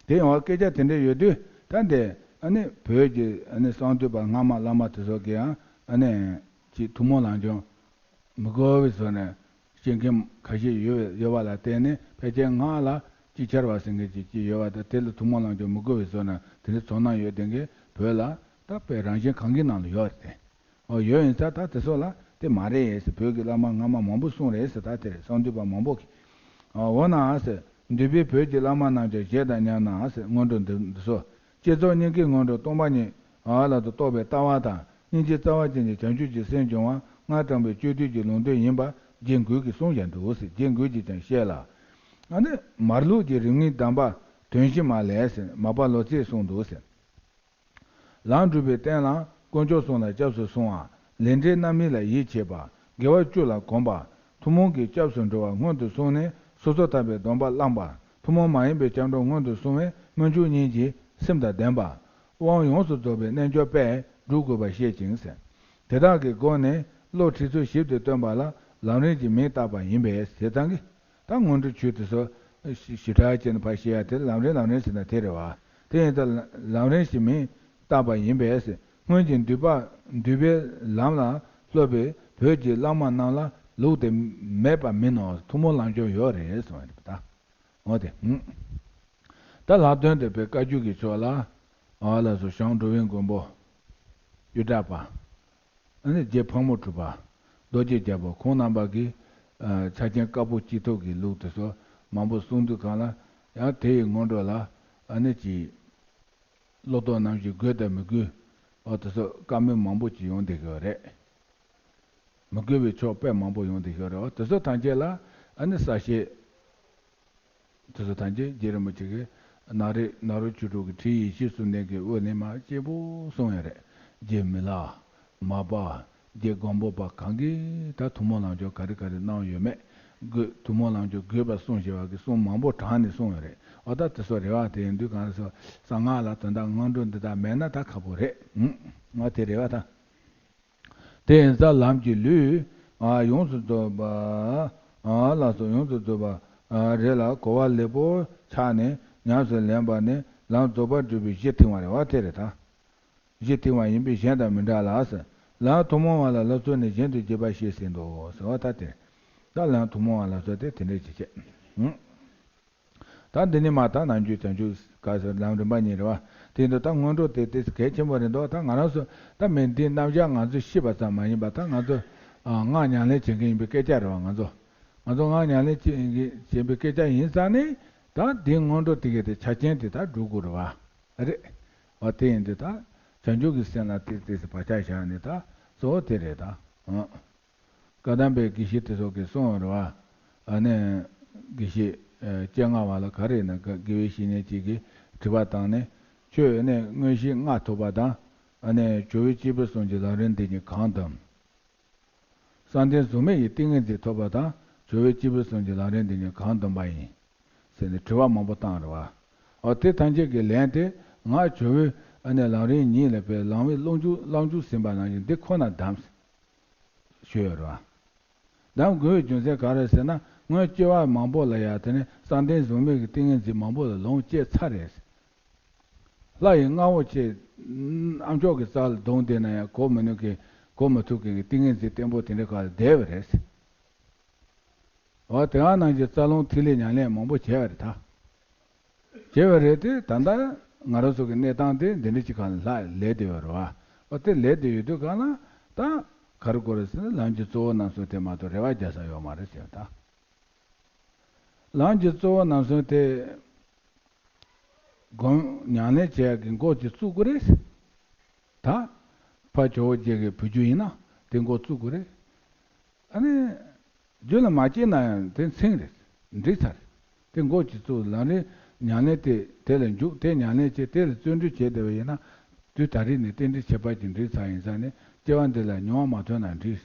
དེ་ཡང་སྐད་ཆ་དེ་འདྲ་ཡོད་དུས་ད་དེ་ཨ་ནི་བོད་ཀྱི་ཨ་ནི་གསང་འདུས་པ་སྔ་མ་བླ་མ་དེ་ཚོ་གི་ཡང་ཨ་ནི་ཅིག་ཐུན་མོང་ལམ་སྦྱོང་མི་དགོས་པའི་བཟོ་ནས་བཤད་མཁན་ཁ་ཤས་ཡོད་ཡོད་པ་ལ་བརྟེན་ནས་ཕལ་ཆེར་སྔགས་ལ་ཅིག་ཆར་བ་ཟེར་མཁན་ཅིག་ཅིག་ཡོད་པ་དང་། དེ་ལ་ཐུན་མོང་ལམ་སྦྱོང་མི་དགོས་པའི་བཟོ་ནས་དེ་འདྲའི་ཚོར་སྣང་ཡོད་དེ་གི་བོད་ལ་ད་དཔེ་རང་བཞིན་གང་གི་ནང་ལ་ཡོད་རེད་དེ། ཨོ་ཡོད་ཡིན་ས་ད་དེ་ཚོ་ལ་དེ་མ་རེད་ཟེར། བོད་ཀྱི་བླ་མ་སྔ་མ་མང་པོ་གསུངས་རེད་ཟེར། ད་དེ་རེད་གསང་འདུས་པ་མང་པོ་གིས། ཨོ་འོ་ན་ཟེར། འདུས་པའི་བོད་ཀྱི་བླ་མ་རྣམས་ཀྱང་བཞེད་དང་མཉམ་ན་ཟེར། སྔོན་འགྲོ་འདི་འདི་ཚོ། བསྐྱེད་རྫོགས་སྙིང་གའི་སྔོན་འགྲོ་སྟོང་པ་ཉིད་ཨ་ལ་དུ་རྟོགས་པའི་ལྟ་བ་དང་། སྙིང་རྗེ་རྩ་བ་ཅན་གྱི་བྱང་ཆུབ་ཀྱི་སེམས་སྦྱོང་བ་སྔར་དྲངས་པའི་སྤྱོད་བསྡུས་ཀྱི་ལུང་དོན་ཡིན་པ་རྗེ་འགོས་ཀྱིས་གསུངས་བཞག་འདུག་ཟེར། རྗེ་འགོས་ཀྱིས་ཀྱང་བཤད་ལ། ཨ་ནི་མར་ལུགས་ཀྱི་རིམ་གཉིས་གདམས་པ་དོན་བཞི་མ་ལས་ཟེར། མར་པ་ལོ་ཙཱས་གསུངས་འདུག་ཟེར། ལམ་སྒྲུབ་པའི་རྟེན་ལ་དཀོན་མཆོག་གསུམ་ལ་སྐྱབས་སུ་སོང་བ། ལས་འབྲས་རྣམ་སྨིན་ལ་ཡིད་ཆེས་པ། དགེ་བ་བཅུ་ལ་གོམས་པ། ཐུན་མོང་གི་སྐྱབས་སུ་འགྲོ་བ་སྔོན་དུ་སོང་ནས་སོ་སོར་ཐར་པའི་སྡོམ་པ་བླངས་པ། ཐུན་མོང་མ་ཡིན་པའི་སྐྱབས་འགྲོ་སྔོན་དུ་སོང་བས་སྨོན་འཇུག་གཉིས་ཀྱི་སེམས་དང་ལྡན་པ། དབང་ཡོངས་སུ་རྫོགས་པའི་རྣལ་འབྱོར་པས་སྒྲུབ་དགོས་པར་བཤད་ཅིང་ཟེར། དེ་དག་གི་སྒོ་ནས་བློ་ཁྲིད་ཚུལ་ཞིབ་ཏུ་སྟོན་པ་ལ་ལམ་རིམ་གྱི་མིང་བཏགས་པ་ཡིན་པས་ཟེར་ཙང་གི། ད་སྔོན་འགྲོ་ཆོས་དེ་ཚོ་ཞི་ཞི་དྲག་བྱས་ནས་ཕར་བཤད་ཡ་དེ་ལམ་རིམ་ལམ་རིམ་ཟེར་ན་དེ་རེད་བ། དེ་ཡིན་ཙང་ལམ་རིམ་ཞིག་མིང་བཏགས་པ་ཡིན་པས་ཟེར། སྔོན་གྱི་འདུས་པ་འདུས་པའི་ལམ་ལ་སློབ་པའི་བོད་ཀྱི་བླ་མ་རྣམས་ལ་ལུགས་དེ་མེད་པ་མིན་ནོ། ཐུན་མོང་ལམ་སྦྱོང་ཡོད་རེད་གསུངས་པ་རེད་ད། འོ་དེ། ད་ལྷག་དོན་དུ་དཔེ་བཀའ་བརྒྱུད་ཀྱི་ཕྱོགས་ལ་ཨ་ལ་སོགས་བྱང་འགྲོ་བའི་མགོན་པོ་གཡུ་བྲག་པ། ཨ་ནི་རྗེ་ཕག་མོ་གྲུ་པ། རྡོ་རྗེ་རྒྱལ་པོ་ཁོང་རྣམ་པ་གིས་ཨ་ཕྱག་ཆེན་དཀར་པོ་སྤྱི་ཐོག་གི་ལུགས་དེ་ཚོ་མང་པོ་གསུང་དུས་གང་ལ་ཡང་དེ་ཡི་སྔོན་འགྲོ་ལ་ཨ་ནི་ཅིག་བློ་ལྡོག་རྣམ་བཞི་དགོས་དང་མི་དགོས། ཨོ་དེ་ཚོ་བཀའ་མོལ་མང་པོ་ཅིག་ཡོང་བསྡད་ཀྱི་ཡོད་རེད། མི་དགོས་པའི་ཕྱོགས་དཔེ་མང་པོ་ཡོང་བསྡད་ཀྱི་ཡོད་རེད། ཨོ་དེ་ཚོ་ཐམས་ཅད་ལ་ཨ་ནི་གསལ་བཤད། དེ་ཚོ་ཐམས་ཅད་རྗེ་རིན་པོ་ཆེ་གིས་ནཱ་རོ་ནཱ་རོ་ཆོས་དྲུག་གི་ཁྲིད་ཡིག་བཞི་གསུམ་ལྡན་གྱི་དབུ་ནས་མར་ཅེ་པོ་གསུངས་ཡོད་རེད། རྗེ་མི་ལ། མར་པ། རྗེ་སྒམ་པོ་པ་གང་གིས་ད་ཐུན་མོང་ལམ་སྦྱོང་ག་རེ་ག་རེ་གནང་ཡོད་མེད། དགོས་ཐུན་མོང་ལམ་སྦྱོང་དགོས་པ་གསུངས་བཞག་པ་གི་གསུང་མང་པོ་དྲངས་ནས་གསུངས་ཡོད་རེད། འོ་ད་དེ་ཚོ་རེད་བ། དེ་ཡིན་དུས་གང་ཟེར་གསང་སྔགས་ལ་དོན་དག་སྔོན་འགྲོ་འདི་དག་མེད་ན་ད་ཁག་པོ་རེད། ཨུམ། ང་དེ་རེད་བ་ད། དེ་ཡིན་ཙང་ལམ་གྱི་ལུས་ཨ་ཡོངས་སུ་རྫོགས་པ་ཨ་ལ་སོགས་ཡོངས་སུ་རྫོགས་པ་ཨ་རེ་ལ་གོ་བ་ལེགས་པོ་ཆགས་ནས་ཉམས་སུ་ལེན་པ་ནི་ལམ་རྫོགས་པ་སྒྲུབ་པའི་གཞི་ཐིག་པ་རེད་བ། དེ་རེད་ད། གཞི་ཐིག་པ་ཡིན་པས་གཞན་དང་མི་འདྲ་ལ་ཟེར། ལམ་ཐུན་མོང་བ་ལ་སློབ་ཚུལ་ནི་གཞན་དུ་རྒྱས་པར་བཤད་ཟིན་ཏོ་ཟེར་བ་ད་དེ། ད་ལམ་ཐུན་མོང་བ་ལ་སོགས་ཏེ་དེ་འདྲའི་ཅི་བྱེད། ཨུམ། ད་འདི་ནི་མ་ད་ནམ་རྒྱུན་བྱང་ཆུབ་ག་ཟེར་ལམ་རིམ་པ་གཉིས་རེད་བ། དེ་འདུག་ད་སྔོན་འགྲོ་དེ་དེ་གལ་ཆེན་པོ་རེད་འདུག་ད་ང་རང་ཚོ་ད་མི་འདི་རྣམ་གཞག་ང་ཚོས་ཤེས་པ་ཙམ་མ་ཡིན་པ་ད་ང་ཚོ་ཨ་སྔགས་ཉམས་ལེན་བྱེད་མཁན་ཡིན་པའི་སྐད་ཆ་རེད་བ། ང་ཚོ་ང་ཚོ་སྔགས་ཉམས་ལེན་བྱེད་བྱེད་པའི་སྐད་ཆ་ཡིན་ཙང་ནི་ད་འདི་སྔོན་འགྲོ་དེ་གའི་དེ་ཆ་རྐྱེན་དེ་ད་སྒྲུབ་དགོས་རེད་བ། རེད། འོ་དེ་ཡིན་དུས་ད་བྱང་ཆུབ་ཀྱི་སེམས་ལ་ཏིག་ཏིག་ཙམ་བག་ཆགས་བཞག་ནས་ད་གཙོ་བོ་དེ་རེད་ད། ཨང་། བཀའ་གདམས་པའི་དགེ་བཤེས་དེ་ཚོ་གིས་གསུངས་ཡོད་རེད་བ། ཨ་ནི་དགེ་བཤེས་ཨ་སྤྱན་སྔ་བ་ལ་ག་རེ་ཡིན་ན་དགེ་བའི་བཤེས་གཉེན་གཅིག་གིས་དྲི་བ་བཏང་ནས་ཁྱོད་ནི་དངོས་གཞི་སྔགས་ཐོབ་པ་དང་ཨ་ནི་ཇོ་བོའི་སྐྱེས་བུ་གསུམ་གྱི་ལམ་རིམ་འདི་གཉིས་གང་འདོམས། བསམ་གཏན་གཟུགས་མེད་ཀྱི་ཏིང་ངེ་འཛིན་ཐོབ་པ་དང་ཇོ་བོའི་སྐྱེས་བུ་གསུམ་གྱི་ལམ་རིམ་འདི་གཉིས་གང་འདོམས་པ་ཡིན། ཟེར་ནས་དྲི་བ་མང་པོ་བཏང་རེད་བ། འོ་དེ་ཐམས་ཅད་ཀྱི་ལན་དེ་ང་ཇོ་བོའི་ཨ་ནི་ལམ་རིམ་གཉིས་ལ་དཔེ་ལམ་བའི་བླང་བྱ་བླང་བྱ་ཟིན་པ་ནང་བཞིན་འདི་ཁོ་ན་གདམས་ཞུས་ཡོད་རེད་བ། གདམས་དགོས་པའི་རྒྱུ་མཚན་ག་རེ་ཟེར་ན་སྔོན་སྐྱེ་བ་མང་པོ་ལ་ཡང་དེ་ནི་བསམ་གཏན་གཟུགས་མེད་ཀྱི་ཏིང་ངེ་འཛིན་མང་པོ་ལ་ལོངས་སྤྱད་ཚར་རེད། ལྷ་ཡི་རྔ་བོ་ཆེ། ཨ་མཆོག་གི་རྩ་ལ་བརྡུངས་བསྡད་ན་ཡང་གོ་མི་ནུས་མཁན་གོ་མི་ཐུབ་མཁན་གྱི་ཏིང་ངེ་འཛིན་བརྟན་པོ་དེ་འདྲ་ག་ལ་བསྡད་པ་རེད། འོ་དེ་ག་ནང་བཞིན་རྩ་རླུང་ཐིག་ལེ་ཉམས་ལེན་མང་པོ་བྱས་པ་རེད་ད། བྱས་པ་རེད་དེ་ད་ལྟ་ང་རང་ཚོ་གི་གནས་སྟངས་དེ་འདི་འདྲ་ཅིག་ག་ལ་ལྷག་ལས་བསྡད་ཡོད་རེད་བ། འོ་དེ་ལས་བསྡད་ཡོད་དུས་ག་ལ་ད་ག་རེ་དགོས་རེད་ཟེར་ན་ལམ་གྱི་གཙོ་བོ་རྣམ་གསུམ་དེ་མ་གཏོགས་རེ་བ་རྒྱག་ས་ཡོད་མ་རེད་ཟེར་ད། ལམ་གྱི་གཙོ་བོ་རྣམ་གསུམ་དེ་སྒོམ་ཉམས་ལེན་བྱེད་ཡག་གི་འགོ་ཅིག་བཙུགས་དགོས་རེད། ད་ཕར་ཇོ་བོ་རྗེ་གི་བུ་རྒྱུད་ཡིན་ན་དེ་འགོ་བཙུགས་དགོས་རེད། ཨ་ནི་རྒྱུད་ལ་མ་སྐྱེས་ན་ཡང་དེ་མཚན་རེད། འགྲིག་ཚར། དེ་འགོ་ཅིག་བཙུགས་ལམ་རིམ་ ཉམས་ལེན་དེ་དེ་ལ་འཇུག་དེ་ཉམས་ལེན་བྱེད་དེ་ལ་བརྩོན་འགྲུས་བྱས་བསྡད་པ་ཡིན་ན། དུས་ད་རེས་ནས་རྟེན་འབྲེལ་ཁྱད་པར་ཅན་འགྲིག་ཚར་ཡིན་ཙང་ནས་སྐྱེ་བ་འདི་ལ་མྱོང་བ་མ་ཐོན་ན་འགྲིག་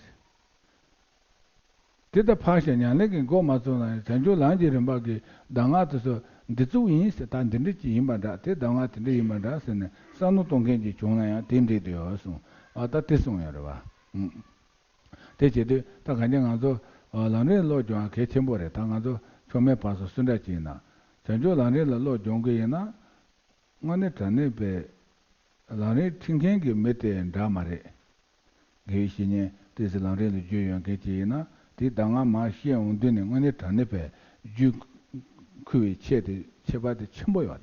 དེ་ལྟར་ཕར་ཞོག་ཉམས་ལེན་གྱི་འགོ་མ་བཙུགས་ན་ཡང་བྱང་ཆུབ་ལམ་གྱི་རིམ་པ་གི་གདམས་ངག་དེ་ཚོ་འདི་བཙུགས་ཡིན་ཟེར། ད་འདི་འདྲ་ཅིག་ཡིན་པ་འདྲ། དེ་གདམས་ངག་དེ་འདྲ་ཡིན་པ་འདྲ་ཟེར་ནས་བསམ་བློ་གཏོང་མཁན་ཅིག་བྱུང་ན་ཡང་དེ་འགྲིག་འདུག་གསུངས། ཨ་ད་དེ་གསུངས་ཡོད་རེད་བ། ཨུམ། དེ་བྱེད་དུས་ད་གང་ཅི་ང་ཚོ་ལམ་རིམ་སློབ་སྦྱོང་གལ་ཆེན་པོ་རེད། ད་ང་ཚོ་ཆོ་མེད་བར་གསུམ་སུ་འདྲ་ཅིག་ཡིན་ན་བྱང་ཆུབ་ལམ་རིམ་ལ་སློབ་སྦྱོང་གི་ཡིན་ན། དངོས་གནས་དྲང་གནས་པའི་ལམ་རིམ་ཁྲིད་མཁན་གྱི་མི་དེ་འདྲ་མ་རེད། དགེ་བའི་བཤེས་གཉེན་ཏོག་ཙམ་ལམ་རིམ་ལ་རྒྱུས་ཡོད་མཁན་ཅིག་ཡིན་ན་དེའི་གདམས་ངག་མར་བཤད་འོང་དུས་ནས་དངོས་གནས་དྲང་གནས་པའི་རྒྱུས་ཁུར་བའི་ཆེད་དེ་ཁྱད་པར་དེ་ཆེན་པོ་ཡོད་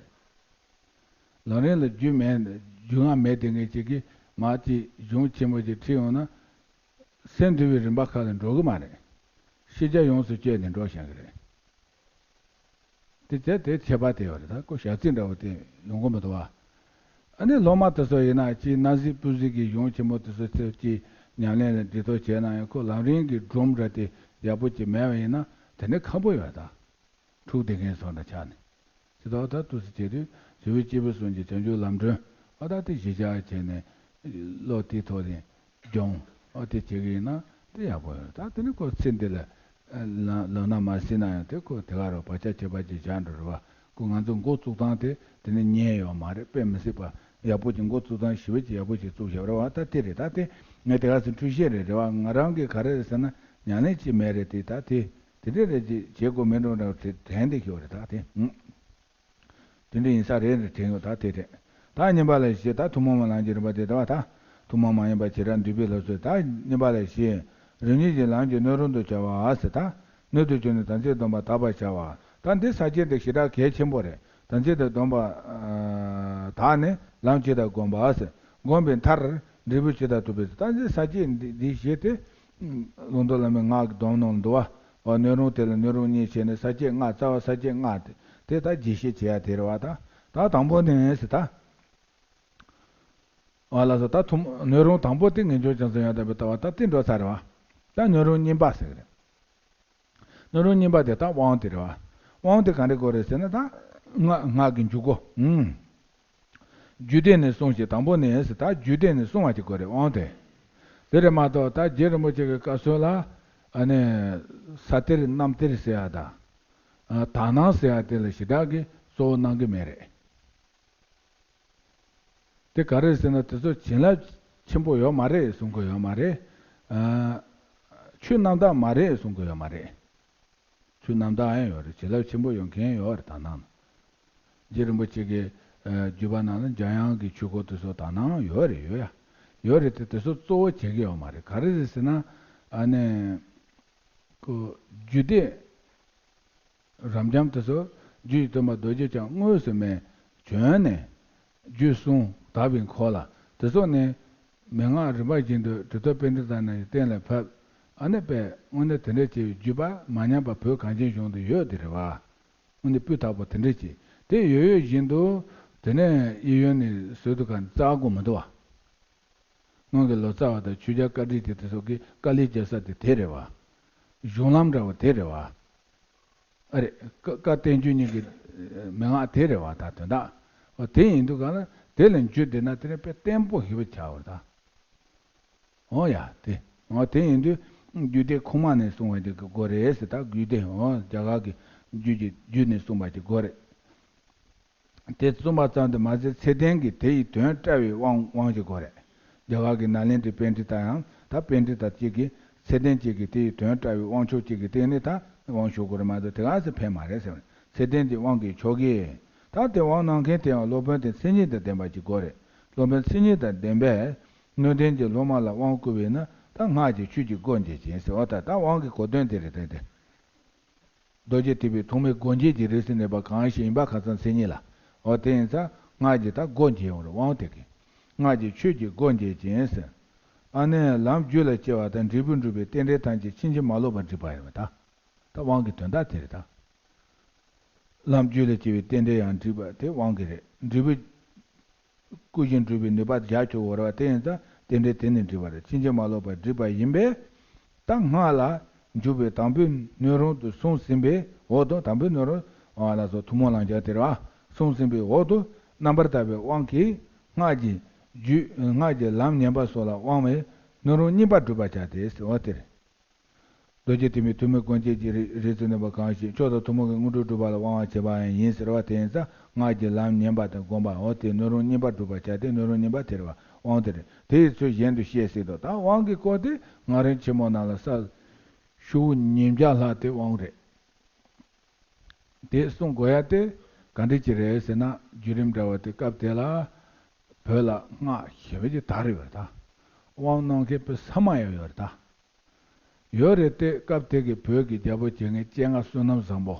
རེད། ལམ་རིམ་ལ་རྒྱུས་མེད་རྒྱུས་མངའ་མེད་དེ་མཁན་ཅིག་གིས་མར་ཅིག་གཞུང་ཆེན་པོ་ཅིག་ཁྲིད་ཡོང་ན། སེམས་འདུལ་བའི་རིམ་པ་ཁག་ལ་འགྲོ་གི་མ་རེད། ཤེས་བྱ་ཡོངས་སུ་བཅད་ནས་འགྲོ་བཞིན་གི་རེད། དེ་བྱས་དེ་ཁྱད་པར་དེ་ཡོད་རེད། ད་ཁོ་ཞག་རྩི་འདྲ་བོ་དེ་ཡོང་གི་མི་འདུག་བ། ཨ་ནི་སློབ་མ་དེ་ཚོ་ཡིན་ན་ཅིག་སྣང་སྲིད་སྤུས་གཟིགས་ཀྱི་གཞུང་ཆེན་མོ་དེ་ཚོ་ཚེ་གཅིག་ཉམས་ལེན་ལ་འབྲི་ཐོག་བྱས་ན་ཡང་ཁོ་ལམ་རིམ་གྱི་སྒྲོམ་ར་དེ་ཡག་པོ་ཅིག་མེད་པ་ཡིན་ན་དེ་ནི་ཁག་པོ་ཡོད་ད། འཁྲུག་བསྡད་མཁན་སོགས་འདྲ་ཆགས་ནས། ཇི་ལྟར་ད་ལྟ་དུས་སུ་བྱེད་དུས་ཇོ་བོའི་སྐྱེས་བུ་གསུམ་གྱི་བྱང་ཆུབ་ལམ་སྒྲོན་ཨ་ད་དེ་གཞི་བཞག་བྱས་ནས་བློ་དེའི་ཐོག་ནས་སྦྱོང་ཨ་དེ་བྱེད་ཀྱི་ཡིན་ན་དེ་ཡག་པོ་ཡོད། ད་དེ་ནི་ཁོ་ཚེ་འདི་ལ་ལམ་སྣ་མ་ཟིན་ན་ཡང་དེ་ཁོ་དེ་ག་རུ་བག་ཆགས་ཁྱད་པར་ཅན་བཞག་འགྲོ་རེད་བ། ཁོ་ང་ཚོ་འགོ་བཙུགས་སྟངས་དེ་དེ་ནི་ཉན་ཡོད་མ་རེད། དཔེ་མི་སྲིད་པ་ཡག་པོ་ཅིག་འགོ་བཙུགས་སྟངས་ཞི་བ་ཅིག་ཡག་པོ་ཅིག་བཙུགས་བཞག་རེད་བ། ད་དེ་རེད། ད་དེ་ངས་དེ་ག་ཚོད་འཁྲུལ་བཤད་རེད་རེད་བ། ང་རང་གི་ག་རེ་རེད་ཟེར་ན་ཉམས་ལེན་ཅིག་མེད་རེད། དེ་ད་དེ། དེ་འདྲའི་རེད་ཅེས་བྱེད་དགོས་མེད་འགྲོ་འདྲ་དྲན་དེ་ཤོར་རེད་ད་དེ། དེ་འདྲ་ཡིན་ས་རེད་རེད་དྲན་ཡོད་ད་དེ་རེད། ད་གཉིས་པ་ལ་ཞེས་ད་ཐུན་མོང་མ་ལམ་གྱི་རིམ་པ་དེ་ལྟ་བ་ད། ཐུན་མོང་མ་ཡིན་པ་བྱེ་བྲག་འདུས་པའི་སློབ་ཚུལ་ད་གཉིས་པ་ལ་ཞེས། རིམ་གཉིས་ཀྱི་ལམ་གྱི་སྣོད་རུང་དུ་བྱ་བ་ཟེར་ད། སྣོད་དུ་གྱུར་ནས་དམ་ཚིག་སྡོམ་པ་དག་པར་བྱ་བ། ད་འདི་ས་བཅད་འདི་ཞེ་དྲག་གལ་ཆེན་པོ་རེད། དམ་ཚིག་དང་སྡོམ་པ་དག་ནི་ལམ་ཇི་ལྟར་བསྒོམ་པ་ཟེར། བསྒོམ་པའི་མཐར་འབྲས་བུ་ཇི་ལྟར་ཐོབ་པའི་ཚུལ། ད་འདི་ས་བཅད་འདི་འདི་བཞེས་ཏེ། ལུང་རྟོགས་བླ་མའི་སྔགས་ཀྱི་སྡོམ་ནང་འདུ་བ། འོ་སྣོད་རུང་དེ་ལ་སྣོད་རུང་གཉིས་བྱས་ནས་ས་བཅད་ལྔ་རྩ་བ་ས་བཅད་ལྔ་དེ་དེ་ད་རྒྱས་བཤད་བྱེད་ཡ་དེ་རེད་བ་ད། ད་དང་པོ་ནས་ཟེར་ད། འོ་ལགས་སོ། ད་ཐུམ་སྣོད་རུང་དང་པོ་དེ་ངེས་འབྱུང་བྱང་སེམས་ཡང་དག་པའི་ལྟ་བ་ད་དེ་འགྲོ་ཚར་རེད་བ། ད་སྣོད་རུང་གཉིས་པ་ཟེར་གི་རེད། སྣོད་རུང་གཉིས་པ་དེ་ད་དབང་དེ་རེད་བ། དབང་དེ་ག་འདྲ་དགོས་རེད་ཟེར་ན་ད་སྔགས་སྔགས་ཀྱི་འཇུག་སྒོ། ཨུམ། རྒྱུད་སྡེ་ནས་གསུངས་ཤིག་དང་པོ་ནས་ཟེར་ད་རྒྱུད་སྡེ་ནས་གསུང་བ་ཅིག་དགོས་རེད་དབང་དེ། དེ་རེད་མ་གཏོགས་ད་རྗེ་རིན་པོ་ཆེ་གི་བཀའ་སྲོལ་ལ་ཨ་ནི་ས་གཏེར་རྣམ་གཏེར་ཟེར་ཡ་དང་། དག་སྣང་ཟེར་ཡ་དེ་ལ་ཞེ་དྲག་གི་གཙོ་བོ་གནང་གི་མེད་རེད། དེ་ག་རེ་ཟེར་ན་དེ་ཚོ་བྱིན་རླབས་ཆེན་པོ་ཡོད་མ་རེད་གསུང་གི་ཡོད་མ་རེད། ཨ། ཆོས་རྣམ་དག་མ་རེད་གསུང་གི་ཡོད་མ་རེད། ཆོས་རྣམ་དག་ཡང་ཡོད་རེད། བྱིན་རླབས་ཆེན་པོ་ཡོད་མཁན་ཡོད་རེད། ད་ནང་རྗེ་རིན་པོ་ཆེ་གི་ཨ་བརྒྱུད་པ་ནང་ལ་འཇམ་དབྱངས་ཀྱི་ཆོས་སྐོར་དེ་ཚོ་ད་ནང་ཡོད་རེད། ཡོད་ཡ་ཡོད་རེད་དེ་དེ་ཚོ་གཙོ་བོ་བྱེད་ཀྱི་ཡོད་མ་རེད། ག་རེ་རེད་ཟེར་ན་ཨ་ནི། ཁོ་རྒྱུད་སྡེ་རབ་འབྱམས་དེ་ཚོ་རྒྱུད་ཀྱི་སྟོན་པ་རྡོ་རྗེ་འཆང་དངོས་སུ་མས་བྱོན་ནས་རྒྱུད་གསུངས་དག་པའི་འཁོར་ལ་དེ་ཚོ་ནས་མན་ངག་རིམ་པ་བཞིན་དུ་གྲུབ་ཐོབ་པཎྜི་ཏ་རྣམས་ཀྱིས་གཏན་ལ་ཕབ། ཨ་ནི་པས་དངོས་གནས་དེ་འདྲ་བྱས་པའི་བརྒྱུད་པ་མ་ཉམས་པ་བོད་གངས་ཅན་ལྗོངས་དུ་ཡོད་དེ་རེད་བ། དངོས་གནས་སྤུས་དག་པོ་དེ་འདྲ་བྱས་དེ་ཡོད་ཡོད་བཞིན་དུ་དེ་ནས་གཡས་གཡོན་ནས་བཟོས་འདུག་ག་རྩ་དགོས་མི་འདུག་བ། སྔོན་གྱི་ལོ་ཙཱ་བ་དང་ཆོས་རྒྱལ་བཀའ་དྲིན་ཅན་དེ་ཚོ་གིས་དཀའ་ལས་བརྒྱབ་ས་དེ་དེ་རེད་བ། གཞུང་ལམ་འདྲ་བ་དེ་རེད་བ། ཨ་རེ། བཀའ་བཀའ་བསྟན་བཅོས་གཉིས་ཀྱི་མན་ངག་དེ་རེད་བ་ད་དོན་དག་འོ་དེ་ཡིན་དུས་གང་ལ་དེ་ལ་འཇུས་བསྡད་ན་དེ་ནི་དཔེ་བརྟན་པོ་ཞེ་པོ་ཆགས་པ་རེད་ད། འོ་ཡ་དེ། འོ་དེ་ཡིན་དུས་རྒྱུད་སྡེ་ཁུངས་མ་ནས་གསུངས་པ་ཅིག་གི་སྒོ་རེད་ཟེར། ད་རྒྱུད་སྡེ་འོ་རྒྱ་གར་གྱི་རྒྱུད་ཀྱི་རྒྱུད་ནས་གསུངས་པ་ཅིག་སྒོ་རེད། དེ་གསུངས་པ་ཙམ་དུ་མ་ཟད་ཚད་ལྡན་གྱི་དེ་ཡི་དོན་བཀྲལ་བའི་དབང་དབང་ཞིག་དགོས་རེད། རྒྱ་གར་གྱི་ནཱ་ལེནྡྲའི་པཎྜི་ཏ་ཡང་ད་པཎྜི་ཏ་གཅིག་གིས་ཚད་ལྡན་གཅིག་གིས་དེ་ཡི་དོན་བཀྲལ་བའི་དབང་ཕྱུག་གཅིག་གི་སྟེང་ནས་ད་དབང་ཞུ་དགོས་རེད་མ་གཏོགས་དེ་ག་ཚོད་ཕན་མ་རེད་ཟེར་བ་ནི་ཚད་ལྡན་གྱི་དབང་གིས་ཆོག་གི། ད་དེ་དབང་གནང་མཁན་དེའང་སློབ་དཔོན་དེ་མཚན་ཉིད་དང་ལྡན་པ་ཅིག་དགོས་རེད། སློབ་དཔོན་མཚན་ཉིད་དང་ལྡན་པས་སྣོད་ལྡན་གྱི་སློབ་མ་ལ་དབང་བསྐུར་བས་ན་ད་སྔགས་ཀྱི་ཆོས་ཀྱི་སྒོ་འབྱེད་ཅིང་ཟེར་བ་ད་ད་དབང་གི་གོ་དོན་དེ་རེད་དེ་དེ། རྡོ་རྗེ་ཐེག་པའི་ཐོག་མའི་སྒོ་འབྱེད་ཀྱི་རིགས་སུ་གནས་པ་གང་ཞིག་ཡིན་པ་ཁ་སང་མཚན་ཉིད་ལ། འོ་དེ་ཡིན་ཙང་སྔགས་ཀྱི་ད་སྒོ་འབྱེད་ཡོང་རེད་དབང་དེ་གིས། སྔགས་ཀྱི་ཆོས་ཀྱི་སྒོ་འབྱེད་ཅིང་ཟེར། ཨ་ནི་ལམ་རྒྱུད་ལ་སྐྱེ་བ་དང་འབྲས་བུ་འགྲུབ་པའི་རྟེན་འབྲེལ་ཐམས་ཅད་ཕྱིན་ཅི་མ་ལོག་པར་འགྲིག་པ་ཡིན་པ་ད། ད་དབང་གི་དོན་དག་དེ་རེད་ད། ལམ་རྒྱུད་ལ་སྐྱེ་བའི་རྟེན་འབྲེལ་ཡང་འགྲིག་པ་དེ་དབང་གི་རེད། འབྲས་བུ། བསྐུལ་ཞིང་སྒྲུབ་པའི་ནུས་པ་རྒྱ་ཆེ་བོ་རེད་བ། དེ་ཡིན་ཙང་རྟེན་འབྲེལ་དེ་ནི་འགྲིག་པ་རེད། ཕྱིན་ཅི་མ་ལོག་པར་འགྲིག་པ་ཡིན་པས། ད་སྔགས་ལ་འཇུག་པའི་དང་པོའི་སྣོད་རུང་དུ་གསུངས་ཟིན་པས་འོ་དོ་དང་པོའི་སྣོད་རུང་ ཨ་ལ་སོགས་ཐུན་མོང་ལམ་སྦྱར་དེ་རེད་བ། གསུངས་ཟིན་པའི་འོག་ཏུ་རྣམ་པར་དག་པའི་དབང་གིས་སྔགས་ཀྱི་རྒྱུད་སྔགས་ཀྱི་ལམ་ཉན་པ་སོགས་ལ་དབང་བས་སྣོད་རུང་གཉིས་པ་སྒྲུབ་པར་བྱ་སྟེ་ཟེར་བ་དེ་རེད། རྡོ་རྗེ་ཐེག་པའི་ཐུན་མིན་སྒོམ་བྱེད་ཀྱི་རིགས་རིགས་སུ་གནས་པ་གང་ཞིག་མཆོག་དང་ཐུན་མོང་གི་དངོས་གྲུབ་སྒྲུབ་པ་ལ་དབང་བར་བྱེད་པ་ཡང་ཡིན་ཟེར་བ་དེ་ཡིན་ཙང་སྔགས་ཀྱི་ལམ་ཉན་པ་དང་བསྒོམ་པའོ། དེས་སྣོད་རུང་གཉིས་པ་སྒྲུབ་པར་བྱ་སྟེ་སྣོད་རུང་གཉིས་པ་དེ་རེད་བ། དབང་དེ་རེད། དེ་ཡི་ཚུལ་གཞན་དུ་བཤད་སྲིད་དོ། ད་དབང་གི་སྐོར་དེ་སྔགས་རིམ་ཆེན་མོ་ནང་ལ་ས་ཤོག་ཉིས་བརྒྱ་ལྷག་དེ་དབང་རེད། དེ་གསུང་དགོས་ཡ་དེ་ག་འདྲ་ཅིག་རེད་ཟེར་ན། བརྒྱུད་རིམ་འདྲ་བ་དེ་སྐབས་དེ་ལ་བོད་ལ་སྔགས་ཞེ་པོ་ཅིག་དར་ཡོད་རེད་ད། དབང་གནང་མཁན་དཔེ་ས་མ་ཡོད་ཡོད་རེད་ད། ཡོད་རེད་དེ། སྐབས་དེ་གི་བོད་ཀྱི་རྒྱལ་པོ་བྱེད་མཁན་སྤྱན་སྔ་བསོད་ནམས་བཟང་པོ།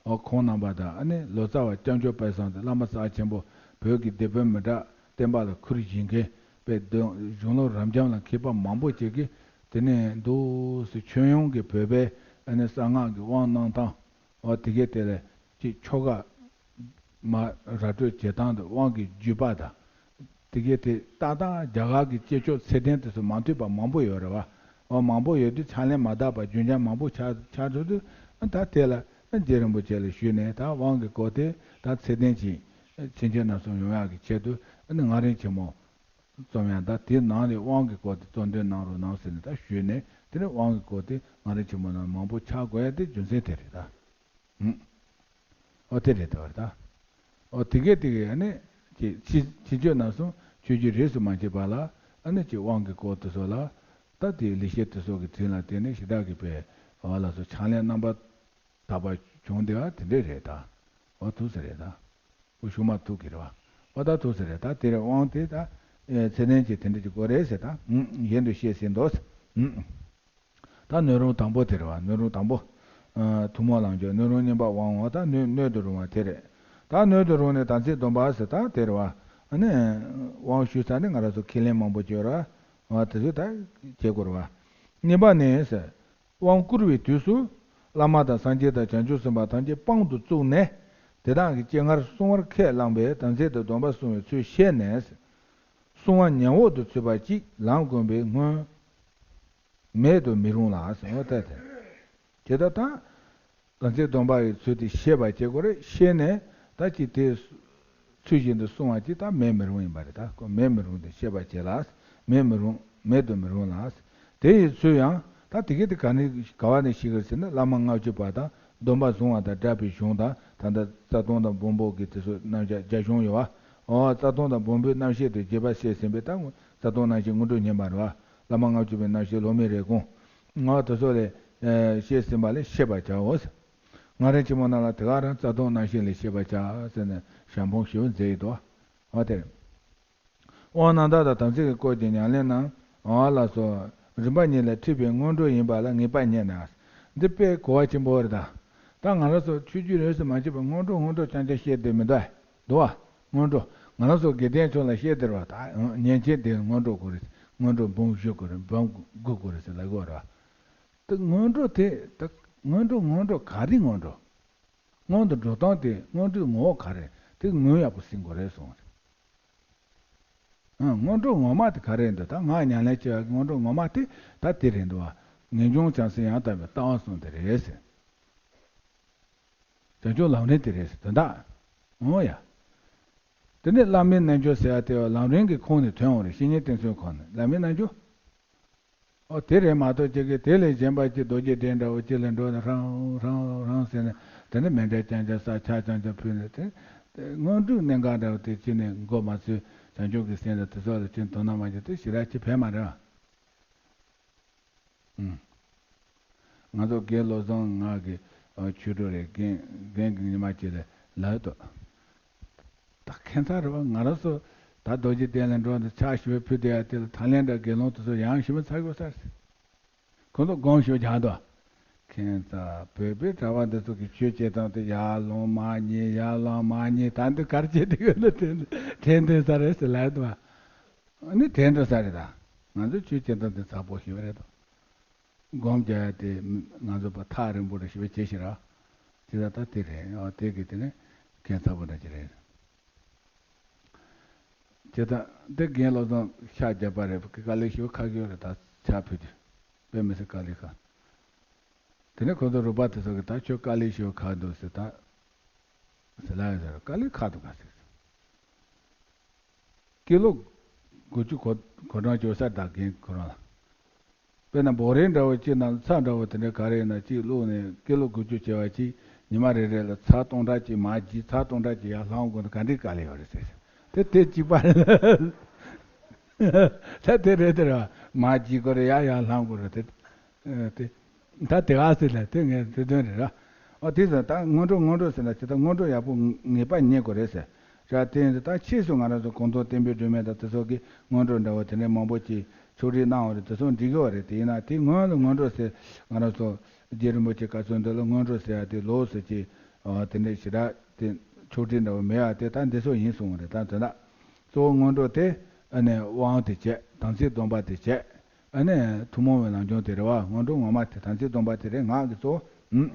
འོ་ཁོང་རྣམ་པ་དང་ཨ་ནི་ལོ་ཙཱ་བ་སྐྱབས་མཆོག་དཔལ་བཟང་དེ་བླ་མ་རྩ་ཆེན་པོ། བོད་ཀྱི་སྡེ་དཔོན་མི་དྲག་བསྟན་པ་ལ་ཁུར་བཞེས་མཁན་དཔེ་གདོང་གཞུང་ལུགས་རབ་འབྱམས་ལ་མཁས་པ་མང་པོ་ཅིག་གིས་དེ་ནས་འདུག་སེ་ཁྱོན་ཡོངས་ཀྱི་བོད་པའི་ཨ་ནི་གསང་སྔགས་ཀྱི་དབང་གནང་སྟངས། འོ་དེ་གའི་དེ་ལས་ཅིག་ཆོ་ག་མ་ར་སྤྲོད་བྱེད་སྟངས་དང་དབང་གི་བརྒྱུད་པ་དང་། དེ་གའི་དེ་ཏག་ཏག་རྒྱ་གར་གྱི་སྐྱེས་མཆོག་ཚད་ལྡན་དེ་ཚོ་མ་ཐུབ་པ་མང་པོ་ཡོད་རེད་བ། འོ་མང་པོ་ཡོད་དུས་ཕྱག་ལེན་མ་དག་པ་རྒྱུན་འབྱམས་མང་པོ་ཆགས་ཆགས་འགྲོ་དུས། ད་དེ་ལ་རྗེ་རིན་པོ་ཆེ་ལ་ཞུས་ནས་ད་དབང་གི་སྐོར་དེ་ད་ཚད་ལྡན་ཅིག་ཕྱིན་ཆད་ནས་བཟུང་ཡོང་ཡག་གི་ཆེད་དུ་ཨ་ནི་སྔགས་རིམ་ཆེན་མོ་རྩོམ་ཡང་ད་དེའི་ནང་ནས་དབང་གི་སྐོར་དེ་རྩོམ་འདོན་གནང་རོགས་གནང་ཟེར་ནས་ད་ཞུས་ནས། དེ་ནས་དབང་གི་སྐོར་དེ་སྔགས་རིམ་ཆེན་མོ་ནང་མང་པོ་ཆགས་དགོས་ཡ་དེ་རྒྱུ་མཚན་དེ་རེད་ད། ཨུམ། ཨོ་དེ་རེད་ད་བར་ད། ཨོ་དེ་གས་དེ་གས་ཨ་ནི་ཅིག་ཕྱི་ཕྱི་ཆོས་ནང་གསུང་ཆོས་བརྒྱུད་རིས་སུ་མ་ཆད་པ་ལ་ཨ་ནི་ཅིག་དབང་གི་སྐོར་དེ་ཚོ་ལ་ད་དེའི་ལེགས་བཤད་དེ་ཚོ་གི་དྲིན་ལ་བརྟེན་ནས་ཞེ་དྲག་གི་པའི་འོ་ལ་སོགས་ཕྱག་ལེན་རྣམ་པ་དག་པ་བྱུང་བསྡད་པ་དེ་འདྲས་རེད་ད། ཨོ་ཐུགས་སུ་རེད་ད། ཨོ་ཤུགས་མ་ཐུག་གི་རེད་བ། ཨོ་ད་ཐུགས་སུ་རེད་ད། དེ་རེད་དབང་དེ་ད་ཚད་ལྡན་གྱི་དེ་འདྲས་ཀྱི་སྐོར་རེད་ཟེར་ད། ཨུམ། གཞན་དུ་བཤད་ཟིན་ཏོ། ཨུམ། ད་སྣོད་རུང་དང་པོ་དེ་རེད་བ། སྣོད་རུང་དང་པོ། ཨ་ཐུན་མོང་ལམ་སྦྱོར་སྣོད་རུང་གཉིས་པ་དབང་འོ་ད་སྣོད་སྣོད་དུ་རུང་བ་དེ་རེད། ད་སྣོད་དུ་རུང་ནས་དམ་ཚིག་སྡོམ་པ་ཟེར་ད་དེ་རེད་བ། ཨ་ནི་དབང་ཞུས་ཚར་ནས་ང་རང་ཚོ་ཁས་ལེན་མང་པོ་བྱོས་ར། ཨ་དེ་ཚོ་ད་བྱེད་དགོས་རེད་བ། གཉིས་པ་ནས་ཟེར། དབང་བསྐུར་བའི་དུས་སུ། བླ་མ་དང་སངས་རྒྱས་དང་བྱང་ཆུབ་སེམས་དཔའ་ཐམས་ཅད་དཔང་དུ་བཙུགས་ནས། དེ་དག་གི་སྤྱན་སྔར་བསྲུང་བར་ཁས་བླངས་པས་དམ་ཚིག་དང་སྡོམ་པ་བསྲུང་བའི་ཚུལ་བཤད་ནས། བསྲུང་བ་ཉམས་འོག་ཏུ་ཚུད་པ་གཅིག་ལམ་བསྒོམས་པའི་སྔོན། མེད་དུ་མི་རུང་ལ་ཟེར་བ་ལྟར་ཏེ། ཇི་ལྟར་དང་། དམ་ཚིག་སྡོམ་པ་ཡི་ཚུལ་དེ་ཤེས་པར་བྱེད་དགོས་རེད། ཤེས་ནས་ད་ཅི་དེ་ཚུལ་བཞིན་དུ་བསྲུང་བ་ཅི་ད་མེད་མི་རུང་ཡིན་པ་རེད། ད་ཁོ་མེད་མི་རུང་དེ་ཤེས་པར་བྱེད་ལ། མེད་མི་རུང་མེད་དུ་མི་རུང་ལ། དེ་ཡི་ཚུལ་ཡང་ད་དེ་གས་དེ་ག་ནས་ག་བ་ནས་ཤེས་ཀྱི་ཟེར་ན། བླ་མ་ལྔ་བཅུ་པ་དང་སྡོམ་པ་བཟུང་བ་དང་སྦྲགས་པའི་གཞུང་དང་། ད་ལྟ་རྩ་ལྟུང་དང་སྦོམ་པོ་གི་དེ་ཚོ་རྣམ་གཞག་རྒྱ་གཞུང་ཡོད་བ། ཨོ་རྩ་ལྟུང་དང་སྦོམ་པོའི་རྣམ་བཤད་དེ་རྒྱས་པ་བཤད་ཟིན་པས་ད་རྩ་ལྟུང་རྣམ་བཤད་སྔོན་འགྲོ་ཉན་པ་རེད་བ། བླ་མ་ལྔ་བཅུ་པའི་རྣམ་བཤད་ལོག་མེད་རེ་སྐོང་། ང་དེ་ཚོ་ལས་ཤེས་ཟིན་པ་ལས་ཤེས་པར་བྱའོ། སྔགས་རིམ་ཆེན་མོ་རྣམས་ལ་དེ་ག་རང་རྩ་ལྟུང་རྣམ་བཤད་ལས་ཤེས་པར་བྱ་ཟེར་ནས་ཞལ་འཕངས་ཞུ་མཛད་ཡོད་དོ། འོ་དེ། དབང་རྣམ་དག་དང་དམ་ཚིག་གི་སྐོར་གྱི་ཉམས་ལེན་རྣམས་འོ་ལ་སོགས་རིམ་པ་གཉིས་ལས་འཁྲིད་པའི་སྔོན་འགྲོ་ཡིན་པ་ལ་ངེས་པ་རྙེད་ནས། འདི་དཔེ་གོ་བ་ཆེན་པོ་རེད་ད། ད་ང་རང་ཚོ་ཆོས་བརྒྱུད་རིས་སུ་མ་ཆད་པའི་སྔོན་འགྲོ་སྔོན་འགྲོ་རྐྱང་རྐྱང་བཤད་བསྡད་མི་འདུག་ཨ། འདུག་བ། སྔོན་འགྲོ། ང་རང་ཚོ་དགེ་ལྡན་ཕྱོགས་ལ་བཤད་བསྡད་རེད་བ། ད་ཉན་མཁན་དེ་སྔོན་འགྲོ་དགོས་རེད། སྔོན་འགྲོ་འབུམ་བཞི་དགོས་རེད། འབུམ་དགུ་དགོས་རེད་ཟེར་ལབ་ཀྱི་ཡོད་རེད་བ། ད་སྔོན་འགྲོ་དེ་ད་སྔོན་འགྲོ་སྔོན་འགྲོ་ག་རེ་སྔོན་འགྲོ། སྔོན་དུ་འགྲོ་སྟངས་དེ་སྔོན་འགྲོའི་ངོ་བོ་ག་རེ་དེ་ངོས་ཡག་པོ་ཟིན་དགོས་རེད་གསུངས་རེད། ཨང་། སྔོན་འགྲོ་ངོ་མ་དེ་ག་རེ་འདུག་ད་ང་ཉམས་ལེན་བྱེད་ཡག་གི་སྔོན་འགྲོ་ངོ་མ་དེ་ད་དེ་རེད་འདུག་བ། ངེས་འབྱུང་བྱང་སེམས་ཡང་དག་པའི་ལྟ་བ་གསུམ་དེ་རེད་ཟེར། བྱང་ཆུབ་ལམ་རིམ་དེ་རེད་ཟེར་དོན་དག་འོ་ཡ། དེ་ནས་བླ་མའི་རྣལ་འབྱོར་ཟེར་ཡ་དེ་ལམ་རིམ་གྱི་ཁོངས་ནས་ཐོན་འོང་རེད། བཤེས་གཉེན་བསྟེན་ཚུལ་ཁོངས་ནས་བླ་མའི་རྣལ་འབྱོར། ཨོ་དེ་རེད་མ་གཏོགས་ཅིག་གིས་དེ་ལས་གཞན་པ་ཅིག་རྡོ་རྗེ་གདན་འདྲ་བོ་ཅིག་ལ་འགྲོ་ནས་ཧྲང་ཧྲང་ཧྲང་ཟེར་ནས་དེ་ནས་མཎྜལ་རྐྱང་རྐྱང་བསགས། ཕྱག་རྐྱང་རྐྱང་ཕུལ་ནས་དེ་དེ་སྔོན་འགྲོའི་གནད་འགག་འདྲ་བོ་དེ་ཅིག་ནས་མགོ་མ་ཚོས། བྱང་ཆུབ་ཀྱི་སེམས་དང་དེ་ཚོ་ལ་ཅིག་དོ་སྣང་མ་བྱས་དེ་ཞེ་དྲག་ཅིག་ཕན་མ་རེད་བ། ཨུམ། ང་ཚོ་རྒན་བློ་བཟང་ང་གི་ཨ་ཆོས་གྲོགས་རེད། རྒན་རྒན་གྱི་ཉི་མ་གཅིག་ལ་ལབ་འདུག་ད་ཁྱད་མཚར་རེད་བ། ང་རང་ཚོ་ད་རྡོ་རྗེ་གདན་ལ་འགྲོ་འདི་ཕྱག་ཞུ་བའི་ཕུལ་དེ་ཡ་དེ་ལ་ད་ལན་འདྲ་དགེ་སློང་དེ་ཚོ་ཡང་ཞུ་མི་ཚར་དགོས་ས་རེད། ཁོ་ཚོ་དགོངས་ཞུ་རྒྱག་འདུག་ཁྱད་མཚར། བོད་པའི་གྲྭ་པ་འདི་ཚོ་གི་ཆོས་བྱེད་སྟངས་དེ་ཡར་ལོང་མར་ཉལ་ཡར་ལོང་མར་ཉལ། ད་འདི་གར་བྱེད་དེ་ཡོད་ན་དྲན་དྲན་དྲན་ས་རེད་ཟེར་ལབ་འདུག་ཨ་ནི་དྲན་དྲན་ས་རེད། ད་ང་ཚོ་ཆོས་བྱེད་སྟངས་དེ་ཚ་པོ་ཞིག་རེད་དོ། སྒོམ་རྒྱག་ཡ་དེ་ང་ཚོ་པ་ཐག་རིང་པོ་རེ་ཞིག་བྱེད་ཤི་ར། དེ་ད་ལྟ་དེ་རེད། ཨ་དེ་གི་དེ་ནི་ཁྱད་མཚར་པོ་འདྲ་ཅིག་རེད། དེ་ད་དེ་རྒན་བློ་བཟང་ཤག་རྒྱབ་པ་རེད། དཀའ་ལས་ཞིག་ཁག་གི་རེད། ད་ཕྱག་ཕུལ་དུས་དཔེ་མི་སྲིད་དཀའ་ལས་ཁག་དེ་ནས་ཁོ་ཚོ་རོགས་པ་དེ་ཚོ་གི་ད་ཁྱོད་དཀའ་ལས་ཞིག་ཁག་འདུག་ཟེར། ད་ ཟེར་ལ་ཡ་ཟེར་དཀའ་ལས་ཁག་འདུག་ག་ཟེར། ཀི་ལོ་དགུ་བཅུ་གོ་གོ་གྲངས་བཅོ་ས་ད་རྒན་ཁོ་རང་ལ། དཔེར་ན་བོ་རེ་འདྲ་བོ་གཅིག་ནང་ཚྭ་འདྲ་བོ་དེ་འདྲའི་ག་རེ་ཡིན་ན་གཅིག་བླུགས་ནས་ཀི་ལོ་དགུ་བཅུ་བྱས་པ་གཅིག་ཉི་མ་རེ་རེ་ལ་ཚྭ་སྟོང་ཕྲག་གཅིག་མར་བརྗེས། ཚྭ་སྟོང་ཕྲག་གཅིག་ཡར་ལྷང་དགོས་ན་ག་འདྲའི་དཀའ་ལས་ཡོད་རེད་ཟེར། དེ་དེ་གཅིག་པ་རེད། ད་དེ་རེད་དེ་རེད། མར་བརྗེས་དགོས་རེད། ཡར་ཡར་ལྷང་དགོས་རེད་དེ། ཨ་དེ། ད་དེ་ག་ཟེར་ལ་དེ་ངས་དེ་དོན་རེད་ར། ཨ་དེ་ཟེར་ད་སྔོན་འགྲོ་སྔོན་འགྲོ་ཟེར་ན་ཇི་ལྟར་སྔོན་འགྲོ་ཡག་པོ་ངེས་པ་རྙེད་དགོས་རེད་ཟེར། ད་དེ་ད་ཕྱིས་སུ་ང་རང་ཚོ་གོང་དུ་བསྟན་པའི་སྒྲོན་མེ་དང་དེ་ཚོ་གིས་སྔོན་འགྲོ་འདྲ་བོ་དེ་འདྲའི་མང་པོ་ཅིག་ཕྱོགས་སྒྲིག་གནང་བ་རེད། དེ་ཚོ་འགྲིག་གི་བ་རེད། དེ་ཡིན་ན་དེ་སྔོན་ལ་སྔོན་འགྲོ་ཟེར་ང་རང་ཚོ་རྗེ་རིན་པོ་ཆེ་བཀའ་སྩལ་འདི་ལ་སྔོན་འགྲོ་ཟེར་ཡ་དེ་ལོགས་སུ་ཅིག་དེ་འདྲའི་ཞེ་དྲག་དེ་ཕྱོགས་སྒྲིག་འདྲ་བོ་མེད་ཡ་དེ་ད་འདི་ཚོ་ཡིན་གསུངས་པ་རེད། ད་དོན་དག་གཙོ་བོ་སྔོན་འགྲོ་དེ་ཨ་ནི་དབང་དེ་བྱས། དམ་ཚིག་སྡོམ་པ་དེ་བྱས། ཨ་ནི་ཐུན་མོང་བའི་ལམ་སྦྱོང་དེ་རེད་བ། སྔོན་འགྲོ་ངོ་མ་དེ་དམ་ཚིག་སྡོམ་པ་དེ་རེད། ངག་གི་གཙོ་བོ། ཨུམ།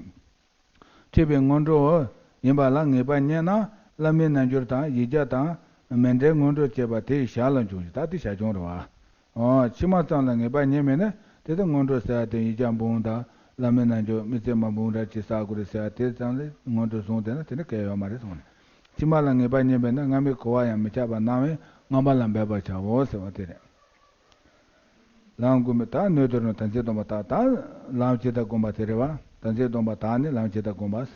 ཁྲིད་པའི་སྔོན་འགྲོ་ཡིན་པ་ལ་ངེས་པ་རྙེད་ན་བླ་མའི་རྣལ་འབྱོར་དང་ཡིག་བརྒྱ་དང་མཎྜལ་སྔོན་འགྲོ་བྱས་པ་དེ་ཡི་ཞར་ལ་འབྱུང་ཞིང་། ད་དེ་ཞར་བྱུང་རེད་བ། ཨོ། ཕྱི་མ་ཙམ་ལ་ངེས་པ་རྙེད་མེད་ན་དེ་ལྟར་སྔོན་འགྲོ་ཟེར་བ་དེ་ཡིག་བརྒྱ་འབུམ་དང་བླ་མའི་རྣལ་འབྱོར་དམིགས་བརྩེ་མ་འབུམ་ར་ཅིག་བསགས་དགོས་རེད་ཟེར་བ་དེ་ཙམ་ལས་སྔོན་འགྲོ་བཟུང་བསྡད་ན་དེ་ནི་གལ་ཡོད་མ་རེད་གསུངས་ནས། ཕྱི་མ་ལ་ངེས་པ་རྙེད་པས་ན་སྔ་མའི་གོ་བ་ཡང་མི་ཆགས་པར་སྣང་བས་སྔ་མ་ལ་འབད་པར་བྱའོ་ཟེར་བ་དེ་རེད། ལམ་བསྒོམ་པའི་ད་སྣོད་དུ་རུང་དམ་ཚིག་སྡོམ་པ་དག་ད་ལམ་ཇི་ལྟར་བསྒོམ་པ་དེ་རེད་བ། དམ་ཚིག་སྡོམ་པ་དག་ནི་ལམ་ཇི་ལྟར་བསྒོམ་པ།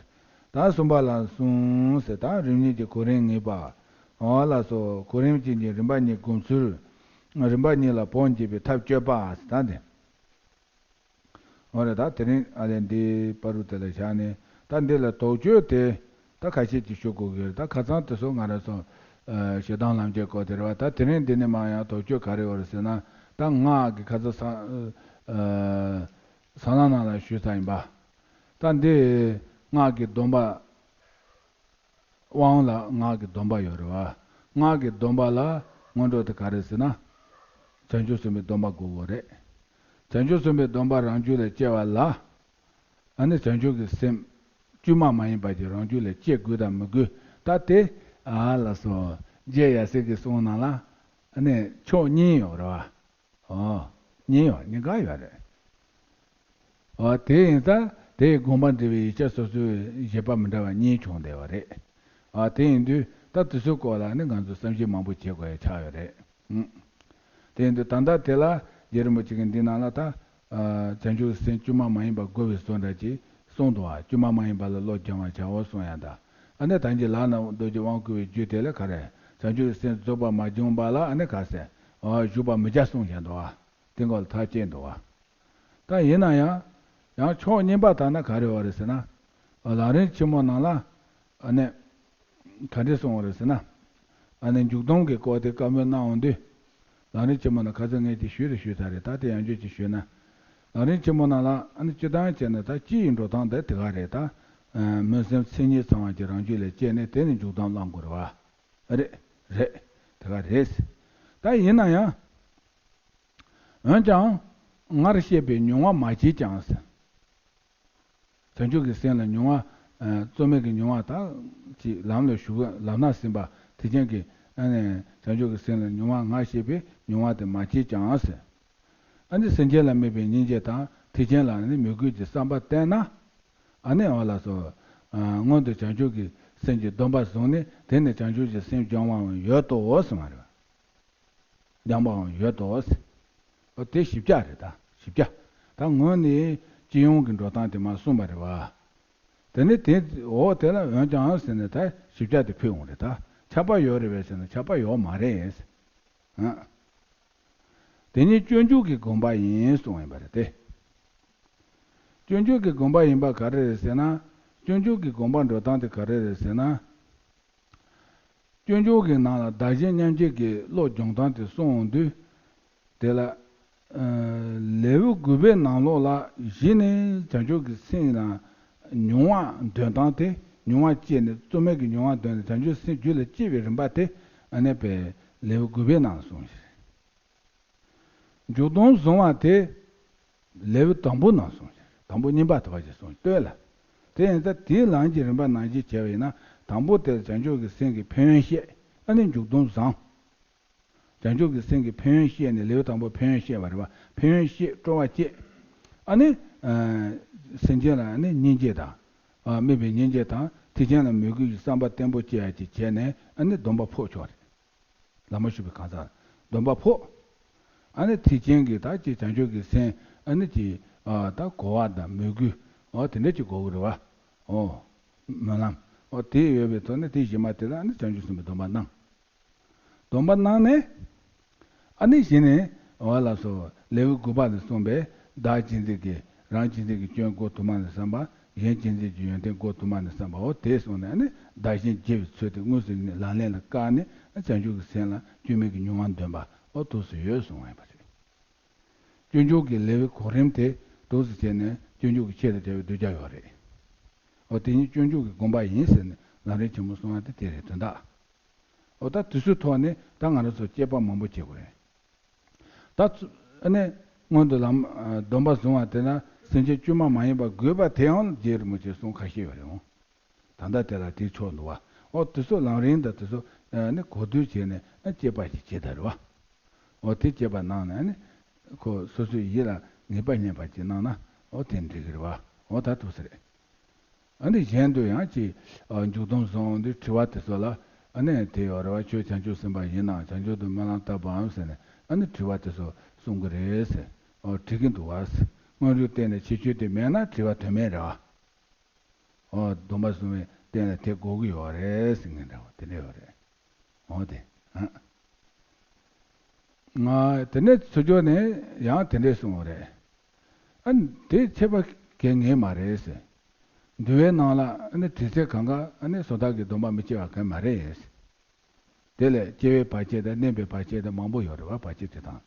ད་གསུམ་པ་ལ་གསུངས་ཟེར། ད་རིམ་གཉིས་ཀྱི་གོ་རིམ་ངེས་པ། འོ་ལགས་སོ། གོ་རིམ་གཅིག་གཉིས་རིམ་པ་གཉིས་བསྒོམ་ཚུལ། རིམ་པ་གཉིས་ལ་བོགས་འབྱེད་པའི་ཐབས་སྤྱོད་པ་ཟེར་ད་འདི། འོ་རེད། ད་དེ་རིང་ཨ་ལས་འདི་བར་དུ་དེ་ལ་བཞག་ནས་ད་འདི་ལ་དོགས་གཅོད་དེ་ད་ཁ་ཤས་ཅིག་ཞུ་དགོས་ཀྱི་རེད། ད་ཁ་སང་དེ་ཚོ་ང་རང་ཚོ་ཨ་ཞེ་སྡང་ལམ་གྱི་སྐོར་དེ་རེད་བ། ད་དེ་རིང་འདི་ནས་མར་ཡང་དོགས་གཅོད་ག་རེ་ཡོད་རེད་ཟེར་ན། ད་སྔགས་ཀྱི་ཁ་སང་ཨ་ཟ་ལམ་ནང་ལ་ཞུས་ཚར་ཡིན་པ། ད་འདི་སྔགས་ཀྱི་སྡོམ་པ། དབང་ལ་སྔགས་ཀྱི་སྡོམ་པ་ཡོད་རེད་བ། སྔགས་ཀྱི་སྡོམ་པ་ལ་སྔོན་འགྲོ་དེ་ག་རེ་ཟེར་ན། བྱང་ཆུབ་སེམས་དཔའི་སྡོམ་པ་དགོས་དགོས་རེད། བྱང་ཆུབ་སེམས་དཔའི་སྡོམ་པ་རང་རྒྱུད་ལ་སྐྱེ་བ་ལ། ཨ་ནི་བྱང་ཆུབ་ཀྱི་སེམས་བཅོས་མ་མ་ཡིན་པ་ཅིག་རང་རྒྱུད་ལ་སྐྱེ་དགོས་དང་མི་དགོས། ད་དེ་ཨ་ལགས་སོ། རྗེ་ཡབ་སྲས་ཀྱི་གསུང་ནང་ལ་ཨ་ནི་ཕྱོགས་གཉིས་ཡོད་རེད་བ། ཨོ། གཉིས་ཡོད། གཉིས་ཀ་ཡོད་རེད། ཨོ། དེ་ཡིན་ཙང་དེའི་དགོངས་པ་འགྲེལ་བའི་ཡིག་ཆ་སོ་སོའི་བཞེད་པ་མི་འདྲ་བ་གཉིས་བྱུང་བསྡད་པ་རེད། ཨ་དེ་ཡིན་དུས་ད་དེ་ཚོའི་སྐོར་ལ་ནི་ང་ཚོ་བསམ་གཞིག་མང་པོ་བྱེད་དགོས་ཡ་ཆགས་ཡོད་རེད། ཨང་། དེ་ཡིན་དུས་ད་ལྟ་དེ་ལ་རྗེ་རིན་པོ་ཆེ་གིས་འདི་ནང་ལ་ད་ཨ་བྱང་ཆུབ་སེམས་བཅོས་མ་མ་ཡིན་པ་དགོས་པའི་བཟོ་འདྲ་ཅིག་གསུངས་འདུག་བ། བཅོས་མ་མ་ཡིན་པ་ལ་བློ་སྦྱང་བར་བྱའོ་གསུང་ཡ་ད། ཨ་ནི་ད་ཅི་ལག་ན་རྡོ་རྗེ་དབང་བསྐུར་བའི་རྒྱུད་དེ་ལ་ག་རེ། བྱང་ཆུབ་སེམས་རྫོགས་པ་མ་བྱུང་བ་ལ་ཨ་ནི་ག་ཟེ། ཨ་བཞུགས་པར་མི་བྱ་གསུངས་བཞག་འདུག་བ། དེ་སྐོར་ལ་ཐག་བཅད་འདུག་བ། ད་ཡིན་ན་ཡང་། ཡང་ཕྱོགས་གཉིས་པ་དག་ན་ག་རེ་བ་རེད་ཟེར་ན། ཨ་ལམ་རིམ་ཆེན་མོ་ནང་ལ། ཨ་ནི། ག་འདྲས་གསུངས་པ་རེད་ཟེར་ན། ཨ་ནི་མཇུག་སྡོམ་གྱི་སྐོར་དེ་བཀའ་མོལ་གནང་འོང་དུས། ལམ་རིམ་ཆེན་མོ་ནང་ཁ་སང་ངས་ཅིག་ཞུས་རེད་ཞུས་ཚར་རེད། ད་དེ་ཡང་བསྐྱར་ཅིག་ཞུས་ན། ལམ་རིམ་ཆེན་མོ་ནང་ལ་ཨ་ནི་སྤྱིར་བཏང་བྱས་ན་ད་སྤྱི་ཡི་འགྲོ་སྟངས་དེ་དེ་ག་རེད་ད། སྨོན་སེམས་མཚན་ཉིད་ཚང་བ་ཅིག་རང་རྒྱུད་ལ་སྐྱེས་ནས་དེ་ནས་མཇུག་སྡོམ་བླང་དགོས་རེད་བ། རེད། རེད། དེ་ག་རེད། ད་ཡིན་ན་ཡང་། འོན་ཀྱང་། སྔར་བཤད་པའི་མྱོང་བ་མ་བྱས་ཀྱང་ཟེར། བྱང་ཆུབ་ཀྱི་སེམས་ལ་མྱོང་བ། ཨ་རྩོལ་མེད་ཀྱི་མྱོང་བ་དག་ཅིག་ལམ་ལ་ཞུགས། ལམ་སྣ་ཟིན་པ་དེ་ཅན་གྱི་ཨ་ནི་བྱང་ཆུབ་ཀྱི་སེམས་ལ་མྱོང་བ་སྔར་བཤད་པའི་མྱོང་བ་དེ་མ་བྱས་ཀྱང་ཟེར། ཨ་ནི་སེམས་ཅན་ལ་དམིགས་པའི་སྙིང་རྗེ་དང་དེ་ཅན་ལ་ནི་མོས་གུས་ཀྱི་བསམ་པ་བསྟེན་ན། ཨ་ནི་འོ་ལགས་སོ། ཨ་སྔོན་དུ་བྱང་ཆུབ་ཀྱི་སེམས་ཀྱི་སྡོམ་པ་བཟུང་ནས་དེ་ནས་བྱང་ཆུབ་ཀྱི་སེམས་སྦྱང་བའང་ཡོད་དོ་ཟེར་མ་རེད་བ། སྦྱང་བའང་ཡོད་དོ་ཟེར། ཨོ་དེ་བཞི་བརྒྱ་རེད་ད། བཞི་བརྒྱ། ད་སྔོན་ནས་སྤྱི་ཡོངས་ཀྱི་འགྲོ་སྟངས་དེ་མར་གསུངས་པ་རེད་བ། དེ་ནས་དེ་འོ་དེ་ལ་འོན་ཀྱང་ཟེར་ནས་ད་བཞི་བརྒྱ་དེ་ཕུལ་འོང་རེད་ད། ཁྱབ་པ་ཡོད་རེད་བས་ཟེར་ན་ཁྱབ་པ་ཡོད་མ་རེད། ཨ། དེ་ཉིད་སྤྱོད་འཇུག་གི་དགོངས་པ་ཡིན་གསུངས་ཡིན་པ་རེད་དེ། སྤྱོད་འཇུག་གི་དགོངས་པ་ཡིན་པ་ག་རེ་རེད་ཟེར་ན། སྤྱོད་འཇུག་གི་དགོངས་པ་འགྲོ་སྟངས་དེ་ག་རེ་རེད་ཟེར་ན། སྤྱོད་འཇུག་གི་ནང་ལ་བདག་གཞན་མཉམ་བརྗེ་གི་བློ་སྦྱོང་སྟངས་དེ་གསུངས་འོང་དུས། དེ་ལ། ཨ་ལེའུ་དགུ་པའི་ནང་ལོགས་ལ་གཞི་ནས་བྱང་ཆུབ་ཀྱི་སེམས་ལ་མྱོང་བ་འདོན་སྟངས་དེ། མྱོང་བ་སྐྱེས་ནས་རྩོལ་མེད་ཀྱི་མྱོང་བ་འདོན་ནས་བྱང་ཆུབ་སེམས་རྒྱུད་ལ་སྐྱེ་བའི་རིམ་པ་དེ་ཨ་ནི་པའི་ལེའུ་དགུ་པའི་ནང་གསུངས་ཤིང་། མཇུག་སྡོམ་བཟུང་བ་དེ་ལེའུ་དང་པོ་ནང་གསུངས་ཤིང་། དང་པོ་གཉིས་པ་དེ་བ་ཞིག་གསུངས་ལྟོས་ལ། དེ་ཡིན་ཙང་དེའི་ལམ་གྱི་རིམ་པ་ནང་བཞིན་བྱས་པ་ཡིན་ན་དང་པོ་དེར་བྱང་ཆུབ་ཀྱི་སེམས་ཀྱི་ཕན་ཡོན་བཤད། ཨ་ནི་མཇུག་སྡོམ་བཟང་། བྱང་ཆུབ་ཀྱི་སེམས་ཀྱི་ཕན་ཡོན་བཤད་ནས་ལེའུ་དང་པོ་ཕན་ཡོན་བཤད་པ་རེད་བ། ཕན་ཡོན་བཤད་སྤྲོ་བ་བསྐྱེད། ཨ་ནི། ཨ་སེམས་ཅན་ལ་ཨ་ནི་སྙིང་རྗེ་དང་། ཨ་དམིགས་པའི་སྙིང་རྗེ་དང་ ཐེག་ཆེན་ལ་མོས་གུས་ཀྱི་བསམ་པ་བརྟན་པོ་བསྐྱེད་ཡ་ཅིག་བྱས་ནས་ཨ་ནི་སྡོམ་པ་ཕོག་ཆོག་རེད། ལམ་མ་ཞུགས་པའི་གང་ཟག་སྡོམ་པ་ཕོག་ཨ་ནི་ཐེག་ཆེན་གྱི་ད་ཅིག་བྱང་ཆུབ་ཀྱི་སེམས་ཨ་ནི་ཅིག་ཨ་ད་གོ་བ་དང་མོས་གུས་ཨོ་དེ་འདྲ་ཅིག་དགོས་ཀྱི་རེད་བ། ཨོ། སྨོན་ལམ། ཨོ་དེ་ཡོད་པའི་ཐོག་ནས་དེ་གཞི་མ་དེ་ལ་ཨ་ནི་བྱང་ཆུབ་སེམས་དཔའི་སྡོམ་པ་གནང་། སྡོམ་པ་གནང་ནས། ཨ་ནི་གཞི་ནས་འོ་ལགས་སོ་ལེའུ་དགུ་པ་ནས་གསུངས་པའི་བདག་གཅེས་འཛིན་གྱི་རང་གཅེས་འཛིན་གྱི་སྐྱོན་འགོག་ཐུབ་མ་ནས་བསམ་པ། གཞན་གཅེས་འཛིན་གྱི་ཡོན་ཏན་འགོག་ཐུབ་མ་ནས་བསམ་པ་འོ་དེ་གསུངས་ནས་ཨ་ནི་བདག་གཞན་བརྗེ་བའི་ཚུལ་དེ་དངོས་སུ་ནི་ལག་ལེན་ལ་བཀར་ནས་བྱང་ཆུབ་ཀྱི་སེམས་ལ་སྐྱོན་མེད་ཀྱི་མྱོང་བ་འདོན་པ་འོ་ཐུགས་སུ་ཡོད་གསུངས་པ་ཡིན་པ་རེད། སྤྱོད་འཇུག་གི་ལེའུའི་གོ་རིམ་དེ་འདུག་སེ་བྱས་ནས་སྤྱོད་འཇུག་གི་ཆེད་དུ་བྱ་བའི་གདུལ་བྱ་ཡོད་རེད། འོ་དེ་ཉིད་སྤྱོད་འཇུག་གི་དགོངས་པ་ཡིན་ཟེར་ནས་ལམ་རིམ་ཆེན་མོ་གསུང་བ་དེ་དེ་རེད་དོན་དག་འོ་ད་དུས་ཚོད་ཐོག་ནས་ད་ང་རང་ཚོ་དཔྱད་པ་མང་པོ་བྱེད་དགོས་རེད། ད་ཚུ་ཨ་ནི་སྔོན་དུ་ལམ་སྡོམ་པ་བཟུང་བ་དེ་ན་སེམས་ཅན་དཀྱུས་མ་མ་ཡིན་པ་དགོས་པ་དེ་ཡང་རྗེ་རིན་པོ་ཆེས་གསུང་ཁ་ཤས་ཡོད་རེད་འོང་། ད་ལྟ་དེ་ལ་དེའི་ཕྱོགས་འདུག་བ། འོ་དེ་ཚོ་ལམ་རིམ་དང་དེ་ཚོ་ནི་གོ་བསྡུར་བྱས་ནས་དཔྱད་པ་ཞིག་བྱེད་ད་རེད་བ། འོ་དེ་དཔྱད་པ་གནང་ནས་ནི་ཁོ་སོ་སོའི་ཡིད་ལ་ངེས་པ་རྙེད་པ་ཅིག་གནང་ན་འོ་དེ་འགྲིག་གི་རེད་བ། འོ་ད་ཐུགས་ཟེར། ཨ་ནི་གཞན་དུ་ཡང་ཅིག་མཇུག་སྡོམ་སོང་དུས་དྲི་བ་དེ་ཚོ་ལ་ཨ་ནི་དེ་ཡོད་རེད་བ། ཁྱོད་བྱང་ཆུབ་སེམས་དཔའ་ཡིན་ནམ་བྱང་ཆུབ་ཏུ་སྨོན་ལམ་བཏབ་པའམ་ཟེར་ནས་ཨ་ནི་དྲི་བ་དེ་ཚོ་གསུང་གི་རེད་ཟེར། འོ་དྲི་གི་འདུག་བ་ཟེར། སྔོན་འཇུག་བསྟན་ནས་ཁྱད་ཆོས་དེ་མེད་ན་དྲི་བ་དོན་མེད་རེད་བ། འོ་སྡོམ་པ་བཟུང་བའི་རྟེན་ལ་དེ་དགོས་ཀྱི་ཡོད་རེད་ཟེར་མཁན་འདྲ་བ་དེ་འདྲ་ཡོད་རེད། འོ་དེ། ང་དེ་ནས་ཚུར་ཕྱོགས་ནས་ཡང་དེ་འདྲས་གསུངས་པ་རེད། ཨ་ནི་དེ་ཆད་པ་གལ་ངེས་མ་རེད་ཟེར། འདུལ་བའི་ནང་ལ་ཨ་ནི་དྲི་ཚིག་གང་ག་ཨ་ནི་སོ་ཐར་གྱི་སྡོམ་པ་མི་སྐྱེ་བ་གལ་མ་རེད། དེ་ལས་སྐྱེ་བའི་བར་ཆད་དང་གནས་པའི་བར་ཆད་དང་མང་པོ་ཡོད་རེད་བ། བར་ཆད་དེ་དང་།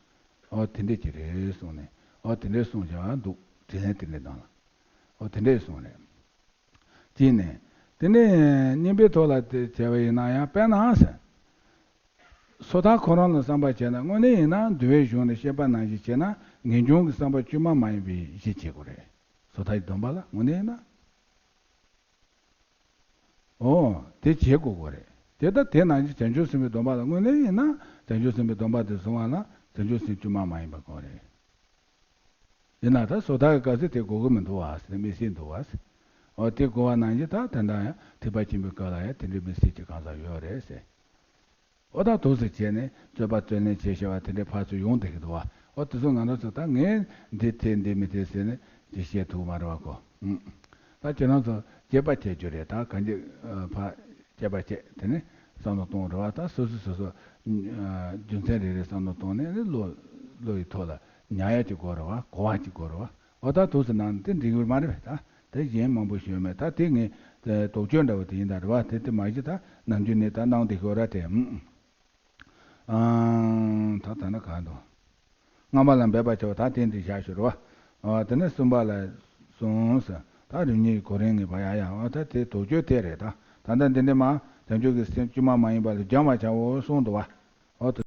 ཨོ་དེ་འདྲས་ཅིག་རེད་གསུངས་ནས་ཨོ་དེ་འདྲས་གསུངས་བཞག་འདུག་དྲིས་ལན་དེ་འདྲས་དང་ལ། ཨོ་དེ་འདྲས་གསུངས་རེད། ཅིག་ནས། དེ་ནས་སྙིམ་པའི་ཐོག་ལ་དེ་བྱས་པ་ཡིན་ན་ཡང་དཔེར་ན་ཟེར། སོ་ཐར་ཁོ་རང་ལ་བསམ་པ་བྱས་ན་དངོས་གནས་ཡིན་ན་འདུལ་བའི་གཞུང་ནས་བཤད་པ་ནང་བཞིན་བྱས་ན་ངེས་འབྱུང་གི་བསམ་པ་དཀྱུས་མ་མ་ཡིན་པའི་གཞི་བྱེད་དགོས་རེད། སོ་ཐར་གྱི་སྡོམ་པ་ལ་དངོས་གནས་ཡིན་ན། ཨོ། དེ་བྱེད་དགོས་དགོས་རེད། དེ་ལྟར་དེ་ནང་བཞིན་བྱང་ཆུབ་སེམས་དཔའི་སྡོམ་པ་ལ་དངོས་གནས་ཡིན་ན་བྱང་ཆུབ་སེམས་དཔའི་སྡོམ་པ་དེ་བཟུང་བ་ལ་བྱང་ཆུབ་སེམས་དཀྱུས་མ་མ་ཡིན་པ་དགོས་རེད། ཡིན་ན་ད་སོ་ཐར་གྱི་སྐབས་སུ་དེ་དགོས་ཀྱི་མི་འདུག་བ་ཟེར་དམིགས་བསལ་འདུག་བ་ཟེར། འོ་དེ་དགོས་པ་ནང་བཞིན་ད་དེ་འདྲ་ཡང་ཐེག་པ་ཆེན་པོའི་སྐབས་ལ་ཡང་དེ་འདྲའི་དམིགས་བསལ་གྱི་གང་ཟག་ཡོད་རེད་ཟེར། འོ་ད་འདུག་སེ་བྱས་ནས་རྩོད་པ་རྩོད་ལེན་བྱེད་ཤེས་པ་དེ་འདྲའི་ཕར་ཚུར་ཡོང་བསྡད་ཀྱི་འདུག་བ། འོ་དེ་ཚོ་ང་རང་ཚོ་ད་ངས་འདི་འཐད་འདི་མི་འཐད་ཟེར་ནས་འདི་བཤད་ཐུབ་མ་རེད་བ་གོ། ཨུམ། ད་ཁྱེད་རང་ཚོ་དཔྱད་པ་བྱེད་རྒྱུ་རེད། ད་གང་ཅི་ཕར་དཔྱད་པ་བྱེད་དེ་ནས་བསམ་བློ་གཏོང་རེད་བ། ད་སོ་སོ་སོ་སོ་རྒྱུ་མཚན་རེ་རེ་བསམ་བློ་གཏོང་ནས་ནི་བློ་བློ་ཡི་ཐོག་ལ་ཉར་ཡ་ཅིག་དགོས་རེད་བ། གོ་བ་ཅིག་དགོས་རེད་བ། འོ་ད་འདུག་སེ་གནང་དེ་འགྲིག་གི་མ་རེད་པས། ད་དེ་གཞན་མང་པོ་ཞིག་ཡོད་མེད་ད་དེ་ངས་དོགས་གཅོད་འདྲ་བོ་དེ་ཡིན་ད་རེད་བ། དེ་དེ་མ་གཞི་ད་ནམ་རྒྱུན་ནས་ད་གནང་བསྡད་ཤོག་ར་དེ་ཨང་། ད་ད་ན་ག་འདུག་སྔ་མ་ལ་འབད་པ་བྱ་བ་ད་དེ་འདི་བཞག་ཤོག་རེད་བ། དེ་ནས་གསུམ་པ་ལ་གསུངས་ཟེར། ད་རིམ་གཉིས་གོ་རིམ་ངེས་པ་ཡ་ཡ་འོ་ད་དེ་དོགས་གཅོད་དེ་རེད། ད་ད་ལྟ་འདི་འདྲ་མ་བྱང་ཆུབ་ཀྱི་སེམས་དཀྱུས་མ་མ་ཡིན་པ་ལ་སྦྱང་བར་བྱའོ་གསུངས་འདུག་བ། འོ་དེ།